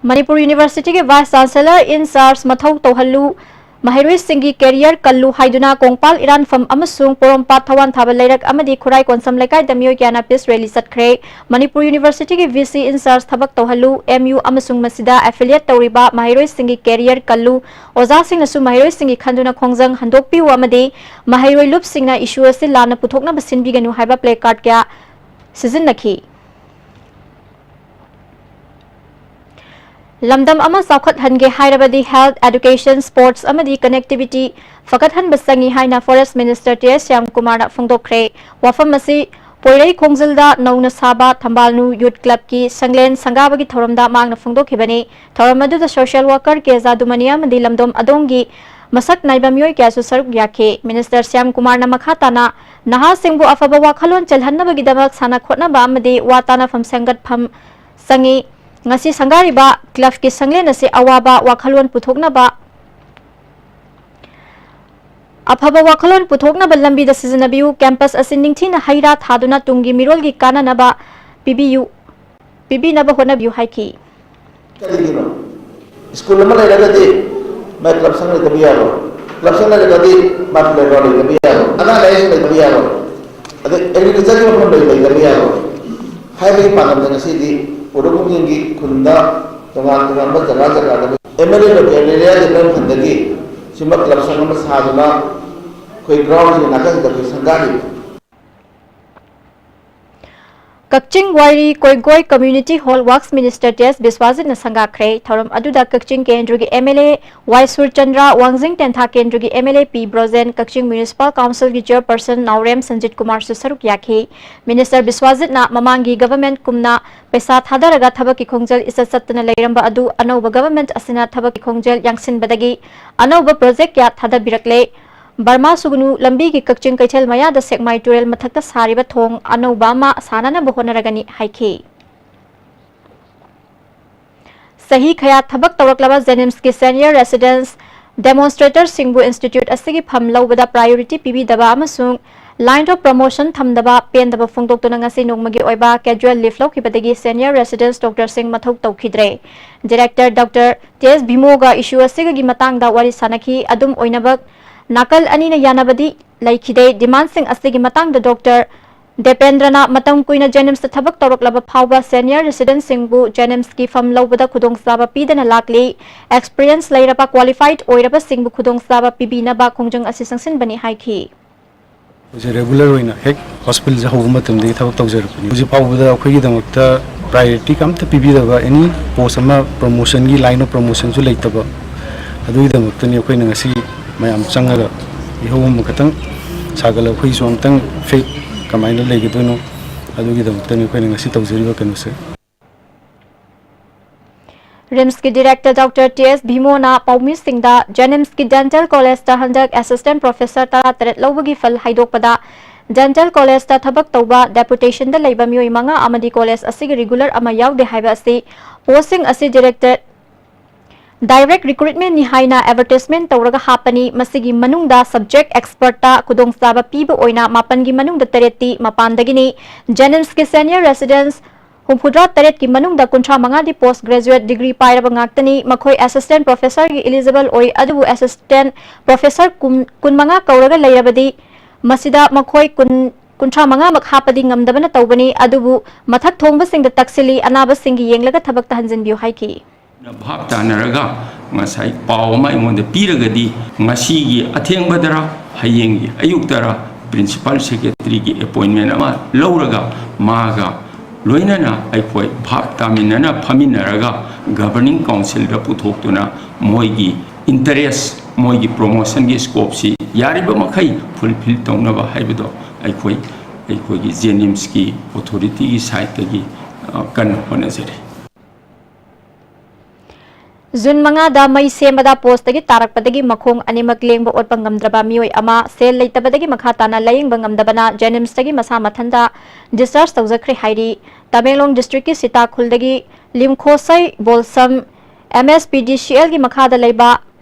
ꯃꯅꯤꯄꯨꯔ University ꯒꯤ Vice Chancellor in charge ꯃꯊꯧ ꯇꯧꯍꯜꯂꯨ, ꯃꯍꯩꯔꯣꯏꯁꯤꯡꯒꯤ career ꯀꯜꯂꯨ ꯍꯥꯏꯗꯨꯅ ꯀꯣꯡꯄꯥꯜ ꯏꯔꯥꯟꯐꯝ ꯑꯃꯁꯨꯡ ꯄꯣꯔꯣꯝꯄꯥꯠ ꯊꯋꯥꯟ ꯊꯥꯕ ꯂꯩꯔꯛ ꯑꯃꯗꯤ ꯈꯨꯔꯥꯏ ꯀꯣꯟꯁꯝ ꯂꯩꯀꯥꯏꯗ ꯃꯤꯑꯣꯏ ꯀꯌꯥꯅ peace rally ꯆꯠꯈ꯭ꯔꯦ꯫ ꯃꯅꯤꯄꯨꯔ University ꯒꯤ V C in charge ꯊꯕꯛ ꯇꯧꯍꯜꯂꯨ, M U ꯑꯃꯁꯨꯡ ꯃꯁꯤꯗ affiliate ꯇꯧꯔꯤꯕ ꯃꯍꯩꯔꯣꯏꯁꯤꯡꯒꯤ career ꯀꯜꯂꯨ, ꯑꯣꯖꯥꯁꯤꯡꯅꯁꯨ ꯃꯍꯩꯔꯣꯏꯁꯤꯡꯒꯤ ꯈꯟꯗꯨꯅ ꯈꯣꯡꯖꯪ ꯍꯟꯗꯣꯛꯄꯤꯌꯨ ꯑꯃꯗꯤ ꯃꯍꯩꯔꯣꯏ ꯂꯨꯞꯁꯤꯡꯅ issue ꯑꯁꯤ ꯂꯥꯟꯅ ꯄꯨꯊꯣꯛꯅꯕ ꯁꯤꯟꯕꯤꯒꯅꯨ ꯍꯥꯏꯕ placard ꯀꯌꯥ ꯁꯤꯖꯤꯟꯅꯈꯤ꯫ ꯂꯝꯗꯝ ꯑꯃ ꯆꯥꯎꯈꯠꯍꯟꯒꯦ ꯍꯥꯏꯔꯕꯗꯤ health, education, sports ꯑꯃꯗꯤ connectivity ꯐꯒꯠꯍꯟꯕ ꯆꯪꯏ ꯍꯥꯏꯅ Forest Minister ꯇꯤ ꯑꯦꯁ ꯁ꯭ꯌꯥꯝꯀꯨꯃꯥꯔꯅ ꯐꯣꯡꯗꯣꯛꯈ꯭ꯔꯦ꯫ ꯋꯥꯐꯝ ꯑꯁꯤ ꯄꯣꯏꯔꯩ ꯈꯣꯡꯖꯤꯜꯗ ꯅꯧꯅ ꯁꯥꯕ ꯊꯝꯕꯥꯜꯅꯨ Youth Club ꯀꯤ ꯁꯪꯂꯦꯟ ꯁꯪꯒꯥꯕꯒꯤ ꯊꯧꯔꯝꯗ ꯃꯍꯥꯛꯅ ꯐꯣꯡꯗꯣꯛꯈꯤꯕꯅꯤ꯫ ꯊꯧꯔꯝ ꯑꯗꯨꯗ social worker ꯀꯦ ꯖꯥꯗꯨꯃꯅꯤ ꯑꯃꯗꯤ ꯂꯝꯗꯝ ꯑꯗꯣꯝꯒꯤ ꯃꯁꯛ ꯅꯥꯏꯕ ꯃꯤꯑꯣꯏ ꯀꯌꯥꯁꯨ ꯁꯔꯨꯛ ꯌꯥꯈꯤ꯫ Minister ꯁ꯭ꯌꯥꯝꯀꯨꯃꯥꯔꯅ ꯃꯈꯥ ꯇꯥꯅ ꯅꯍꯥꯁꯤꯡꯕꯨ ꯑꯐꯕ ꯋꯥꯈꯜꯂꯣꯟ ꯆꯦꯜꯍꯟꯅꯕꯒꯤꯗꯃꯛ ꯁꯥꯟꯅ ꯈꯣꯠꯅꯕ ꯑꯃꯗꯤ ꯋꯥ ꯇꯥꯅꯐꯝ ꯁꯦꯝꯒꯠꯐꯝ ꯆꯪꯏ꯫ ꯉꯁꯤ ꯁꯪꯒꯥꯔꯤꯕ club ꯀꯤ ꯁꯪꯂꯦꯟ ꯑꯁꯤ ꯑꯋꯥꯕ ꯋꯥꯈꯜꯂꯣꯟ ꯄꯨꯊꯣꯛꯅꯕ, ꯑꯐꯕ ꯋꯥꯈꯜꯂꯣꯟ ꯄꯨꯊꯣꯛꯅꯕ ꯂꯝꯕꯤꯗ ꯁꯤꯖꯤꯟꯅꯕꯤꯌꯨ꯫ Campus ꯑꯁꯤ ꯅꯤꯡꯊꯤꯅ ꯍꯩ ꯔꯥ ꯊꯥꯗꯨꯅ ꯇꯨꯡꯒꯤ ꯃꯤꯔꯣꯜꯒꯤ ꯀꯥꯟꯅꯅꯕ ꯄꯤꯕꯤꯌꯨ, ꯄꯤꯕꯤꯅꯕ ꯍꯣꯠꯅꯕꯤꯌꯨ ꯍꯥꯏꯈꯤ꯫ ꯀꯔꯤꯒꯤꯅꯣ? School ꯑꯃ ꯂꯩꯔꯒꯗꯤ ꯃꯥꯏ club ꯁꯪ ꯂꯩꯇꯕ ꯌꯥꯔꯣꯏ, club ꯁꯪ ꯂꯩꯔꯒꯗꯤ ꯃꯥꯏ playground ꯂꯩꯇꯕ ꯌꯥꯔꯣꯏ, ꯑꯅꯥ ꯂꯥꯏꯌꯦꯡ ꯂꯩꯇꯕ ꯌꯥꯔꯣꯏ, ꯑꯗꯩ agriculture ꯒꯤ ꯃꯐꯝ ꯂꯩ-, ꯂꯩꯇꯕ ꯌꯥꯔꯣꯏ ꯍꯥꯏꯕꯒꯤ ꯄꯥꯟꯗꯝꯗ ꯉꯁꯤꯗꯤ ꯄꯨꯔꯛ ꯈꯨꯡꯒꯪꯒꯤ ꯈꯨꯟꯗ ꯇꯣꯉꯥꯟ ꯇꯣꯉꯥꯟꯕ ꯖꯒꯥ ꯖꯒꯥꯗ M L A local area development fund ꯗꯒꯤ ꯁꯤꯃ club ꯁꯪ ꯑꯃ ꯁꯥꯗꯨꯅ ꯑꯩꯈꯣꯏ ground ꯁꯤꯒꯤ ꯅꯥꯀꯟꯁꯤꯗ ꯑꯩꯈꯣꯏ ꯁꯪꯒꯥꯔꯤꯕ꯫ Kakching Wairi Koigoi Community Hall Works Minister T S ꯕꯤꯁ꯭ꯋꯥꯖꯤꯠꯅ ꯁꯪꯒꯥꯈ꯭ꯔꯦ꯫ ꯊꯧꯔꯝ ꯑꯗꯨꯗ ꯀꯛꯆꯤꯡ ꯀꯦꯟꯗ꯭ꯔꯒꯤ ꯑꯦꯝ ꯑꯦꯜ ꯑꯦ ꯋꯥꯏ ꯁꯨꯔꯆꯟꯗ꯭ꯔ, ꯋꯥꯡꯖꯤꯡ ꯇꯦꯟꯊꯥ ꯀꯦꯟꯗ꯭ꯔꯒꯤ M L A P Brojen, Kakching municipal ꯀꯥꯎꯟꯁꯤꯜꯒꯤ ꯆꯤꯌꯔꯄꯔꯁꯟ ꯅꯥꯎꯔꯦꯝ ꯁꯟꯖꯤꯠ ꯀꯨꯃꯥꯔꯁꯨ ꯁꯔꯨꯛ ꯌꯥꯈꯤ꯫ ꯃꯤꯅꯤꯁꯇꯔ ꯕꯤꯁ꯭ꯋꯥꯖꯤꯠꯅ ꯃꯃꯥꯡꯒꯤ ꯒꯚꯔꯟꯃꯦꯟꯠ ꯀꯨꯝꯅ ꯄꯩꯁꯥ ꯊꯥꯗꯔꯒ ꯊꯕꯛꯀꯤ ꯈꯣꯡꯖꯦꯜ ꯏꯆꯠ ꯆꯠꯇꯅ ꯂꯩꯔꯝꯕ ꯑꯗꯨ ꯑꯅꯧꯕ ꯒꯚꯔꯟꯃꯦꯟꯠ ꯑꯁꯤꯅ ꯊꯕꯛꯀꯤ ꯈꯣꯡꯖꯦꯜ ꯌꯥꯡꯁꯤꯟꯕꯗꯒꯤ ꯑꯅꯧꯕ ꯄ꯭ꯔꯣꯖꯦꯛ ꯀꯌꯥ ꯊꯥꯗꯕꯤꯔꯛꯂꯦ꯫ ꯕꯔꯃꯥ ꯁꯨꯒꯅꯨ ꯂꯝꯕꯤꯒꯤ ꯀꯛꯆꯤꯡ ꯀꯩꯊꯦꯜ ꯃꯌꯥꯗ ꯁꯦꯛꯃꯥꯏ ꯇꯨꯔꯦꯜ ꯃꯊꯛꯇ ꯁꯥꯔꯤꯕ ꯊꯣꯡ ꯑꯅꯧꯕ ꯑꯃ ꯁꯥꯅꯅꯕ ꯍꯣꯠꯅꯔꯒꯅꯤ ꯍꯥꯏꯈꯤ꯫ ꯆꯍꯤ ꯀꯌꯥ ꯊꯕꯛ ꯇꯧꯔꯛꯂꯕ ꯖꯦꯅꯤꯝꯁꯀꯤ ꯁꯦꯅꯤꯌꯔ ꯔꯦꯁꯤꯗꯦꯟꯁ ꯗꯦꯃꯣꯟꯁꯇ꯭ꯔꯦꯇꯔꯁꯤꯡꯕꯨ ꯏꯟꯁꯇꯤꯇ꯭ꯌꯨꯠ ꯑꯁꯤꯒꯤ ꯐꯝ ꯂꯧꯕꯗ ꯄ꯭ꯔꯥꯏꯌꯣꯔꯤꯇꯤ ꯄꯤꯕꯤꯗꯕ ꯑꯃꯁꯨꯡ ꯂꯥꯏꯟ ꯑꯣꯐ ꯄ꯭ꯔꯣꯃꯣꯁꯟ ꯊꯝꯗꯕ ꯄꯦꯟꯗꯕ ꯐꯣꯡꯗꯣꯛꯇꯨꯅ ꯉꯁꯤ ꯅꯣꯡꯃꯒꯤ ꯑꯣꯏꯕ ꯀꯦꯖꯨꯋꯦꯜ ꯂꯤꯐ ꯂꯧꯈꯤꯕꯗꯒꯤ ꯁꯦꯅꯤꯌꯔ ꯔꯦꯁꯤꯗꯦꯟꯁ ꯗꯣꯛꯇꯔꯁꯤꯡ ꯃꯊꯧ ꯇꯧꯈꯤꯗ꯭ꯔꯦ꯫ ꯗꯤꯔꯦꯛꯇꯔ ꯗꯣꯛꯇꯔ ꯇꯤ ꯑꯦꯁ ꯚꯤꯃꯣꯒ ꯏꯁꯨ ꯑꯁꯤꯒꯤ ꯃꯇꯥꯡꯗ ꯋꯥꯔꯤ ꯁꯥꯅꯈꯤ꯫ ꯑꯗꯨꯝ ꯑꯣꯏꯅꯃꯛ, ꯅꯥꯀꯜ ꯑꯅꯤꯅ ꯌꯥꯅꯕꯗꯤ ꯂꯩꯈꯤꯗꯦ꯫ ꯗꯤꯃꯥꯟꯁꯤꯡ ꯑꯁꯤꯒꯤ ꯃꯇꯥꯡꯗ ꯗꯣꯛꯇꯔ ꯗꯦꯄꯦꯟꯗ꯭ꯔꯅ ꯃꯇꯝ ꯀꯨꯏꯅ ꯖꯦꯅꯤꯝꯁꯇ ꯊꯕꯛ ꯇꯧꯔꯛꯂꯕ ꯐꯥꯎꯕ ꯁꯦꯅꯤꯌꯔ ꯔꯦꯁꯤꯗꯦꯟꯠꯁꯤꯡꯕꯨ ꯖꯦꯅꯤꯝꯁꯀꯤ ꯐꯝ ꯂꯧꯕꯗ ꯈꯨꯗꯣꯡꯆꯥꯕ ꯄꯤꯗꯅ ꯂꯥꯛꯂꯤ꯫ ꯑꯦꯛꯁꯄꯤꯔꯤꯌꯦꯟꯁ ꯂꯩꯔꯕ, ꯀ꯭ꯋꯥꯂꯤꯐꯥꯏꯗ ꯑꯣꯏꯔꯕꯁꯤꯡꯕꯨ ꯈꯨꯗꯣꯡꯆꯥꯕ ꯄꯤꯕꯤꯅꯕ ꯈꯣꯡꯖꯪ ꯑꯁꯤ ꯆꯪꯁꯤꯟꯕꯅꯤ ꯍꯥꯏꯈꯤ꯫ ꯑꯩꯈꯣꯏꯁꯦ ꯔꯦꯒꯨꯂꯔ ꯑꯣꯏꯅ ꯍꯦꯛ ꯍꯣꯁꯄꯤꯇꯥꯜꯁꯦ ꯍꯧꯕ ꯃꯇꯝꯗꯒꯤ ꯊꯕꯛ ꯇꯧꯖꯔꯛꯄꯅꯤ꯫ ꯍꯧꯖꯤꯛ ꯐꯥꯎꯕꯗ ꯑꯩꯈꯣꯏꯒꯤꯗꯃꯛꯇ ꯄ꯭ꯔꯥꯏꯌꯣꯔꯤꯇꯤ ꯑꯝꯇ ꯄꯤꯕꯤꯗꯕ, ꯑꯦꯅꯤ ꯄꯣꯁ ꯑꯃ ꯄ꯭ꯔꯣꯃꯣꯁꯟꯒꯤ, ꯂꯥꯏꯟ ꯑꯣꯐ ꯄ꯭ꯔꯣꯃꯣꯁꯟꯁꯨ ꯂꯩꯇꯕ, ꯑꯗꯨꯒꯤꯗꯃꯛꯇꯅꯤ ꯑꯩꯈꯣꯏꯅ ꯉꯁꯤ ꯃꯌꯥꯝ ꯆꯪꯉꯒ ꯏꯍꯧ ꯑꯃ ꯈꯛꯇꯪ ꯁꯥꯒꯠꯂꯒ ꯑꯩꯈꯣꯏꯁꯨ ꯑꯝꯇꯪ ꯐꯦꯛ ꯀꯃꯥꯏꯅ ꯂꯩꯒꯗꯣꯏꯅꯣ, ꯑꯗꯨꯒꯤꯗꯃꯛꯇꯅꯤ ꯑꯩꯈꯣꯏꯅ ꯉꯁꯤ ꯇꯧꯖꯔꯤꯕ ꯀꯩꯅꯣꯁꯦ꯫ ꯔꯤꯝꯁꯀꯤ ꯗꯤꯔꯦꯛꯇꯔ ꯗꯣꯛꯇꯔ ꯇꯤ ꯑꯦꯁ ꯚꯤꯃꯣꯅ ꯄꯥꯎꯃꯤꯁꯤꯡꯗ ꯖꯦꯅꯤꯝꯁꯀꯤ ꯗꯦꯟꯇꯦꯜ ꯀꯣꯂꯦꯖꯇ ꯍꯟꯗꯛ ꯑꯦꯁꯤꯁꯇꯦꯟꯠ ꯄ꯭ꯔꯣꯐꯦꯁꯔ ꯇꯔꯥꯇꯔꯦꯠ ꯂꯧꯕꯒꯤ ꯐꯜ ꯍꯥꯏꯗꯣꯛꯄꯗ, ꯗꯦꯟꯇꯦꯜ ꯀꯣꯂꯦꯖꯇ ꯊꯕꯛ ꯇꯧꯕ ꯗꯦꯄꯨꯇꯦꯁꯟꯗ ꯂꯩꯕ ꯃꯤꯑꯣꯏ ꯃꯉꯥ ꯑꯃꯗꯤ ꯀꯣꯂꯦꯖ ꯑꯁꯤꯒꯤ ꯔꯤꯒꯨꯂꯔ ꯑꯃ ꯌꯥꯎꯗꯦ ꯍꯥꯏꯕ ꯑꯁꯤ, ꯄꯣꯁꯁꯤꯡ ꯑꯁꯤ ꯗꯤꯔꯦꯛꯇꯔ ꯗꯥꯏꯔꯦꯛ ꯔꯤꯀ꯭ꯔꯨꯏꯠꯃꯦꯟꯠꯅꯤ ꯍꯥꯏꯅ ꯑꯦꯗꯚꯔꯇꯥꯏꯖꯃꯦꯟꯠ ꯇꯧꯔꯒ ꯍꯥꯞꯄꯅꯤ꯫ ꯃꯁꯤꯒꯤ ꯃꯅꯨꯡꯗ ꯁꯕꯖꯦꯛ ꯑꯦꯛꯁꯄꯔꯠꯇ ꯈꯨꯗꯣꯡꯆꯥꯕ ꯄꯤꯕ ꯑꯣꯏꯅ ꯃꯥꯄꯟꯒꯤ ꯃꯅꯨꯡꯗ ꯇꯔꯦꯠꯇꯤ ꯃꯄꯥꯟꯗꯒꯤꯅꯤ꯫ ꯖꯦꯅꯤꯝꯁꯀꯤ ꯁꯦꯅꯤꯌꯔ ꯔꯦꯁꯤꯗꯦꯟꯠ ꯍꯨꯝꯐꯨꯇꯔꯥ ꯇꯔꯦꯠꯀꯤ ꯃꯅꯨꯡꯗ ꯀꯨꯟꯊ꯭ꯔꯥ ꯃꯉꯥꯗꯤ ꯄꯣꯁ ꯒ꯭ꯔꯦꯖꯨꯋꯦꯠ ꯗꯤꯒ꯭ꯔꯤ ꯄꯥꯏꯔꯕ ꯉꯥꯛꯇꯅꯤ꯫ ꯃꯈꯣꯏ ꯑꯦꯁꯤꯁꯇꯦꯟꯠ ꯄ꯭ꯔꯣꯐꯦꯁꯔꯒꯤ ꯏꯂꯤꯖꯤꯕꯜ ꯑꯣꯏ, ꯑꯗꯨꯕꯨ ꯑꯦꯁꯤꯁꯇꯦꯟꯠ ꯄ꯭ꯔꯣꯐꯦꯁꯔ ꯀꯨꯟ, ꯀꯨꯟꯃꯉꯥ ꯀꯧꯔꯒ ꯂꯩꯔꯕꯗꯤ ꯃꯁꯤꯗ ꯃꯈꯣꯏ ꯀꯨꯟ, ꯀꯨꯟꯊ꯭ꯔꯥ ꯃꯉꯥꯃꯛ ꯍꯥꯞꯄꯗꯤ ꯉꯝꯗꯕꯅ ꯇꯧꯕꯅꯤ, ꯑꯗꯨꯕꯨ ꯃꯊꯛ ꯊꯣꯡꯕꯁꯤꯡꯗ ꯇꯛꯁꯤꯜꯂꯤ, ꯑꯅꯥꯕꯁꯤꯡꯒꯤ ꯌꯦꯡꯂꯒ ꯊꯕꯛꯇ ꯍꯟꯖꯤꯟꯕꯤꯌꯨ ꯍꯥꯏꯈꯤ꯫ ꯚꯥꯞ ꯇꯥꯅꯔꯒ ꯉꯁꯥꯏ ꯄꯥꯎ ꯑꯃ ꯑꯩꯉꯣꯟꯗ ꯄꯤꯔꯒꯗꯤ ꯉꯁꯤꯒꯤ ꯑꯊꯦꯡꯕꯗꯔ ꯍꯌꯦꯡꯒꯤ ꯑꯌꯨꯛꯇꯔ ꯄ꯭ꯔꯤꯟꯁꯤꯄꯥꯜ ꯁꯦꯀ꯭ꯔꯦꯇꯔꯤꯒꯤ ꯑꯦꯄꯣꯏꯟꯃꯦꯟ ꯑꯃ ꯂꯧꯔꯒ, ꯃꯥꯒ ꯂꯣꯏꯅꯅ ꯑꯩꯈꯣꯏ ꯚꯥꯞ ꯇꯥꯃꯤꯟꯅꯅ ꯐꯝꯃꯤꯟꯅꯔꯒ ꯒꯕꯔꯅꯤꯡ ꯀꯥꯎꯟꯁꯤꯜꯗ ꯄꯨꯊꯣꯛꯇꯨꯅ ꯃꯣꯏꯒꯤ ꯏꯟꯇꯔꯦꯁ, ꯃꯣꯏꯒꯤ ꯄ꯭ꯔꯣꯃꯣꯁꯟꯒꯤ ꯁ꯭ꯀꯣꯞꯁꯤ ꯌꯥꯔꯤꯕ ꯃꯈꯩ ꯐꯨꯜꯐꯤꯜ ꯇꯧꯅꯕ ꯍꯥꯏꯕꯗꯣ ꯑꯩꯈꯣꯏ, ꯑꯩꯈꯣꯏꯒꯤ ꯖꯦꯅꯤꯝꯁꯀꯤ ꯑꯣꯊꯣꯔꯤꯇꯤꯒꯤ ꯁꯥꯏꯠꯇꯒꯤ, ꯑ, ꯀꯟꯅ ꯍꯣꯠꯅꯖꯔꯤ꯫ ꯖꯨꯟ ꯃꯉꯥꯗ ꯃꯩ ꯁꯦꯝꯕꯗ ꯄꯣꯁꯇꯒꯤ ꯇꯥꯔꯛꯄꯗꯒꯤ ꯃꯈꯣꯡ ꯑꯅꯤꯃꯛ ꯂꯦꯡꯕ ꯑꯣꯠꯄ ꯉꯝꯗ꯭ꯔꯕ ꯃꯤꯑꯣꯏ ꯑꯃ ꯁꯦꯜ ꯂꯩꯇꯕꯗꯒꯤ ꯃꯈꯥ ꯇꯥꯅ ꯂꯥꯌꯦꯡꯕ ꯉꯝꯗꯕꯅ ꯖꯦꯅꯤꯝꯁꯇꯒꯤ ꯃꯁꯥ ꯃꯊꯟꯇ ꯗꯤꯁꯆꯥꯔꯖ ꯇꯧꯖꯈ꯭ꯔꯦ ꯍꯥꯏꯔꯤ꯫ ꯇꯃꯦꯡꯂꯣꯡ ꯗꯤꯁꯇ꯭ꯔꯤꯛꯀꯤ ꯁꯤꯇꯥꯈꯨꯜꯗꯒꯤ ꯂꯤꯝꯈꯣꯁꯩ ꯕꯣꯜꯁꯝ ꯑꯦꯝ ꯑꯦꯁ ꯄꯤ ꯗꯤ ꯁꯤ ꯑꯦꯜꯒꯤ ꯃꯈꯥꯗ ꯂꯩꯕ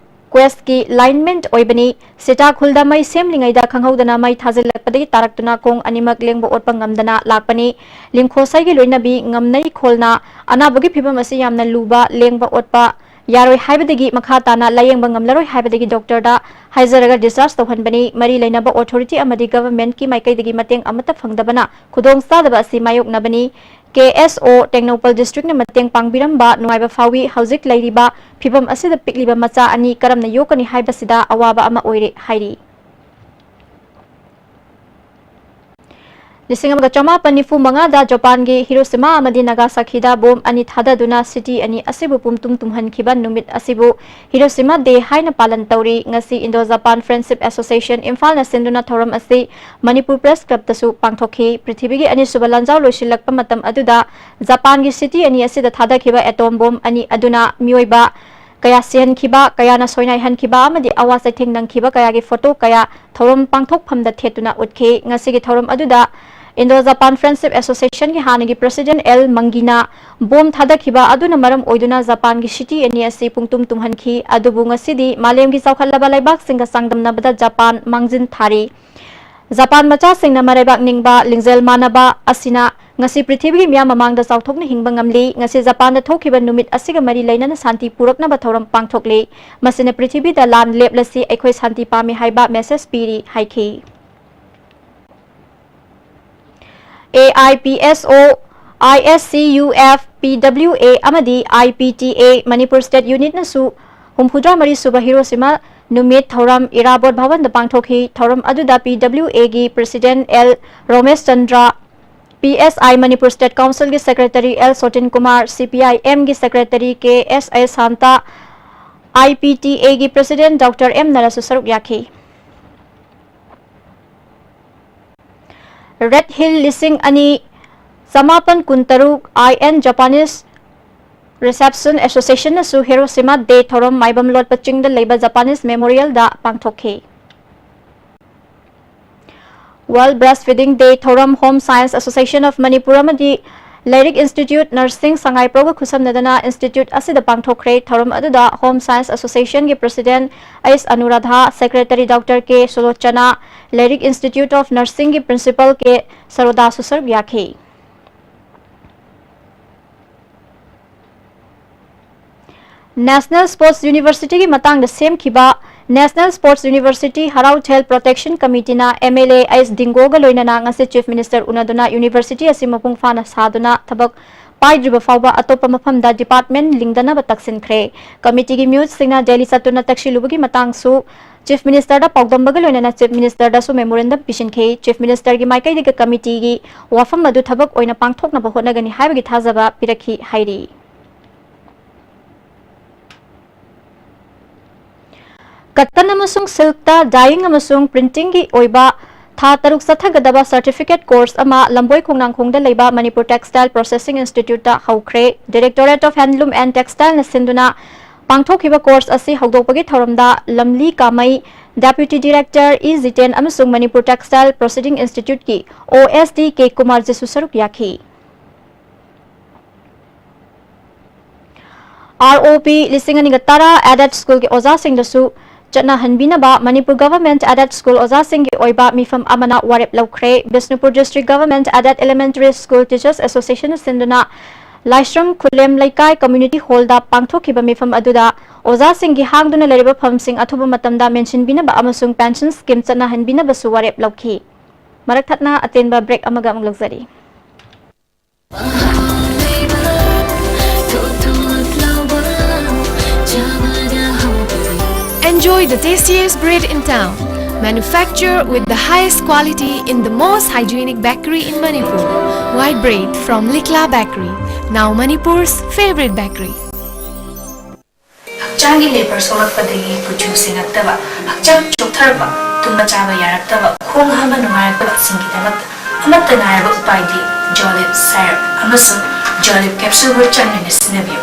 ꯀ꯭ꯋꯦꯁꯀꯤ ꯂꯥꯏꯟꯃꯦꯟ ꯑꯣꯏꯕꯅꯤ꯫ ꯁꯤꯇꯥꯈꯨꯜꯗ ꯃꯩ ꯁꯦꯝꯂꯤꯉꯩꯗ ꯈꯪꯍꯧꯗꯅ ꯃꯩ ꯊꯥꯖꯤꯜꯂꯛꯄꯗꯒꯤ ꯇꯥꯔꯛꯇꯨꯅ ꯈꯣꯡ ꯑꯅꯤꯃꯛ ꯂꯦꯡꯕ ꯑꯣꯠꯄ ꯉꯝꯗꯅ ꯂꯥꯛꯄꯅꯤ꯫ ꯂꯤꯝꯈꯣꯁꯩꯒꯤ ꯂꯣꯏꯅꯕꯤ ꯉꯝꯅꯩꯈꯣꯜꯅ ꯑꯅꯥꯕꯒꯤ ꯐꯤꯕꯝ ꯑꯁꯤ ꯌꯥꯝꯅ ꯂꯨꯕ, ꯂꯦꯡꯕ ꯑꯣꯠꯄ ꯌꯥꯔꯣꯏ ꯍꯥꯏꯕꯗꯒꯤ ꯃꯈꯥ ꯇꯥꯅ ꯂꯥꯌꯦꯡꯕ ꯉꯝꯂꯔꯣꯏ ꯍꯥꯏꯕꯗꯒꯤ ꯗꯣꯛꯇꯔꯗ ꯍꯥꯏꯖꯔꯒ ꯗꯤꯁꯆꯥꯔꯖ ꯇꯧꯍꯟꯕꯅꯤ꯫ ꯃꯔꯤ ꯂꯩꯅꯕ ꯑꯣꯊꯣꯔꯤꯇꯤ ꯑꯃꯗꯤ ꯒꯚꯔꯟꯃꯦꯟꯠꯀꯤ ꯃꯥꯏꯀꯩꯗꯒꯤ ꯃꯇꯦꯡ ꯑꯃꯠꯇ ꯐꯪꯗꯕꯅ ꯈꯨꯗꯣꯡꯆꯥꯗꯕ ꯑꯁꯤ ꯃꯥꯌꯣꯛꯅꯕꯅꯤ꯫ ꯀꯦ ꯑꯦꯁ ꯑꯣ ꯇꯦꯡꯅꯧꯄꯜ ꯗꯤꯁꯇ꯭ꯔꯤꯛꯅ ꯃꯇꯦꯡ ꯄꯥꯡꯕꯤꯔꯝꯕ ꯅꯨꯡꯉꯥꯏꯕ ꯐꯥꯎꯏ꯫ ꯍꯧꯖꯤꯛ ꯂꯩꯔꯤꯕ ꯐꯤꯕꯝ ꯑꯁꯤꯗ ꯄꯤꯛꯂꯤꯕ ꯃꯆꯥ ꯑꯅꯤ ꯀꯔꯝꯅ ꯌꯣꯛꯀꯅꯤ ꯍꯥꯏꯕꯁꯤꯗ ꯑꯋꯥꯕ ꯑꯃ ꯑꯣꯏꯔꯦ ꯍꯥꯏꯔꯤ꯫ ꯂꯤꯁꯤꯡ ꯑꯃꯒ ꯆꯃꯥꯄꯟ ꯅꯤꯐꯨ ꯃꯉꯥꯗ ꯖꯄꯥꯟꯒꯤ ꯍꯤꯔꯣꯁꯤꯃꯥ ꯑꯃꯗꯤ ꯅꯥꯒꯥꯁꯥꯀꯤꯗ ꯕꯣꯝ ꯑꯅꯤ ꯊꯥꯗꯗꯨꯅ ꯁꯤꯇꯤ ꯑꯅꯤ ꯑꯁꯤꯕꯨ ꯄꯨꯝꯇꯨꯝ ꯇꯨꯝꯍꯟꯈꯤꯕ ꯅꯨꯃꯤꯠ ꯑꯁꯤꯕꯨ ꯍꯤꯔꯣꯁꯤꯃꯥ ꯗꯦ ꯍꯥꯏꯅ ꯄꯥꯂꯟ ꯇꯧꯔꯤ꯫ ꯉꯁꯤ ꯏꯟꯗꯣ ꯖꯄꯥꯟ ꯐ꯭ꯔꯦꯟꯗꯁꯤꯞ ꯑꯦꯁꯣꯁꯤꯌꯦꯁꯟ ꯏꯝꯐꯥꯜꯅ ꯁꯤꯟꯗꯨꯅ ꯊꯧꯔꯝ ꯑꯁꯤ ꯃꯅꯤꯄꯨꯔ ꯄ꯭ꯔꯦꯁ ꯀ꯭ꯂꯕꯇꯁꯨ ꯄꯥꯡꯊꯣꯛꯈꯤ꯫ ꯄ꯭ꯔꯤꯊꯤꯕꯤꯒꯤ ꯑꯅꯤꯁꯨꯕ ꯂꯥꯟꯖꯥꯎ ꯂꯣꯏꯁꯤꯜꯂꯛꯄ ꯃꯇꯝ ꯑꯗꯨꯗ ꯖꯄꯥꯟꯒꯤ ꯁꯤꯇꯤ ꯑꯅꯤ ꯑꯁꯤꯗ ꯊꯥꯗꯈꯤꯕ ꯑꯦꯇꯣꯝ ꯕꯣꯝ ꯑꯅꯤ ꯑꯗꯨꯅ ꯃꯤꯑꯣꯏꯕ ꯀꯌꯥ ꯁꯤꯍꯟꯈꯤꯕ, ꯀꯌꯥꯅ ꯁꯣꯏꯅꯥꯏꯍꯟꯈꯤꯕ ꯑꯃꯗꯤ ꯑꯋꯥ ꯆꯩꯊꯦꯡ ꯅꯪꯈꯤꯕ ꯀꯌꯥꯒꯤ ꯐꯣꯇꯣ ꯀꯌꯥ ꯊꯧꯔꯝ ꯄꯥꯡꯊꯣꯛꯐꯝꯗ ꯊꯦꯠꯇꯨꯅ ꯎꯠꯈꯤ꯫ ꯉꯁꯤꯒꯤ ꯊꯧꯔꯝ ꯑꯗꯨꯗ ꯏꯟꯗꯣ ꯖꯄꯥꯟ ꯐ꯭ꯔꯦꯟꯗꯁꯤꯞ ꯑꯦꯁꯣꯁꯤꯌꯦꯁꯟꯒꯤ ꯍꯥꯟꯅꯒꯤ ꯄ꯭ꯔꯦꯁꯤꯗꯦꯟꯠ ꯑꯦꯜ ꯃꯪꯒꯤꯅ ꯕꯣꯝ ꯊꯥꯗꯈꯤꯕ ꯑꯗꯨꯅ ꯃꯔꯝ ꯑꯣꯏꯗꯨꯅ ꯖꯄꯥꯟꯒꯤ ꯁꯤꯇꯤ ꯑꯅꯤ ꯑꯁꯤ ꯄꯨꯡꯇꯨꯝ ꯇꯨꯝꯍꯟꯈꯤ꯫ ꯑꯗꯨꯕꯨ ꯉꯁꯤꯗꯤ ꯃꯥꯂꯦꯝꯒꯤ ꯆꯥꯎꯈꯠꯂꯕ ꯂꯩꯕꯥꯛꯁꯤꯡꯒ ꯆꯥꯡꯗꯝꯅꯕꯗ ꯖꯄꯥꯟ ꯃꯥꯡꯖꯤꯟ ꯊꯥꯔꯤ꯫ ꯖꯄꯥꯟ ꯃꯆꯥꯁꯤꯡꯅ ꯃꯔꯩꯕꯥꯛ ꯅꯤꯡꯕ, ꯂꯤꯡꯖꯦꯜ ꯃꯥꯟꯅꯕ ꯑꯁꯤꯅ ꯉꯁꯤ ꯄ꯭ꯔꯤꯊꯤꯕꯤꯒꯤ ꯃꯤꯌꯥꯝ ꯃꯃꯥꯡꯗ ꯆꯥꯎꯊꯣꯛꯅ ꯍꯤꯡꯕ ꯉꯝꯂꯤ꯫ ꯉꯁꯤ ꯖꯄꯥꯟꯗ ꯊꯣꯛꯈꯤꯕ ꯅꯨꯃꯤꯠ ꯑꯁꯤꯒ ꯃꯔꯤ ꯂꯩꯅꯅ ꯁꯥꯟꯇꯤ ꯄꯨꯔꯛꯅꯕ ꯊꯧꯔꯝ ꯄꯥꯡꯊꯣꯛꯂꯤ꯫ ꯃꯁꯤꯅ ꯄ꯭ꯔꯤꯊꯤꯕꯤꯗ ꯂꯥꯟ ꯂꯦꯞꯂꯁꯤ, ꯑꯩꯈꯣꯏ ꯁꯥꯟꯇꯤ ꯄꯥꯝꯃꯤ ꯍꯥꯏꯕ ꯃꯦꯁꯦꯖ ꯄꯤꯔꯤ ꯍꯥꯏꯈꯤ꯫ ꯑꯦ ꯑꯥꯏ ꯄꯤ ꯑꯦꯁ ꯑꯣ, I S C U F, P W A ꯑꯃꯗꯤ I P T A Manipur state ꯌꯨꯅꯤꯠꯅꯁꯨ ꯍꯨꯝꯐꯨꯇꯔꯥ ꯃꯔꯤ ꯁꯨꯕ ꯍꯤꯔꯣꯁꯤꯃꯥ ꯅꯨꯃꯤꯠ ꯊꯧꯔꯝ ꯏꯔꯥꯕꯣꯠ ꯚꯕꯟꯗ ꯄꯥꯡꯊꯣꯛꯈꯤ꯫ ꯊꯧꯔꯝ ꯑꯗꯨꯗ P W A ꯒꯤ President L Romesh Chandra, P S I Manipur State Council ꯒꯤ Secretary L Sotin Kumar, C P I M ꯒꯤ Secretary K S I Santa, I P T A ꯒꯤ President Doctor M ꯅꯔꯁꯨ ꯁꯔꯨꯛ ꯌꯥꯈꯤ꯫ Red Hill ꯂꯤꯁꯤꯡ ꯑꯅꯤ ꯆꯃꯥꯄꯟ ꯀꯨꯟꯇꯔꯨꯛ I N Japanese Reception Association ꯅꯁꯨ Hiroshima Day ꯊꯧꯔꯝ ꯃꯥꯏꯕꯝ ꯂꯣꯠꯄ ꯆꯤꯡꯗ ꯂꯩꯕ Japanese Memorial ꯗ ꯄꯥꯡꯊꯣꯛꯈꯤ꯫ World Breastfeeding Day ꯊꯧꯔꯝ Home Science Association of Manipur ꯑꯃꯗꯤ Leirik Institute Nursing ꯁꯉꯥꯏꯄ꯭ꯔꯧꯒ ꯈꯨꯠꯁꯝꯅꯗꯨꯅ institute ꯑꯁꯤꯗ ꯄꯥꯡꯊꯣꯛꯈ꯭ꯔꯦ꯫ ꯊꯧꯔꯝ ꯑꯗꯨꯗ Home Science Association ꯒꯤ President S Anuradha, Secretary Doctor K ꯁꯨꯂꯣꯆꯅꯥ, Leirik Institute of Nursing ꯒꯤ Principal K ꯁꯔꯣꯗꯥꯁꯨ ꯁꯔꯨꯛ ꯌꯥꯈꯤ꯫ National Sports University ꯒꯤ ꯃꯇꯥꯡꯗ ꯁꯦꯝꯈꯤꯕ National Sports University Harau Thel Protection Committee ꯅ M L A S ꯗꯤꯡꯒꯣꯒ ꯂꯣꯏꯅꯅ ꯉꯁꯤ Chief Minister ꯎꯅꯗꯨꯅ university ꯑꯁꯤ ꯃꯄꯨꯡ ꯐꯥꯅ ꯁꯥꯗꯨꯅ ꯊꯕꯛ ꯄꯥꯏꯗ꯭ꯔꯤꯕ ꯐꯥꯎꯕ ꯑꯇꯣꯞꯄ ꯃꯐꯝꯗ department ꯂꯤꯡꯗꯅꯕ ꯇꯛꯁꯤꯟꯈ꯭ꯔꯦ꯫ Committee ꯒꯤ ꯃꯤꯑꯣꯏꯁꯤꯡꯅ ꯗꯦꯜꯂꯤ ꯆꯠꯇꯨꯅ ꯇꯛꯁꯤꯜꯂꯨꯕꯒꯤ ꯃꯇꯥꯡꯁꯨ Chief Minister ꯗ ꯄꯥꯎꯗꯝꯕꯒ ꯂꯣꯏꯅꯅ Chief Minister ꯗꯁꯨ memorandum ꯄꯤꯁꯤꯟꯈꯤ꯫ Chief Minister ꯒꯤ ꯃꯥꯏꯀꯩꯗꯒꯤ committee ꯒꯤ ꯋꯥꯐꯝ ꯑꯗꯨ ꯊꯕꯛ ꯑꯣꯏꯅ ꯄꯥꯡꯊꯣꯛꯅꯕ ꯍꯣꯠꯅꯒꯅꯤ ꯍꯥꯏꯕꯒꯤ ꯊꯥꯖꯕ ꯄꯤꯔꯛꯈꯤ ꯍꯥꯏꯔꯤ꯫ Cotton ꯑꯃꯁꯨꯡ silk ꯇ dyeing ꯑꯃꯁꯨꯡ printing ꯒꯤ ꯑꯣꯏꯕ ꯊꯥ ꯇꯔꯨꯛ ꯆꯠꯊꯒꯗꯕ certificate course ꯑꯃ ꯂꯝꯕꯣꯏ ꯈꯣꯡꯅꯥꯡꯈꯣꯡꯗ ꯂꯩꯕ Manipur Textile Processing Institute ꯇ ꯍꯧꯈ꯭ꯔꯦ꯫ Directorate of Handloom and Textile ꯅ ꯁꯤꯟꯗꯨꯅ ꯄꯥꯡꯊꯣꯛꯈꯤꯕ course ꯑꯁꯤ ꯍꯧꯗꯣꯛꯄꯒꯤ ꯊꯧꯔꯝꯗ ꯂꯝꯂꯤ ꯀꯥꯃꯩ, Deputy Director E ꯖꯤꯇꯦꯟ ꯑꯃꯁꯨꯡ Manipur Textile Processing Institute ꯀꯤ O S D K Kumar ꯖꯤꯁꯨ ꯁꯔꯨꯛ ꯌꯥꯈꯤ꯫ R O P ꯂꯤꯁꯤꯡ ꯑꯅꯤꯒ ꯇꯔꯥ aided school ꯒꯤ ꯑꯣꯖꯥꯁꯤꯡꯗꯁꯨ ꯆꯠꯅꯍꯟꯕꯤꯅꯕ ꯃꯅꯤꯄꯨꯔ Government Aided School ꯑꯣꯖꯥꯁꯤꯡꯒꯤ ꯑꯣꯏꯕ ꯃꯤꯐꯝ ꯑꯃꯅ ꯋꯥꯔꯦꯞ ꯂꯧꯈ꯭ꯔꯦ꯫ Bishnupur District Government Aided Elementary School Teachers Association ꯅ ꯁꯤꯟꯗꯨꯅ ꯂꯥꯏꯁ꯭ꯔꯝ ꯈꯨꯂꯦꯝ ꯂꯩꯀꯥꯏ Community Hall ꯗ ꯄꯥꯡꯊꯣꯛꯈꯤꯕ ꯃꯤꯐꯝ ꯑꯗꯨꯗ ꯑꯣꯖꯥꯁꯤꯡꯒꯤ ꯍꯥꯡꯗꯨꯅ ꯂꯩꯔꯤꯕ ꯐꯝꯁꯤꯡ ꯑꯊꯨꯕ ꯃꯇꯝꯗ ꯃꯦꯟꯁꯤꯟꯕꯤꯅꯕ ꯑꯃꯁꯨꯡ pension scheme ꯆꯠꯅꯍꯟꯕꯤꯅꯕꯁꯨ ꯋꯥꯔꯦꯞ ꯂꯧꯈꯤ꯫ ꯃꯔꯛ ꯊꯠꯅ ꯑꯇꯦꯟꯕ break ꯑꯃꯒ ꯑꯃꯨꯛ ꯂꯧꯖꯔꯤ꯫ Enjoy the tastiest bread in town. Manufactured with the highest quality in the most hygienic bakery in Manipur. White bread from Likla Bakery. Now Manipur's favorite bakery. ꯍꯛꯆꯥꯡꯒꯤ ꯂꯦꯕꯔ ꯁꯣꯛꯂꯛꯄꯗꯒꯤ ꯀꯨꯆꯨ ꯁꯦꯡꯉꯛꯇꯕ, ꯍꯛꯆꯥꯡ ꯆꯣꯛꯊꯔꯛꯄ, ꯇꯨꯝꯕ ꯆꯥꯕ ꯌꯥꯔꯛꯇꯕ, ꯈꯣꯡ ꯍꯥꯝꯕ ꯅꯨꯡꯉꯥꯏꯔꯛꯇꯕꯁꯤꯡꯒꯤꯗꯃꯛꯇ ꯑꯃꯠꯇ ꯉꯥꯏꯔꯕ ꯎꯄꯥꯏꯗꯤ ꯖꯣꯂꯤꯞ ꯁꯥꯏꯔꯞ ꯑꯃꯁꯨꯡ ꯖꯣꯂꯤꯞ ꯀꯦꯞꯁꯨꯜꯕꯨ ꯆꯥꯡ ꯅꯥꯏꯅ ꯁꯤꯖꯤꯟꯅꯕꯤꯌꯨ꯫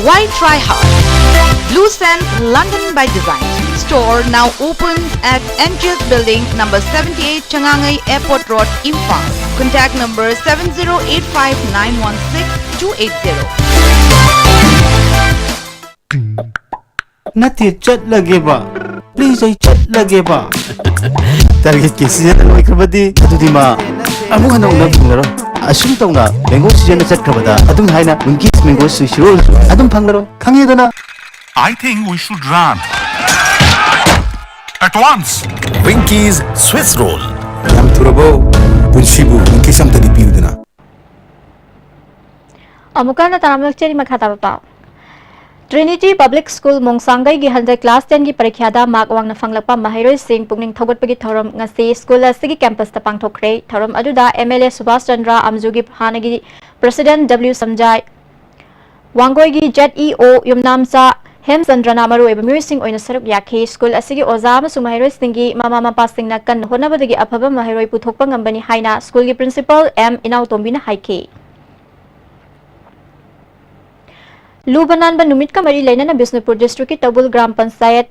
Why try hard? Blue Sands London by Design. Store now opens at N G S Building, number seventy-eight, Changangai Airport Road, Imphal. Contact number seven zero eight five nine one six two eight zero. ꯅꯠꯇꯦ, ꯆꯠꯂꯒꯦꯕ꯫ ꯄ꯭ꯂꯤꯖ, ꯑꯩ ꯆꯠꯂꯒꯦꯕ꯫ ꯇꯥꯔꯒꯦꯠꯀꯤ ꯁꯤꯖꯟ ꯂꯣꯏꯈ꯭ꯔꯕꯗꯤ ꯑꯗꯨꯗꯤ ꯃꯥ ꯑꯃꯨꯛ ꯍꯟꯅ ꯎꯅꯕ ꯐꯪꯂꯔꯣꯏ꯫ ꯑꯁꯨꯝ ꯇꯧꯅ ꯃꯦꯡꯒꯣ ꯁꯤꯖꯟꯅ ꯆꯠꯈ꯭ꯔꯕꯗ ꯑꯗꯨꯝ ꯍꯥꯏꯅ ꯋꯤꯡꯀꯤꯁ ꯃꯦꯡꯒꯣ ꯁ꯭ꯋꯤꯁ ꯔꯣꯜꯁꯨ ꯑꯗꯨꯝ ꯐꯪꯂꯔꯣꯏ꯫ ꯈꯪꯉꯦꯗꯅ? I think we should run. At once. Winkies Swiss Roll. ꯌꯥꯝ ꯊꯨꯔꯕꯣ? ꯄꯨꯟꯁꯤꯕꯨ ꯋꯤꯡꯀꯤꯁ ꯑꯝꯇꯗꯤ ꯄꯤꯌꯨꯗꯅ꯫ ꯑꯃꯨꯛꯀ ꯍꯟꯅ ꯇꯥꯔꯝꯂꯛꯆꯔꯤ ꯃꯈꯥ ꯇꯥꯕ ꯄꯥꯎ꯫ Trinity Public School ꯃꯣꯡꯁꯥꯡꯒꯩꯒꯤ ꯍꯟꯗꯛ class ten ꯒꯤ ꯄꯔꯤꯈ꯭ꯌꯥꯗ ꯃꯥꯔꯛ ꯋꯥꯡꯅ ꯐꯪꯂꯛꯄ ꯃꯍꯩꯔꯣꯏꯁꯤꯡ ꯄꯨꯛꯅꯤꯡ ꯊꯧꯒꯠꯄꯒꯤ ꯊꯧꯔꯝ ꯉꯁꯤ ꯁ꯭ꯀꯨꯜ ꯑꯁꯤꯒꯤ ꯀꯦꯝꯄꯁꯇ ꯄꯥꯡꯊꯣꯛꯈ꯭ꯔꯦ꯫ ꯊꯧꯔꯝ ꯑꯗꯨꯗ M L A Subhas Chandra ꯑꯝꯖꯨꯒꯤ ꯍꯥꯟꯅꯒꯤ president W ꯁꯝꯖꯥꯏ, ꯋꯥꯡꯒꯣꯏꯒꯤ Z E O ꯌꯨꯝꯅꯥꯝꯆꯥ ꯍꯦꯝꯆꯟꯗ꯭ꯔꯅ ꯃꯔꯨꯑꯣꯏꯕ ꯃꯤꯑꯣꯏꯁꯤꯡ ꯑꯣꯏꯅ ꯁꯔꯨꯛ ꯌꯥꯈꯤ꯫ ꯁ꯭ꯀꯨꯜ ꯑꯁꯤꯒꯤ ꯑꯣꯖꯥ ꯑꯃꯁꯨꯡ ꯃꯍꯩꯔꯣꯏꯁꯤꯡꯒꯤ ꯃꯃꯥ ꯃꯄꯥꯁꯤꯡꯅ ꯀꯟꯅ ꯍꯣꯠꯅꯕꯗꯒꯤ ꯑꯐꯕ ꯃꯍꯩꯔꯣꯏ ꯄꯨꯊꯣꯛꯄ ꯉꯝꯕꯅꯤ ꯍꯥꯏꯅ ꯁ꯭ꯀꯨꯜꯒꯤ principal M ꯏꯅꯥꯎꯇꯣꯝꯕꯤꯅ ꯍꯥꯏꯈꯤ꯫ ꯂꯨꯕ ꯅꯥꯟꯕ ꯅꯨꯃꯤꯠꯀ ꯃꯔꯤ ꯂꯩꯅꯅ ꯕꯤꯁꯅꯨꯄꯨꯔ district ꯀꯤ ꯇꯧꯕꯨꯜ ꯒ꯭ꯔꯥꯝ ꯄꯟꯆꯥꯌꯠ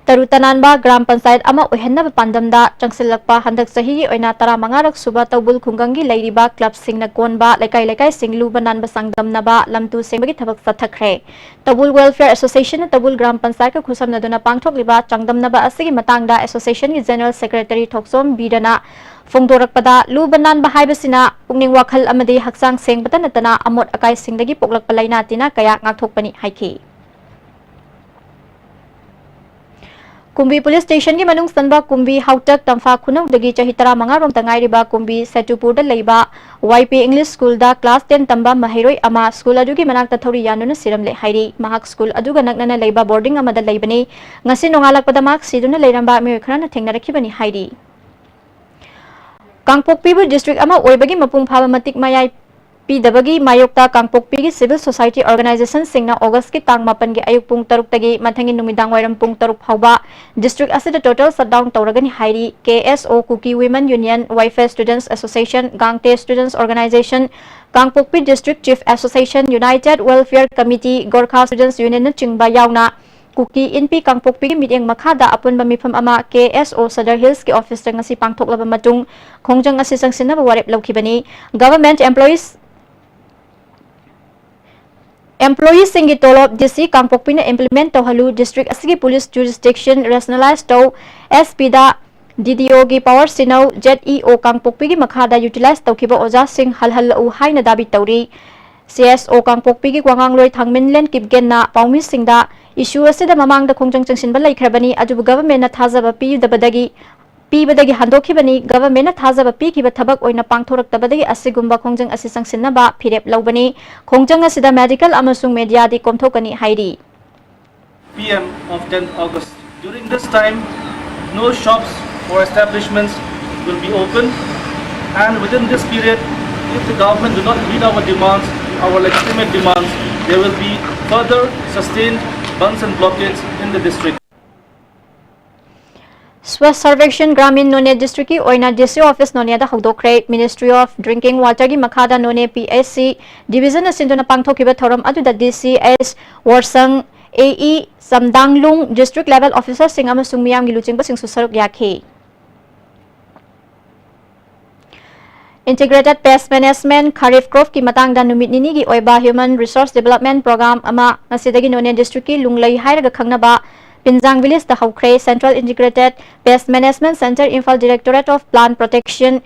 ꯇꯔꯨ ꯇꯅꯥꯟꯕ ꯒ꯭ꯔꯥꯝ ꯄꯟꯆꯥꯌꯠ ꯑꯃ ꯑꯣꯏꯍꯟꯅꯕ ꯄꯥꯟꯗꯝꯗ ꯆꯪꯁꯤꯜꯂꯛꯄ ꯍꯟꯗꯛ ꯆꯍꯤꯒꯤ ꯑꯣꯏꯅ ꯇꯔꯥꯃꯉꯥꯔꯛ ꯁꯨꯕ ꯇꯧꯕꯨꯜ ꯈꯨꯡꯒꯪꯒꯤ ꯂꯩꯔꯤꯕ club ꯁꯤꯡꯅ ꯀꯣꯟꯕ ꯂꯩꯀꯥꯏ ꯂꯩꯀꯥꯏꯁꯤꯡ ꯂꯨꯕ ꯅꯥꯟꯕ ꯆꯥꯡꯗꯝꯅꯕ ꯂꯝ ꯇꯨ ꯁꯦꯡꯕꯒꯤ ꯊꯕꯛ ꯆꯠꯊꯈ꯭ꯔꯦ꯫ ꯇꯧꯕꯨꯜ Welfare Association ꯅ ꯇꯧꯕꯨꯜ ꯒ꯭ꯔꯥꯝ ꯄꯟꯆꯥꯌꯠꯀ ꯈꯨꯠꯁꯝꯅꯗꯨꯅ ꯄꯥꯡꯊꯣꯛꯂꯤꯕ ꯆꯥꯡꯗꯝꯅꯕ ꯑꯁꯤꯒꯤ ꯃꯇꯥꯡꯗ association ꯒꯤ general secretary ꯊꯣꯛꯆꯣꯝ ꯕꯤꯔꯅ ꯐꯣꯡꯗꯣꯔꯛꯄꯗ, ꯂꯨꯕ ꯅꯥꯟꯕ ꯍꯥꯏꯕꯁꯤꯅ ꯄꯨꯛꯅꯤꯡ ꯋꯥꯈꯜ ꯑꯃꯗꯤ ꯍꯛꯆꯥꯡ ꯁꯦꯡꯕꯇ ꯅꯠꯇꯅ ꯑꯃꯣꯠ ꯑꯀꯥꯏꯁꯤꯡꯗꯒꯤ ꯄꯣꯛꯂꯛꯄ ꯂꯥꯏꯅꯥ ꯇꯤꯟꯅ ꯀꯌꯥ ꯉꯥꯛꯊꯣꯛꯄꯅꯤ ꯍꯥꯏꯈꯤ꯫ ꯀꯨꯝꯕꯤ ꯄꯨꯂꯤꯁ ꯁ꯭ꯇꯦꯁꯟꯒꯤ ꯃꯅꯨꯡ ꯆꯟꯕ ꯀꯨꯝꯕꯤ ꯍꯥꯎꯇꯛ ꯇꯝꯐꯥ ꯈꯨꯅꯧꯗꯒꯤ ꯆꯍꯤ ꯇꯔꯥꯃꯉꯥ ꯔꯣꯝꯇ ꯉꯥꯏꯔꯤꯕ ꯀꯨꯝꯕꯤ ꯁꯦꯇꯨꯄꯨꯔꯗ ꯂꯩꯕ ꯋꯥꯏ ꯄꯤ ꯏꯪꯂꯤꯁ ꯁ꯭ꯀꯨꯜꯗ ꯀ꯭ꯂꯥꯁ ꯇꯦꯟ ꯇꯝꯕ ꯃꯍꯩꯔꯣꯏ ꯑꯃ ꯁ꯭ꯀꯨꯜ ꯑꯗꯨꯒꯤ ꯃꯅꯥꯛꯇ ꯊꯧꯔꯤ ꯌꯥꯟꯗꯨꯅ ꯁꯤꯔꯝꯂꯦ ꯍꯥꯏꯔꯤ꯫ ꯃꯍꯥꯛ ꯁ꯭ꯀꯨꯜ ꯑꯗꯨꯒ ꯅꯛꯅꯅ ꯂꯩꯕ ꯕꯣꯔꯗꯤꯡ ꯑꯃꯗ ꯂꯩꯕꯅꯤ꯫ ꯉꯁꯤ ꯅꯣꯡꯉꯥꯜꯂꯛꯄꯗ ꯃꯍꯥꯛ ꯁꯤꯗꯨꯅ ꯂꯩꯔꯝꯕ ꯃꯤꯑꯣꯏ ꯈꯔꯅ ꯊꯦꯡꯅꯔꯛꯈꯤꯕꯅꯤ ꯍꯥꯏꯔꯤ꯫ ꯀꯥꯡꯄꯣꯛꯄꯤꯕꯨ ꯗꯤꯁꯇ꯭ꯔꯤꯛ ꯑꯃ ꯑꯣꯏꯕꯒꯤ ꯃꯄꯨꯡ ꯐꯥꯕ ꯃꯇꯤꯛ ꯃꯌꯥꯏ ꯄꯤꯗꯕꯒꯤ ꯃꯥꯌꯣꯛꯇ ꯀꯥꯡꯄꯣꯛꯄꯤꯒꯤ ꯁꯤꯚꯤꯜ ꯁꯣꯁꯥꯏꯇꯤ ꯑꯣꯔꯒꯅꯥꯏꯖꯦꯁꯟꯁꯤꯡꯅ ꯑꯣꯒꯁꯀꯤ ꯇꯥꯡ ꯃꯥꯄꯟꯒꯤ ꯑꯌꯨꯛ ꯄꯨꯡ ꯇꯔꯨꯛꯇꯒꯤ ꯃꯊꯪꯒꯤ ꯅꯨꯃꯤꯗꯥꯡ ꯋꯥꯏꯔꯝ ꯄꯨꯡ ꯇꯔꯨꯛ ꯐꯥꯎꯕ ꯗꯤꯁꯇ꯭ꯔꯤꯛ ꯑꯁꯤꯗ ꯇꯣꯇꯦꯜ ꯁꯠꯗꯥꯎꯟ ꯇꯧꯔꯒꯅꯤ ꯍꯥꯏꯔꯤ꯫ K S O, Kuki women union, Vaiphei students association, Gangte students organisation, Kangpokpi district chief association, united welfare committee, Gorkha students ꯌꯨꯅꯤꯌꯟꯅꯆꯤꯡꯕ ꯌꯥꯎꯅ ꯀꯨꯀꯤ ꯏꯟꯄꯤ ꯀꯥꯡꯄꯣꯛꯄꯤꯒꯤ ꯃꯤꯠꯌꯦꯡ ꯃꯈꯥꯗ ꯑꯄꯨꯟꯕ ꯃꯤꯐꯝ ꯑꯃ ꯀꯦ ꯑꯦꯁ ꯑꯣ ꯁꯗꯔ ꯍꯤꯜꯁꯀꯤ ꯑꯣꯐꯤꯁꯇ ꯉꯁꯤ ꯄꯥꯡꯊꯣꯛꯂꯕ ꯃꯇꯨꯡ, ꯈꯣꯡꯖꯪ ꯑꯁꯤ ꯆꯪꯁꯤꯟꯅꯕ ꯋꯥꯔꯦꯞ ꯂꯧꯈꯤꯕꯅꯤ꯫ ꯒꯚꯔꯟꯃꯦꯟꯠ ꯑꯦꯝꯄ꯭ꯂꯣꯌꯤꯁ, ꯑꯦꯝꯄ꯭ꯂꯣꯌꯤꯁꯤꯡꯒꯤ ꯇꯣꯂꯣꯞ ꯗꯤ ꯁꯤ ꯀꯥꯡꯄꯣꯛꯄꯤꯅ ꯏꯝꯄ꯭ꯂꯤꯃꯦꯟꯠ ꯇꯧꯍꯜꯂꯨ, ꯗꯤꯁꯇ꯭ꯔꯤꯛ ꯑꯁꯤꯒꯤ ꯄꯨꯂꯤꯁ ꯖꯨꯔꯤꯁꯗꯤꯛꯁꯟ ꯔꯦꯁꯅꯦꯂꯥꯏꯖ ꯇꯧ, ꯑꯦꯁ ꯄꯤꯗ ꯗꯤ ꯗꯤ ꯑꯣꯒꯤ ꯄꯥꯋꯔ ꯁꯤꯟꯅꯧ, ꯖꯦꯗ ꯏ ꯑꯣ ꯀꯥꯡꯄꯣꯛꯄꯤꯒꯤ ꯃꯈꯥꯗ ꯌꯨꯇꯤꯂꯥꯏꯖ ꯇꯧꯈꯤꯕ ꯑꯣꯖꯥꯁꯤꯡ ꯍꯜꯍꯜꯂꯛꯎ ꯍꯥꯏꯅ ꯗꯥꯕꯤ ꯇꯧꯔꯤ꯫ ꯁꯤ ꯑꯦꯁ ꯑꯣ ꯀꯥꯡꯄꯣꯛꯄꯤꯒꯤ ꯋꯥꯉꯥꯡꯂꯣꯏ ꯊꯥꯡꯃꯤꯟꯂꯦꯟ ꯀꯤꯞꯒꯦꯟꯅ ꯄꯥꯎꯃꯤꯁꯤꯡꯗ ꯏꯁꯨ ꯑꯁꯤꯗ ꯃꯃꯥꯡꯗ ꯈꯣꯡꯖꯪ ꯆꯪꯁꯤꯟꯕ ꯂꯩꯈ꯭ꯔꯕꯅꯤ, ꯑꯗꯨꯕꯨ ꯒꯚꯔꯟꯃꯦꯟꯠꯅ ꯊꯥꯖꯕ ꯄꯤꯗꯕꯗꯒꯤ, ꯄꯤꯕꯗꯒꯤ ꯍꯟꯗꯣꯛꯈꯤꯕꯅꯤ꯫ ꯒꯚꯔꯟꯃꯦꯟꯠꯅ ꯊꯥꯖꯕ ꯄꯤꯈꯤꯕ ꯊꯕꯛ ꯑꯣꯏꯅ ꯄꯥꯡꯊꯣꯔꯛꯇꯕꯗꯒꯤ ꯑꯁꯤꯒꯨꯝꯕ ꯈꯣꯡꯖꯪ ꯑꯁꯤ ꯆꯪꯁꯤꯟꯅꯕ ꯐꯤꯔꯦꯞ ꯂꯧꯕꯅꯤ꯫ ꯈꯣꯡꯖꯪ ꯑꯁꯤꯗ ꯃꯦꯗꯤꯀꯦꯜ ꯑꯃꯁꯨꯡ ꯃꯦꯗꯤꯌꯥꯗꯤ ꯀꯣꯝꯊꯣꯛꯀꯅꯤ ꯍꯥꯏꯔꯤ꯫ P M of tenth August. During this time, no shops or establishments will be open, and within this period, if the government do not meet our demands, our legitimate demands, there will be further sustained bandhs and blockades in the district. Swachh Sarvekshan Gramin Noney Districtꯀꯤ ꯑꯣꯏꯅ ꯗꯤ ꯁꯤ ꯑꯣꯐꯤꯁ ꯅꯣꯅꯦꯗ ꯍꯧꯗꯣꯛꯈ꯭ꯔꯦ꯫ Ministry of Drinking Waterꯒꯤ ꯃꯈꯥꯗ ꯅꯣꯅꯦ ꯄꯤ ꯑꯩꯆ ꯁꯤ ꯗꯤꯕꯤꯖꯟꯅ ꯁꯤꯟꯗꯨꯅ ꯄꯥꯡꯊꯣꯛꯈꯤꯕ ꯊꯧꯔꯝ ꯑꯗꯨꯗ ꯗꯤ ꯁꯤ ꯑꯦꯁ ꯋꯥꯔꯁꯪ, ꯑꯦ ꯏ ꯆꯝꯗꯥꯡꯂꯨꯡ, ꯗꯤꯁꯇ꯭ꯔꯤꯛ ꯂꯦꯚꯦꯜ ꯑꯣꯐꯤꯁꯔꯁꯤꯡ ꯑꯃꯁꯨꯡ ꯃꯤꯌꯥꯝꯒꯤ ꯂꯨꯆꯤꯡꯕꯁꯤꯡꯁꯨ ꯁꯔꯨꯛ ꯌꯥꯈꯤ꯫ Integrated Pest Management ꯈꯥꯔꯤꯐ ꯀ꯭ꯔꯣꯞꯀꯤ ꯃꯇꯥꯡꯗ ꯅꯨꯃꯤꯠ ꯅꯤꯅꯤꯒꯤ ꯑꯣꯏꯕ Human Resource Development Program ꯑꯃ ꯉꯁꯤꯗꯒꯤ ꯅꯣꯅꯦ ꯗꯤꯁꯇ꯭ꯔꯤꯛꯀꯤ ꯂꯨꯡꯂꯩ ꯍꯥꯏꯔꯒ ꯈꯪꯅꯕ ꯄꯤꯟꯖꯥꯡ ꯚꯤꯂꯦꯖꯇ ꯍꯧꯈ꯭ꯔꯦ꯫ Central Integrated Pest Management Centre, Imphal, Directorate of Plant Protection,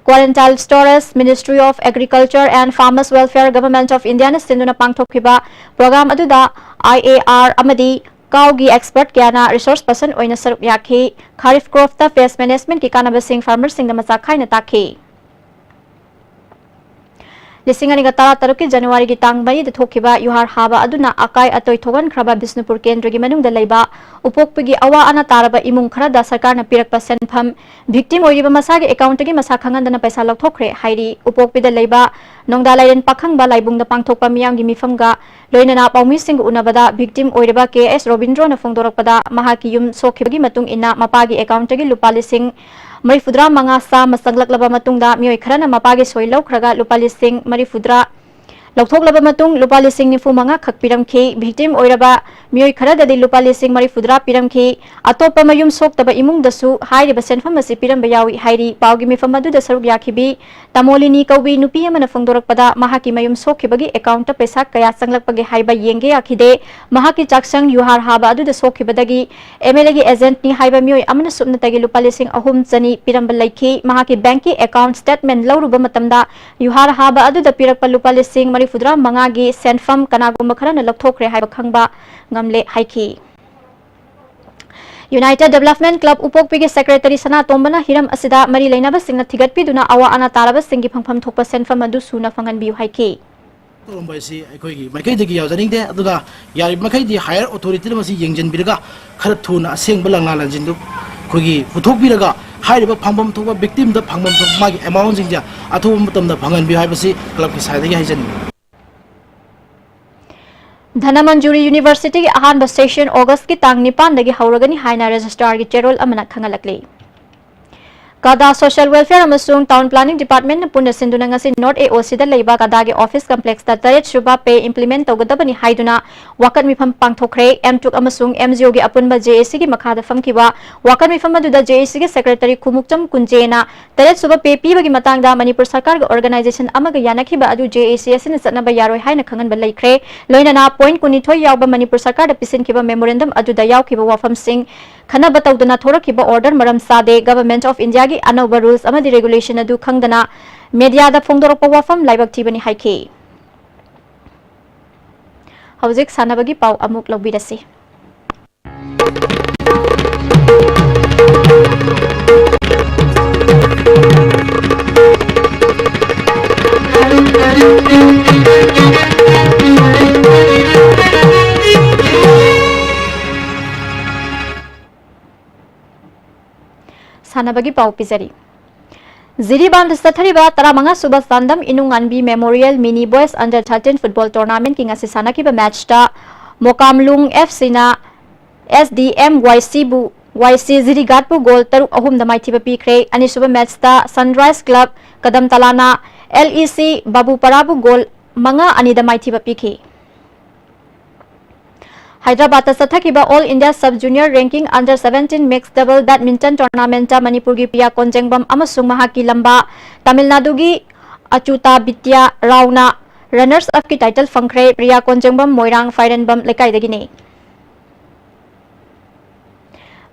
Quarantine Storage, Ministry of Agriculture and Farmers Welfare, Government of Indiaꯅ ꯁꯤꯟꯗꯨꯅ ꯄꯥꯡꯊꯣꯛꯈꯤꯕ ꯄ꯭ꯔꯣꯒ꯭ꯔꯥꯝ ꯑꯗꯨꯗ ꯑꯥꯏ ꯑꯦ ꯑꯥꯔ ꯑꯃꯗꯤ ꯀꯥꯎꯒꯤ expert ꯀꯌꯥꯅ resource person ꯑꯣꯏꯅ ꯁꯔꯨꯛ ꯌꯥꯈꯤ꯫ Kharif cropꯇ pest managementꯀꯤ ꯀꯥꯟꯅꯕꯁꯤꯡ farmerꯁꯤꯡꯗ ꯃꯆꯥ ꯈꯥꯏꯅ ꯇꯥꯛꯈꯤ꯫ ꯂꯤꯁꯤꯡ ꯑꯅꯤꯒ ꯇꯔꯥꯇꯔꯨꯛꯀꯤ ꯖꯅꯋꯥꯔꯤꯒꯤ ꯇꯥꯡ ꯃꯔꯤꯗ ꯊꯣꯛꯈꯤꯕ ꯌꯨꯍꯥꯔ ꯍꯥꯕ ꯑꯗꯨꯅ ꯑꯀꯥꯏ ꯑꯇꯣꯏ ꯊꯣꯛꯍꯟꯈ꯭ꯔꯕ ꯕꯤꯁꯅꯨꯄꯨꯔ ꯀꯦꯟꯗ꯭ꯔꯒꯤ ꯃꯅꯨꯡꯗ ꯂꯩꯕ ꯎꯄꯣꯛꯄꯤꯒꯤ ꯑꯋꯥ ꯑꯅꯥ ꯇꯥꯔꯕ ꯏꯃꯨꯡ ꯈꯔꯗ ꯁꯔꯀꯥꯔꯅ ꯄꯤꯔꯛꯄ ꯁꯦꯟꯐꯝ, victim ꯑꯣꯏꯔꯤꯕ ꯃꯁꯥꯒꯤ accountꯇꯒꯤ ꯃꯁꯥ ꯈꯪꯍꯟꯗꯅ ꯄꯩꯁꯥ ꯂꯧꯊꯣꯛꯈ꯭ꯔꯦ ꯍꯥꯏꯔꯤ꯫ ꯎꯄꯣꯛꯄꯤꯗ ꯂꯩꯕ ꯅꯣꯡꯗꯥ ꯂꯥꯏꯔꯦꯟ ꯄꯥꯈꯪꯕ ꯂꯥꯏꯕꯨꯡꯗ ꯄꯥꯡꯊꯣꯛꯄ ꯃꯤꯌꯥꯝꯒꯤ ꯃꯤꯐꯝꯒ ꯂꯣꯏꯅꯅ ꯄꯥꯎꯃꯤꯁꯤꯡꯒ ꯎꯅꯕꯗ victim ꯑꯣꯏꯔꯤꯕ ꯀꯦ ꯑꯦꯁ ꯔꯣꯕꯤꯟꯗ꯭ꯔꯣꯅ ꯐꯣꯡꯗꯣꯔꯛꯄꯗ, ꯃꯍꯥꯛꯀꯤ ꯌꯨꯝ ꯁꯣꯛꯈꯤꯕꯒꯤ ꯃꯇꯨꯡ ꯏꯟꯅ ꯃꯄꯥꯒꯤ accountꯇꯒꯤ ꯂꯨꯄꯥ ꯂꯤꯁꯤꯡ ꯃꯔꯤꯐꯨꯇꯔꯥ ꯃꯉꯥ ꯆꯥꯝꯃ ꯆꯪꯂꯛꯂꯕ ꯃꯇꯨꯡꯗ, ꯃꯤꯑꯣꯏ ꯈꯔꯅ ꯃꯄꯥꯒꯤ ꯁꯣꯏ ꯂꯧꯈ꯭ꯔꯒ ꯂꯨꯄꯥ ꯂꯤꯁꯤꯡ ꯃꯔꯤꯐꯨꯇꯔꯥ ꯂꯧꯊꯣꯛꯂꯕ ꯃꯇꯨꯡ, ꯂꯨꯄꯥ ꯂꯤꯁꯤꯡ ꯅꯤꯐꯨ ꯃꯉꯥ ꯈꯛ ꯄꯤꯔꯝꯈꯤ꯫ Victim ꯑꯣꯏꯔꯕ ꯃꯤꯑꯣꯏ ꯈꯔꯗꯗꯤ ꯂꯨꯄꯥ ꯂꯤꯁꯤꯡ ꯃꯔꯤꯐꯨꯇꯔꯥ ꯄꯤꯔꯝꯈꯤ꯫ ꯑꯇꯣꯞꯄ ꯃꯌꯨꯝ ꯁꯣꯛꯇꯕ ꯏꯃꯨꯡꯗꯁꯨ ꯍꯥꯏꯔꯤꯕ ꯁꯦꯟꯐꯝ ꯑꯁꯤ ꯄꯤꯔꯝꯕ ꯌꯥꯎꯏ ꯍꯥꯏꯔꯤ꯫ ꯄꯥꯎꯒꯤ ꯃꯤꯐꯝ ꯑꯗꯨꯗ ꯁꯔꯨꯛ ꯌꯥꯈꯤꯕꯤ ꯇꯃꯣꯂꯤꯅꯤ ꯀꯧꯕꯤ ꯅꯨꯄꯤ ꯑꯃꯅ ꯐꯣꯡꯗꯣꯔꯛꯄꯗ, ꯃꯍꯥꯛꯀꯤ ꯃꯌꯨꯝ ꯁꯣꯛꯈꯤꯕꯒꯤ accountꯇ ꯄꯩꯁꯥ ꯀꯌꯥ ꯆꯪꯂꯛꯄꯒꯦ ꯍꯥꯏꯕ ꯌꯦꯡꯒꯦ ꯌꯥꯈꯤꯗꯦ꯫ ꯃꯍꯥꯛꯀꯤ ꯆꯥꯛꯁꯪ ꯌꯨꯍꯥꯔ ꯍꯥꯕ ꯑꯗꯨꯗ ꯁꯣꯛꯈꯤꯕꯗꯒꯤ MLAꯒꯤ agentꯅꯤ ꯍꯥꯏꯕ ꯃꯤꯑꯣꯏ ꯑꯃꯅ ꯁꯨꯞꯅꯇꯒꯤ ꯂꯨꯄꯥ ꯂꯤꯁꯤꯡ ꯑꯍꯨꯝ ꯆꯅꯤ ꯄꯤꯔꯝꯕ ꯂꯩꯈꯤ꯫ ꯃꯍꯥꯛꯀꯤ bankꯀꯤ account statement ꯂꯧꯔꯨꯕ ꯃꯇꯝꯗ, ꯌꯨꯍꯥꯔ ꯍꯥꯕ ꯑꯗꯨꯗ ꯄꯤꯔꯛꯄ ꯂꯨꯄꯥ ꯂꯤꯁꯤꯡ ꯃꯔꯤꯐꯨꯇꯔꯥ ꯃꯉꯥꯒꯤ ꯁꯦꯟꯐꯝ ꯀꯅꯥꯒꯨꯝꯕ ꯈꯔꯅ ꯂꯧꯊꯣꯛꯈ꯭ꯔꯦ ꯍꯥꯏꯕ ꯈꯪꯕ ꯉꯝꯂꯦ ꯍꯥꯏꯈꯤ꯫ United Development Club ꯎꯄꯣꯛꯄꯤꯒꯤ secretary ꯁꯅꯥꯇꯣꯝꯕꯅ ꯍꯤꯔꯝ ꯑꯁꯤꯗ ꯃꯔꯤ ꯂꯩꯅꯕꯁꯤꯡꯅ ꯊꯤꯒꯠꯄꯤꯗꯨꯅ ꯑꯋꯥ ꯑꯅꯥ ꯇꯥꯔꯕꯁꯤꯡꯒꯤ ꯐꯪꯐꯝ ꯊꯣꯛꯄ ꯁꯦꯟꯐꯝ ꯑꯗꯨ ꯁꯨꯅ ꯐꯪꯍꯟꯕꯤꯌꯨ ꯍꯥꯏꯈꯤ꯫ ꯇꯧꯔꯝꯕ ꯍꯥꯏꯁꯤ ꯑꯩꯈꯣꯏꯒꯤ ꯃꯥꯏꯀꯩꯗꯒꯤ ꯌꯥꯖꯅꯤꯡꯗꯦ, ꯑꯗꯨꯒ ꯌꯥꯔꯤꯕ ꯃꯈꯩꯗꯤ higher authorityꯗ ꯃꯁꯤ ꯌꯦꯡꯁꯤꯟꯕꯤꯔꯒ ꯈꯔ ꯊꯨꯅ ꯑꯁꯦꯡꯕ ꯂꯪꯂꯥ ꯂꯪꯁꯤꯟꯗꯨ ꯑꯩꯈꯣꯏꯒꯤ ꯄꯨꯊꯣꯛꯄꯤꯔꯒ, ꯍꯥꯏꯔꯤꯕ ꯐꯪꯐꯝ ꯊꯣꯛꯄ victimꯗ ꯐꯪꯐꯝ ꯊꯣꯛꯄ ꯃꯥꯒꯤ amountꯁꯤꯡꯁꯦ ꯑꯊꯨꯕ ꯃꯇꯝꯗ ꯐꯪꯍꯟꯕꯤꯌꯨ ꯍꯥꯏꯕꯁꯤ clubꯀꯤ sideꯗꯒꯤ ꯍꯥꯏꯖꯅꯤꯡꯉꯤ꯫ ꯙꯅꯃꯟꯖꯨꯔꯤ Universityꯒꯤ ꯑꯍꯥꯟꯕ session Augustꯀꯤ ꯇꯥꯡ ꯅꯤꯄꯥꯟꯗꯒꯤ ꯍꯧꯔꯒꯅꯤ ꯍꯥꯏꯅ registrarꯒꯤ ꯆꯦꯔꯣꯜ ꯑꯃꯅ ꯈꯪꯍꯜꯂꯛꯂꯤ꯫ ꯀꯗꯥ Social Welfare ꯑꯃꯁꯨꯡ Town Planning Departmentꯅ ꯄꯨꯟꯅ ꯁꯤꯟꯗꯨꯅ ꯉꯁꯤ North AOCꯗ ꯂꯩꯕ ꯀꯗꯥꯒꯤ office complexꯇ ꯇꯔꯦꯠ ꯁꯨꯕ pay implement ꯇꯧꯒꯗꯕꯅꯤ ꯍꯥꯏꯗꯨꯅ ꯋꯥꯀꯠ ꯃꯤꯐꯝ ꯄꯥꯡꯊꯣꯛꯈ꯭ꯔꯦ꯫ MTUC ꯑꯃꯁꯨꯡ MGOꯒꯤ ꯑꯄꯨꯟꯕ JACꯒꯤ ꯃꯈꯥꯗ ꯐꯝꯈꯤꯕ ꯋꯥꯀꯠ ꯃꯤꯐꯝ ꯑꯗꯨꯗ JACꯒꯤ secretary ꯈꯨꯃꯨꯛꯆꯝ ꯀꯨꯟꯖꯦꯅ ꯇꯔꯦꯠ ꯁꯨꯕ pay ꯄꯤꯕꯒꯤ ꯃꯇꯥꯡꯗ ꯃꯅꯤꯄꯨꯔ ꯁꯔꯀꯥꯔꯒ organization ꯑꯃꯒ ꯌꯥꯅꯈꯤꯕ ꯑꯗꯨ JAC ꯑꯁꯤꯅ ꯆꯠꯅꯕ ꯌꯥꯔꯣꯏ ꯍꯥꯏꯅ ꯈꯪꯍꯟꯕ ꯂꯩꯈ꯭ꯔꯦ꯫ ꯂꯣꯏꯅꯅ point ꯀꯨꯟꯅꯤꯊꯣꯏ ꯌꯥꯎꯕ ꯃꯅꯤꯄꯨꯔ ꯁꯔꯀꯥꯔꯗ ꯄꯤꯁꯤꯟꯈꯤꯕ memorandum ꯑꯗꯨꯗ ꯌꯥꯎꯈꯤꯕ ꯋꯥꯐꯝꯁꯤꯡ ꯈꯟꯅꯕ ꯇꯧꯗꯅ ꯊꯣꯔꯛꯈꯤꯕ order ꯃꯔꯝ ꯆꯥꯗꯦ, Government of Indiaꯒꯤ ꯑꯅꯧꯕ rules ꯑꯃꯗꯤ regulation ꯑꯗꯨ ꯈꯪꯗꯅ mediaꯗ ꯐꯣꯡꯗꯣꯔꯛꯄ ꯋꯥꯐꯝ ꯂꯥꯏꯕꯛ ꯊꯤꯕꯅꯤ ꯍꯥꯏꯈꯤ꯫ ꯍꯧꯖꯤꯛ ꯁꯥꯟꯅꯕꯒꯤ ꯄꯥꯎ ꯑꯃꯨꯛ ꯂꯧꯕꯤꯔꯁꯤ꯫ ꯁꯥꯟꯅꯕꯒꯤ ꯄꯥꯎ ꯄꯤꯖꯔꯤ꯫ ꯖꯤꯔꯤꯕꯥꯝꯗ ꯆꯠꯊꯔꯤꯕ ꯇꯔꯥꯃꯉꯥ ꯁꯨꯕ Chandam ꯏꯅꯨꯡꯉꯥꯟꯕꯤ Memorial Mini Boys Under thirteen Football Tournamentꯀꯤ ꯉꯁꯤ ꯁꯥꯟꯅꯈꯤꯕ ꯃꯦꯠꯆꯇ ꯃꯣꯀꯥꯝꯂꯨꯡ ꯑꯦꯐ ꯁꯤꯅ ꯑꯦꯁ ꯗꯤ ꯑꯦꯝ ꯋꯥꯏ ꯁꯤꯕꯨ, ꯋꯥꯏ ꯁꯤ ꯖꯤꯔꯤꯒꯥꯠꯄꯨ ꯒꯣꯜ ꯇꯔꯨꯛ ꯑꯍꯨꯝꯗ ꯃꯥꯏꯊꯤꯕ ꯄꯤꯈ꯭ꯔꯦ꯫ ꯑꯅꯤꯁꯨꯕ ꯃꯦꯠꯆꯇ Sunrise Club ꯀꯗꯝꯇꯂꯥꯅ ꯑꯦꯜ ꯏ ꯁꯤ ꯕꯥꯕꯨꯄꯥꯔꯥꯕꯨ ꯒꯣꯜ ꯃꯉꯥ ꯑꯅꯤꯗ ꯃꯥꯏꯊꯤꯕ ꯄꯤꯈꯤ꯫ ꯍꯥꯏꯗ꯭ꯔꯕꯥꯗꯇ ꯆꯠꯊꯈꯤꯕ All India Sub Junior Ranking Under seventeen Mixed Double Badminton Tournamentꯇ ꯃꯅꯤꯄꯨꯔꯒꯤ ꯄ꯭ꯔꯤꯌꯥ ꯀꯣꯟꯖꯦꯡꯕꯝ ꯑꯃꯁꯨꯡ ꯃꯍꯥꯛꯀꯤ ꯂꯝꯕꯥ ꯇꯥꯃꯤꯜ ꯅꯥꯗꯨꯒꯤ ꯑꯆꯨꯇꯥ ꯕꯤꯇ꯭ꯌꯥ ꯔꯥꯎꯅ runners upꯀꯤ title ꯐꯪꯈ꯭ꯔꯦ꯫ ꯄ꯭ꯔꯤꯌꯥ ꯀꯣꯟꯖꯦꯡꯕꯝ ꯃꯣꯏꯔꯥꯡ ꯐꯥꯏꯔꯦꯟꯕꯝ ꯂꯩꯀꯥꯏꯗꯒꯤꯅꯤ꯫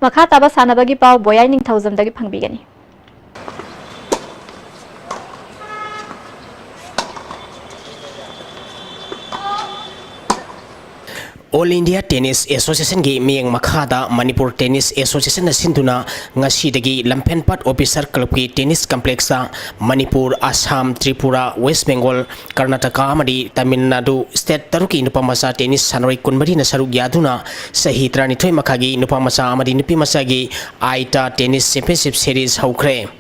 ꯃꯈꯥ ꯇꯥꯕ ꯁꯥꯟꯅꯕꯒꯤ ꯄꯥꯎ ꯕꯣꯌꯥꯏ ꯅꯤꯡꯊꯧꯖꯝꯗꯒꯤ ꯐꯪꯕꯤꯒꯅꯤ꯫ All India Tennis Associationꯒꯤ ꯃꯤꯠꯌꯦꯡ ꯃꯈꯥꯗ Manipur Tennis Associationꯅ ꯁꯤꯟꯗꯨꯅ ꯉꯁꯤꯗꯒꯤ ꯂꯝꯐꯦꯜꯄꯥꯠ Officer Clubꯀꯤ tennis complexꯇ ꯃꯅꯤꯄꯨꯔ, ꯑꯁꯥꯝ, ꯇ꯭ꯔꯤꯄꯨꯔꯥ, ꯋꯦꯁ ꯕꯦꯡꯒꯣꯜ, ꯀꯔꯅꯥꯇꯀꯥ ꯑꯃꯗꯤ ꯇꯥꯃꯤꯜ ꯅꯥꯗꯨ state ꯇꯔꯨꯛꯀꯤ ꯅꯨꯄꯥ ꯃꯆꯥ tennis ꯁꯥꯟꯅꯔꯣꯏ ꯀꯨꯟꯃꯔꯤꯅ ꯁꯔꯨꯛ ꯌꯥꯗꯨꯅ ꯆꯍꯤ ꯇꯔꯥꯅꯤꯊꯣꯏ ꯃꯈꯥꯒꯤ ꯅꯨꯄꯥ ꯃꯆꯥ ꯑꯃꯗꯤ ꯅꯨꯄꯤ ꯃꯆꯥꯒꯤ ꯑꯥꯏꯇꯥ Tennis Championship Series ꯍꯧꯈ꯭ꯔꯦ꯫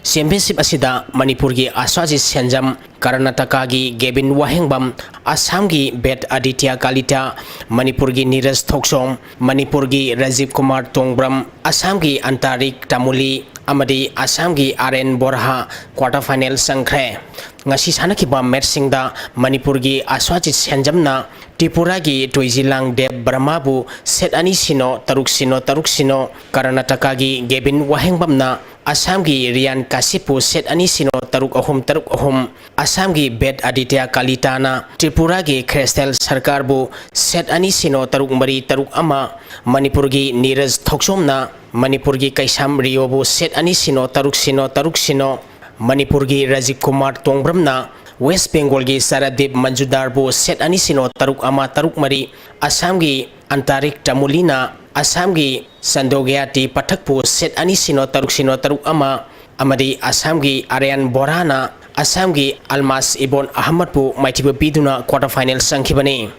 Championship ꯑꯁꯤꯗ ꯃꯅꯤꯄꯨꯔꯒꯤ ꯑꯁ꯭ꯋꯥꯖꯤꯠ ꯁꯦꯟꯖꯝ, ꯀꯔꯅꯥꯇꯀꯥꯒꯤ ꯒꯦꯕꯤꯟ ꯋꯥꯍꯦꯡꯕꯝ, ꯑꯁꯥꯝꯒꯤ ꯕꯦꯠ ꯑꯗꯤꯇ꯭ꯌ ꯀꯥꯂꯤꯇꯥ, ꯃꯅꯤꯄꯨꯔꯒꯤ ꯅꯤꯔꯖ ꯊꯣꯛꯆꯣꯝ, ꯃꯅꯤꯄꯨꯔꯒꯤ ꯔꯥꯖꯤꯕ ꯀꯨꯃꯥꯔ ꯇꯣꯡꯕ꯭ꯔꯝ, ꯑꯁꯥꯝꯒꯤ ꯑꯟꯇꯥꯔꯤꯛ ꯇꯥꯃꯨꯂꯤ ꯑꯃꯗꯤ ꯑꯁꯥꯝꯒꯤ ꯑꯥꯔ ꯑꯦꯟ ꯕꯣꯔꯍꯥ quarter final ꯆꯪꯈ꯭ꯔꯦ꯫ ꯉꯁꯤ ꯁꯥꯟꯅꯈꯤꯕ ꯃꯦꯠꯁꯁꯤꯡꯗ ꯃꯅꯤꯄꯨꯔꯒꯤ ꯑꯁ꯭ꯋꯥꯖꯤꯠ ꯁꯦꯟꯖꯝꯅ ꯇ꯭ꯔꯤꯄꯨꯔꯥꯒꯤ ꯇꯣꯏꯖꯤꯂꯥꯡ ꯗꯦꯕ ꯕꯔꯃꯥꯕꯨ set ꯑꯅꯤ ꯁꯤꯅꯣ, ꯇꯔꯨꯛ ꯁꯤꯅꯣ, ꯇꯔꯨꯛ ꯁꯤꯅꯣ, ꯀꯔꯅꯥꯇꯀꯥꯒꯤ ꯒꯦꯕꯤꯟ ꯋꯥꯍꯦꯡꯕꯝꯅ ꯑꯁꯥꯝꯒꯤ ꯔꯤꯌꯥꯟ ꯀꯥꯁꯤꯞꯄꯨ set ꯑꯅꯤ ꯁꯤꯅꯣ, ꯇꯔꯨꯛ ꯑꯍꯨꯝ, ꯇꯔꯨꯛ ꯑꯍꯨꯝ, ꯑꯁꯥꯝꯒꯤ ꯕꯦꯠ ꯑꯗꯤꯇ꯭ꯌ ꯀꯥꯂꯤꯇꯥꯅ ꯇ꯭ꯔꯤꯄꯨꯔꯥꯒꯤ ꯈ꯭ꯔꯦꯁꯇꯦꯜ ꯁꯔꯀꯥꯔꯕꯨ set ꯑꯅꯤ ꯁꯤꯅꯣ, ꯇꯔꯨꯛ ꯃꯔꯤ, ꯇꯔꯨꯛ ꯑꯃ, ꯃꯅꯤꯄꯨꯔꯒꯤ ꯅꯤꯔꯖ ꯊꯣꯛꯆꯣꯝꯅ ꯃꯅꯤꯄꯨꯔꯒꯤ ꯀꯩꯁꯥꯝ ꯔꯤꯌꯣꯕꯨ set ꯑꯅꯤ ꯁꯤꯅꯣ, ꯇꯔꯨꯛ ꯁꯤꯅꯣ, ꯇꯔꯨꯛ ꯁꯤꯅꯣ, ꯃꯅꯤꯄꯨꯔꯒꯤ ꯔꯥꯖꯤꯕ ꯀꯨꯃꯥꯔ ꯇꯣꯡꯕ꯭ꯔꯝꯅ ꯋꯦꯁ ꯕꯦꯡꯒꯣꯜꯒꯤ ꯆꯔꯥꯗꯤꯞ ꯃꯟꯖꯨꯗꯥꯔꯕꯨ set ꯑꯅꯤ ꯁꯤꯅꯣ, ꯇꯔꯨꯛ ꯑꯃ, ꯇꯔꯨꯛ ꯃꯔꯤ, ꯑꯁꯥꯝꯒꯤ ꯑꯟꯇꯥꯔꯤꯛ ꯇꯥꯃꯨꯂꯤꯅ ꯑꯁꯥꯝꯒꯤ ꯆꯟꯗꯣꯒꯌꯥꯇꯤ ꯄꯊꯛꯄꯨ ꯁꯦꯠ ꯑꯅꯤ ꯁꯤꯅꯣ ꯇꯔꯨꯛ ꯁꯤꯅꯣ ꯇꯔꯨꯛ ꯑꯃ ꯑꯃꯗꯤ ꯑꯁꯥꯝꯒꯤ ꯑꯔꯌꯥꯟ ꯕꯣꯔꯥꯅ ꯑꯁꯥꯝꯒꯤ ꯑꯜꯃꯥꯁ ꯏꯕꯣꯟ ꯑꯍꯃꯠꯄꯨ ꯃꯥꯏꯊꯤꯕ ꯄꯤꯗꯨꯅ quarter final ꯆꯪꯈꯤꯕꯅꯤ꯫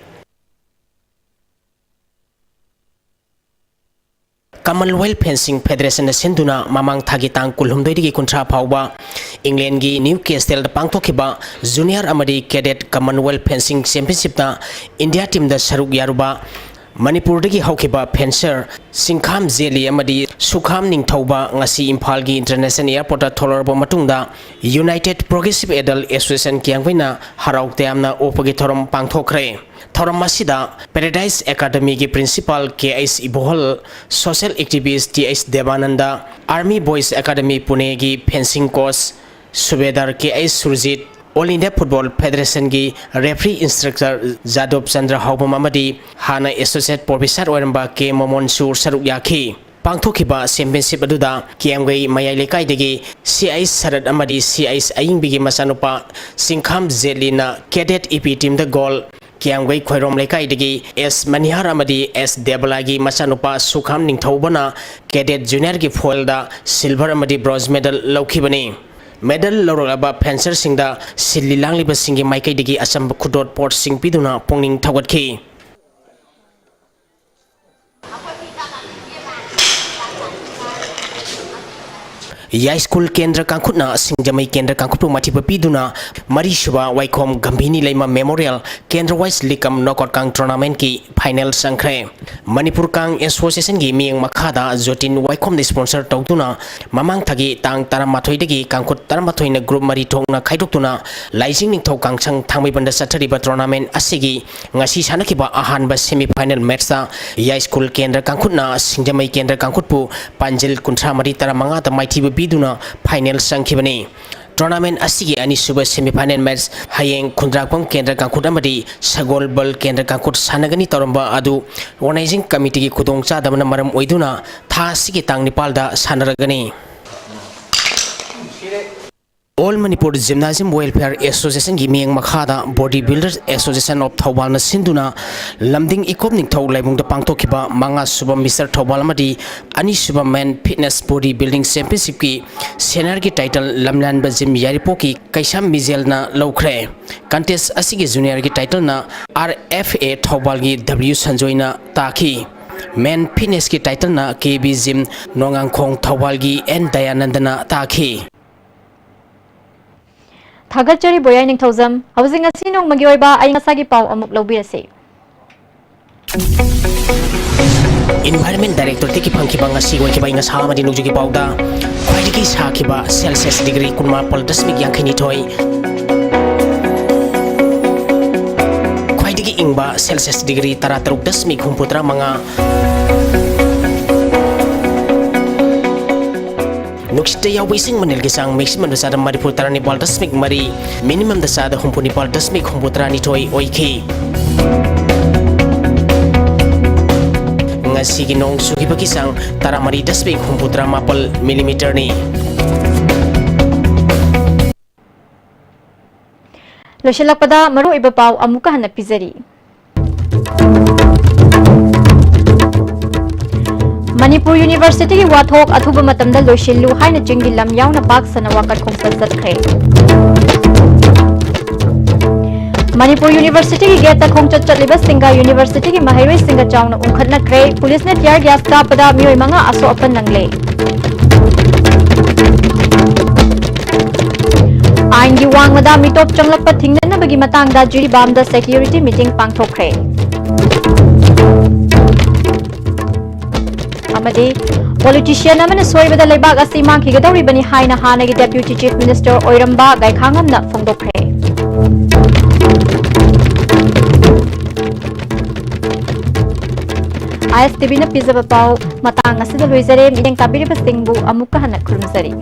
Commonwealth Fencing Federation ꯅ ꯁꯤꯟꯗꯨꯅ ꯃꯃꯥꯡ ꯊꯥꯒꯤ ꯇꯥꯡ ꯀꯨꯟꯍꯨꯝꯗꯣꯏꯗꯒꯤ ꯀꯨꯟꯊ꯭ꯔꯥ ꯐꯥꯎꯕ ꯏꯪꯂꯦꯟꯒꯤ ꯅ꯭ꯌꯨ ꯀꯦꯁꯇꯦꯜꯗ ꯄꯥꯡꯊꯣꯛꯈꯤꯕ Junior ꯑꯃꯗꯤ Cadet Commonwealth Fencing Championship ꯇ ꯏꯟꯗꯤꯌꯥ ꯇꯤꯝꯗ ꯁꯔꯨꯛ ꯌꯥꯔꯨꯕ ꯃꯅꯤꯄꯨꯔꯗꯒꯤ ꯍꯧꯈꯤꯕ fencer ꯁꯤꯡꯈꯥꯝ ꯖꯦꯂꯤ ꯑꯃꯗꯤ ꯁꯨꯈꯥꯝ ꯅꯤꯡꯊꯧꯕ ꯉꯁꯤ ꯏꯝꯐꯥꯜꯒꯤ International Airport ꯇ ꯊꯣꯛꯂꯛꯂꯕ ꯃꯇꯨꯡꯗ United Progressive Adult Association ꯀꯤꯌꯥꯝꯒꯩꯅ ꯍꯔꯥꯎ ꯇꯌꯥꯝꯅ ꯑꯣꯛꯄꯒꯤ ꯊꯧꯔꯝ ꯄꯥꯡꯊꯣꯛꯈ꯭ꯔꯦ꯫ ꯊꯧꯔꯝ ꯑꯁꯤꯗ Paradise Academy ꯒꯤ principal K H Ibohal, social activist T H Debananda, Army Boys Academy ꯄꯨꯅꯦꯒꯤ fencing coach subedar K H Surjit, All India Football Federation ꯒꯤ referee instructor ꯖꯥꯗꯣꯕ ꯆꯟꯗ꯭ꯔ ꯍꯥꯎꯕꯝ ꯑꯃꯗꯤ ꯍꯥꯟꯅ associate professor ꯑꯣꯏꯔꯝꯕ ꯀꯦ ꯃꯣꯃꯣꯟꯁꯨ ꯁꯔꯨꯛ ꯌꯥꯈꯤ꯫ ꯄꯥꯡꯊꯣꯛꯈꯤꯕ championship ꯑꯗꯨꯗ ꯀꯤꯌꯥꯝꯒꯩ ꯃꯌꯥꯏ ꯂꯩꯀꯥꯏꯗꯒꯤ ꯁꯤ ꯑꯩꯆ ꯁꯔꯠ ꯑꯃꯗꯤ ꯁꯤ ꯑꯩꯆ ꯑꯌꯤꯡꯕꯤꯒꯤ ꯃꯆꯥꯅꯨꯄꯥ ꯁꯤꯡꯈꯥꯝ ꯖꯦꯠꯂꯤꯅ Cadet ꯏ ꯄꯤ team ꯗ gold, ꯀꯤꯌꯥꯝꯒꯩ ꯈꯣꯏꯔꯣꯝ ꯂꯩꯀꯥꯏꯗꯒꯤ ꯑꯦꯁ ꯃꯅꯤꯍꯥꯔ ꯑꯃꯗꯤ ꯑꯦꯁ ꯗꯦꯕꯂꯥꯒꯤ ꯃꯆꯥꯅꯨꯄꯥ ꯁꯨꯈꯥꯝ ꯅꯤꯡꯊꯧꯕꯅ Cadet Junior ꯒꯤ foil ꯗ silver ꯑꯃꯗꯤ bronze medal ꯂꯧꯈꯤꯕꯅꯤ꯫ Medal ꯂꯧꯔꯛꯂꯕ fencer ꯁꯤꯡꯗ ꯁꯤꯜꯂꯤ ꯂꯥꯡꯂꯤꯕꯁꯤꯡꯒꯤ ꯃꯥꯏꯀꯩꯗꯒꯤ ꯑꯆꯝꯕ ꯈꯨꯗꯣꯜ ꯄꯣꯠꯁꯤꯡ ꯄꯤꯗꯨꯅ ꯄꯨꯛꯅꯤꯡ ꯊꯧꯒꯠꯈꯤ꯫ ꯌꯥꯏꯁ꯭ꯀꯨꯜ ꯀꯦꯟꯗ꯭ꯔ ꯀꯥꯡꯈꯨꯠꯅ ꯁꯤꯡꯖꯃꯩ ꯀꯦꯟꯗ꯭ꯔ ꯀꯥꯡꯈꯨꯠꯄꯨ ꯃꯥꯏꯊꯤꯕ ꯄꯤꯗꯨꯅ ꯃꯔꯤꯁꯨꯕ ꯋꯥꯏꯈꯣꯝ ꯒꯝꯚꯤꯅꯤ ꯂꯩꯃ Memorial Kendra Wise League cum Knockout ꯀꯥꯡ tournament ꯀꯤ final ꯆꯪꯈ꯭ꯔꯦ꯫ ꯃꯅꯤꯄꯨꯔ ꯀꯥꯡ Association ꯒꯤ ꯃꯤꯠꯌꯦꯡ ꯃꯈꯥꯗ ꯖꯣꯇꯤꯟ ꯋꯥꯏꯈꯣꯝꯅ sponsor ꯇꯧꯗꯨꯅ ꯃꯃꯥꯡ ꯊꯥꯒꯤ ꯇꯥꯡ ꯇꯔꯥꯃꯥꯊꯣꯏꯗꯒꯤ ꯀꯥꯡꯈꯨꯠ ꯇꯔꯥꯃꯥꯊꯣꯏꯅ group ꯃꯔꯤ ꯊꯣꯛꯅ ꯈꯥꯏꯗꯣꯛꯇꯨꯅ ꯂꯥꯏꯖꯤꯡ ꯅꯤꯡꯊꯧ ꯀꯥꯡꯁꯪ ꯊꯥꯡꯃꯩꯕꯟꯗ ꯆꯠꯊꯔꯤꯕ tournament ꯑꯁꯤꯒꯤ ꯉꯁꯤ ꯁꯥꯟꯅꯈꯤꯕ ꯑꯍꯥꯟꯕ semi final match ꯇ ꯌꯥꯏꯁ꯭ꯀꯨꯜ ꯀꯦꯟꯗ꯭ꯔ ꯀꯥꯡꯈꯨꯠꯅ ꯁꯤꯡꯖꯃꯩ ꯀꯦꯟꯗ꯭ꯔ ꯀꯥꯡꯈꯨꯠꯄꯨ ꯄꯥꯟꯖꯤꯜ ꯀꯨꯟꯊ꯭ꯔꯥ ꯃꯔꯤ ꯇꯔꯥ ꯃꯉꯥꯗ ꯃꯥꯏꯊꯤꯕ ꯄꯤꯗꯨꯅ final ꯆꯪꯈꯤꯕꯅꯤ꯫ Tournament ꯑꯁꯤꯒꯤ ꯑꯅꯤꯁꯨꯕ semi final match ꯍꯌꯦꯡ ꯈꯨꯟꯗ꯭ꯔꯥꯛꯄꯝ ꯀꯦꯟꯗ꯭ꯔ ꯀꯥꯡꯈꯨꯠ ꯑꯃꯗꯤ ꯁꯒꯣꯜꯕꯜ ꯀꯦꯟꯗ꯭ꯔ ꯀꯥꯡꯈꯨꯠ ꯁꯥꯟꯅꯒꯅꯤ ꯇꯧꯔꯝꯕ ꯑꯗꯨ organizing committee ꯒꯤ ꯈꯨꯗꯣꯡꯆꯥꯗꯕꯅ ꯃꯔꯝ ꯑꯣꯏꯗꯨꯅ ꯊꯥ ꯑꯁꯤꯒꯤ ꯇꯥꯡ ꯅꯤꯄꯥꯜꯗ ꯁꯥꯟꯅꯔꯒꯅꯤ꯫ All Manipur Gymnasium Welfare Association ꯒꯤ ꯃꯤꯠꯌꯦꯡ ꯃꯈꯥꯗ Body Builders Association of ꯊꯧꯕꯥꯜꯅ ꯁꯤꯟꯗꯨꯅ ꯂꯝꯗꯤꯡ ꯏꯀꯣꯞ ꯅꯤꯡꯊꯧ ꯂꯥꯏꯕꯨꯡꯗ ꯄꯥꯡꯊꯣꯛꯈꯤꯕ ꯃꯉꯥ ꯁꯨꯕ Mister ꯊꯧꯕꯥꯜ ꯑꯃꯗꯤ ꯑꯅꯤꯁꯨꯕ Men Fitness Body Building Championship ꯀꯤ senior ꯒꯤ title ꯂꯝꯂꯥꯟꯕ ꯖꯤꯝ ꯌꯥꯏꯔꯤꯄꯣꯛꯀꯤ ꯀꯩꯁꯥꯝ ꯃꯤꯖꯦꯜꯅ ꯂꯧꯈ꯭ꯔꯦ꯫ Contest ꯑꯁꯤꯒꯤ junior ꯒꯤ title ꯅ R F A ꯊꯧꯕꯥꯜꯒꯤ W ꯁꯟꯖꯣꯏꯅ ꯇꯥꯈꯤ꯫ Men Fitness ꯀꯤ title ꯅ K B ꯖꯤꯝ ꯅꯣꯡꯉꯥꯡꯈꯣꯡ ꯊꯧꯕꯥꯜꯒꯤ N ꯗꯌꯥꯅꯟꯗꯅ ꯇꯥꯈꯤ꯫ ꯊꯥꯒꯠꯆꯔꯤ ꯕꯣꯌꯥꯏ ꯅꯤꯡꯊꯧꯖꯝ꯫ ꯍꯧꯖꯤꯛ ꯉꯁꯤ ꯅꯣꯡꯃꯒꯤ ꯑꯣꯏꯕ ꯑꯏꯪ ꯑꯁꯥꯒꯤ ꯄꯥꯎ ꯑꯃꯨꯛ ꯂꯧꯕꯤꯔꯁꯤ꯫ Environment Directorate ꯇꯒꯤ ꯐꯪꯈꯤꯕ ꯉꯁꯤ ꯑꯣꯏꯈꯤꯕ ꯑꯏꯪ ꯑꯁꯥ ꯑꯃꯗꯤ ꯅꯣꯡꯖꯨꯒꯤ ꯄꯥꯎꯗ ꯈ꯭ꯋꯥꯏꯗꯒꯤ ꯁꯥꯈꯤꯕ Celsius degree ꯀꯨꯟꯃꯥꯄꯜ ꯗꯁꯃꯤꯛ ꯌꯥꯡꯈꯩꯅꯤꯊꯣꯏ, ꯈ꯭ꯋꯥꯏꯗꯒꯤ ꯏꯪꯕ Celsius degree ꯇꯔꯥꯇꯔꯨꯛ ꯗꯁꯃꯤꯛ ꯍꯨꯝꯐꯨꯇꯔꯥ ꯃꯉꯥ, ꯅꯨꯡꯁꯤꯠꯇ ꯌꯥꯎꯕ ꯏꯁꯤꯡ ꯃꯅꯤꯜꯒꯤ ꯆꯥꯡ maximum ꯗ ꯆꯥꯗ ꯃꯔꯤꯐꯨ ꯇꯔꯥꯅꯤꯄꯥꯜ ꯗꯁꯃꯤꯛ ꯃꯔꯤ, minimum ꯗ ꯆꯥꯗ ꯍꯨꯝꯐꯨ ꯅꯤꯄꯥꯜ ꯗꯁꯃꯤꯛ ꯍꯨꯝꯐꯨ ꯇꯔꯥꯅꯤꯊꯣꯏ ꯑꯣꯏꯈꯤ꯫ ꯉꯁꯤꯒꯤ ꯅꯣꯡ ꯆꯨꯈꯤꯕꯒꯤ ꯆꯥꯡ ꯇꯔꯥꯃꯔꯤ ꯗꯁꯃꯤꯛ ꯍꯨꯝꯐꯨ ꯇꯔꯥꯃꯥꯄꯜ millimeter ꯅꯤ꯫ ꯂꯣꯏꯁꯤꯜꯂꯛꯄꯗ ꯃꯔꯨꯑꯣꯏꯕ ꯄꯥꯎ ꯑꯃꯨꯛꯀ ꯍꯟꯅ ꯄꯤꯖꯔꯤ꯫ ꯃꯅꯤꯄꯨꯔ University ꯒꯤ ꯋꯥꯊꯣꯛ ꯑꯊꯨꯕ ꯃꯇꯝꯗ ꯂꯣꯏꯁꯤꯜꯂꯨ ꯍꯥꯏꯅ ꯆꯤꯡꯒꯤ ꯂꯝ ꯌꯥꯎꯅ ꯄꯥꯛ ꯁꯟꯅ ꯋꯥꯀꯠ ꯈꯣꯡꯆꯠ ꯆꯠꯈ꯭ꯔꯦ꯫ ꯃꯅꯤꯄꯨꯔ University ꯒꯤ gate ꯇ ꯈꯣꯡꯆꯠ ꯆꯠꯂꯤꯕꯁꯤꯡꯒ University ꯒꯤ ꯃꯍꯩꯔꯣꯏꯁꯤꯡꯒ ꯆꯥꯎꯅ ꯎꯪꯈꯠꯅꯈ꯭ꯔꯦ꯫ Police ꯅ tear gas ꯀꯥꯞꯄꯗ ꯃꯤꯑꯣꯏ ꯃꯉꯥ ꯑꯁꯣꯛ ꯑꯄꯟ ꯅꯪꯂꯦ꯫ ꯑꯥꯏꯟꯒꯤ ꯋꯥꯡꯃꯗ ꯃꯤꯇꯣꯞ ꯆꯪꯂꯛꯄ ꯊꯤꯡꯅꯅꯕꯒꯤ ꯃꯇꯥꯡꯗ ꯖꯤꯔꯤꯕꯥꯝꯗ security meeting ꯄꯥꯡꯊꯣꯛꯈ꯭ꯔꯦ꯫ ꯑꯃꯗꯤ politician ꯑꯃꯅ ꯁꯣꯏꯕꯗ ꯂꯩꯕꯥꯛ ꯑꯁꯤ ꯃꯥꯡꯈꯤꯒꯗꯧꯔꯤꯕꯅꯤ ꯍꯥꯏꯅ ꯍꯥꯟꯅꯒꯤ Deputy Chief Minister ꯑꯣꯏꯔꯝꯕ ꯒꯥꯏꯈꯥꯉꯝꯅ ꯐꯣꯡꯗꯣꯛꯈ꯭ꯔꯦ꯫ ISTV ꯅ ꯄꯤꯖꯕ ꯄꯥꯎ ꯃꯇꯥꯡ ꯑꯁꯤꯗ ꯂꯣꯏꯖꯔꯦ꯫ ꯃꯤꯠꯌꯦꯡ ꯇꯥꯕꯤꯔꯤꯕꯁꯤꯡꯕꯨ ꯑꯃꯨꯛꯀ ꯍꯟꯅ ꯈꯨꯔꯨꯝꯖꯔꯤ꯫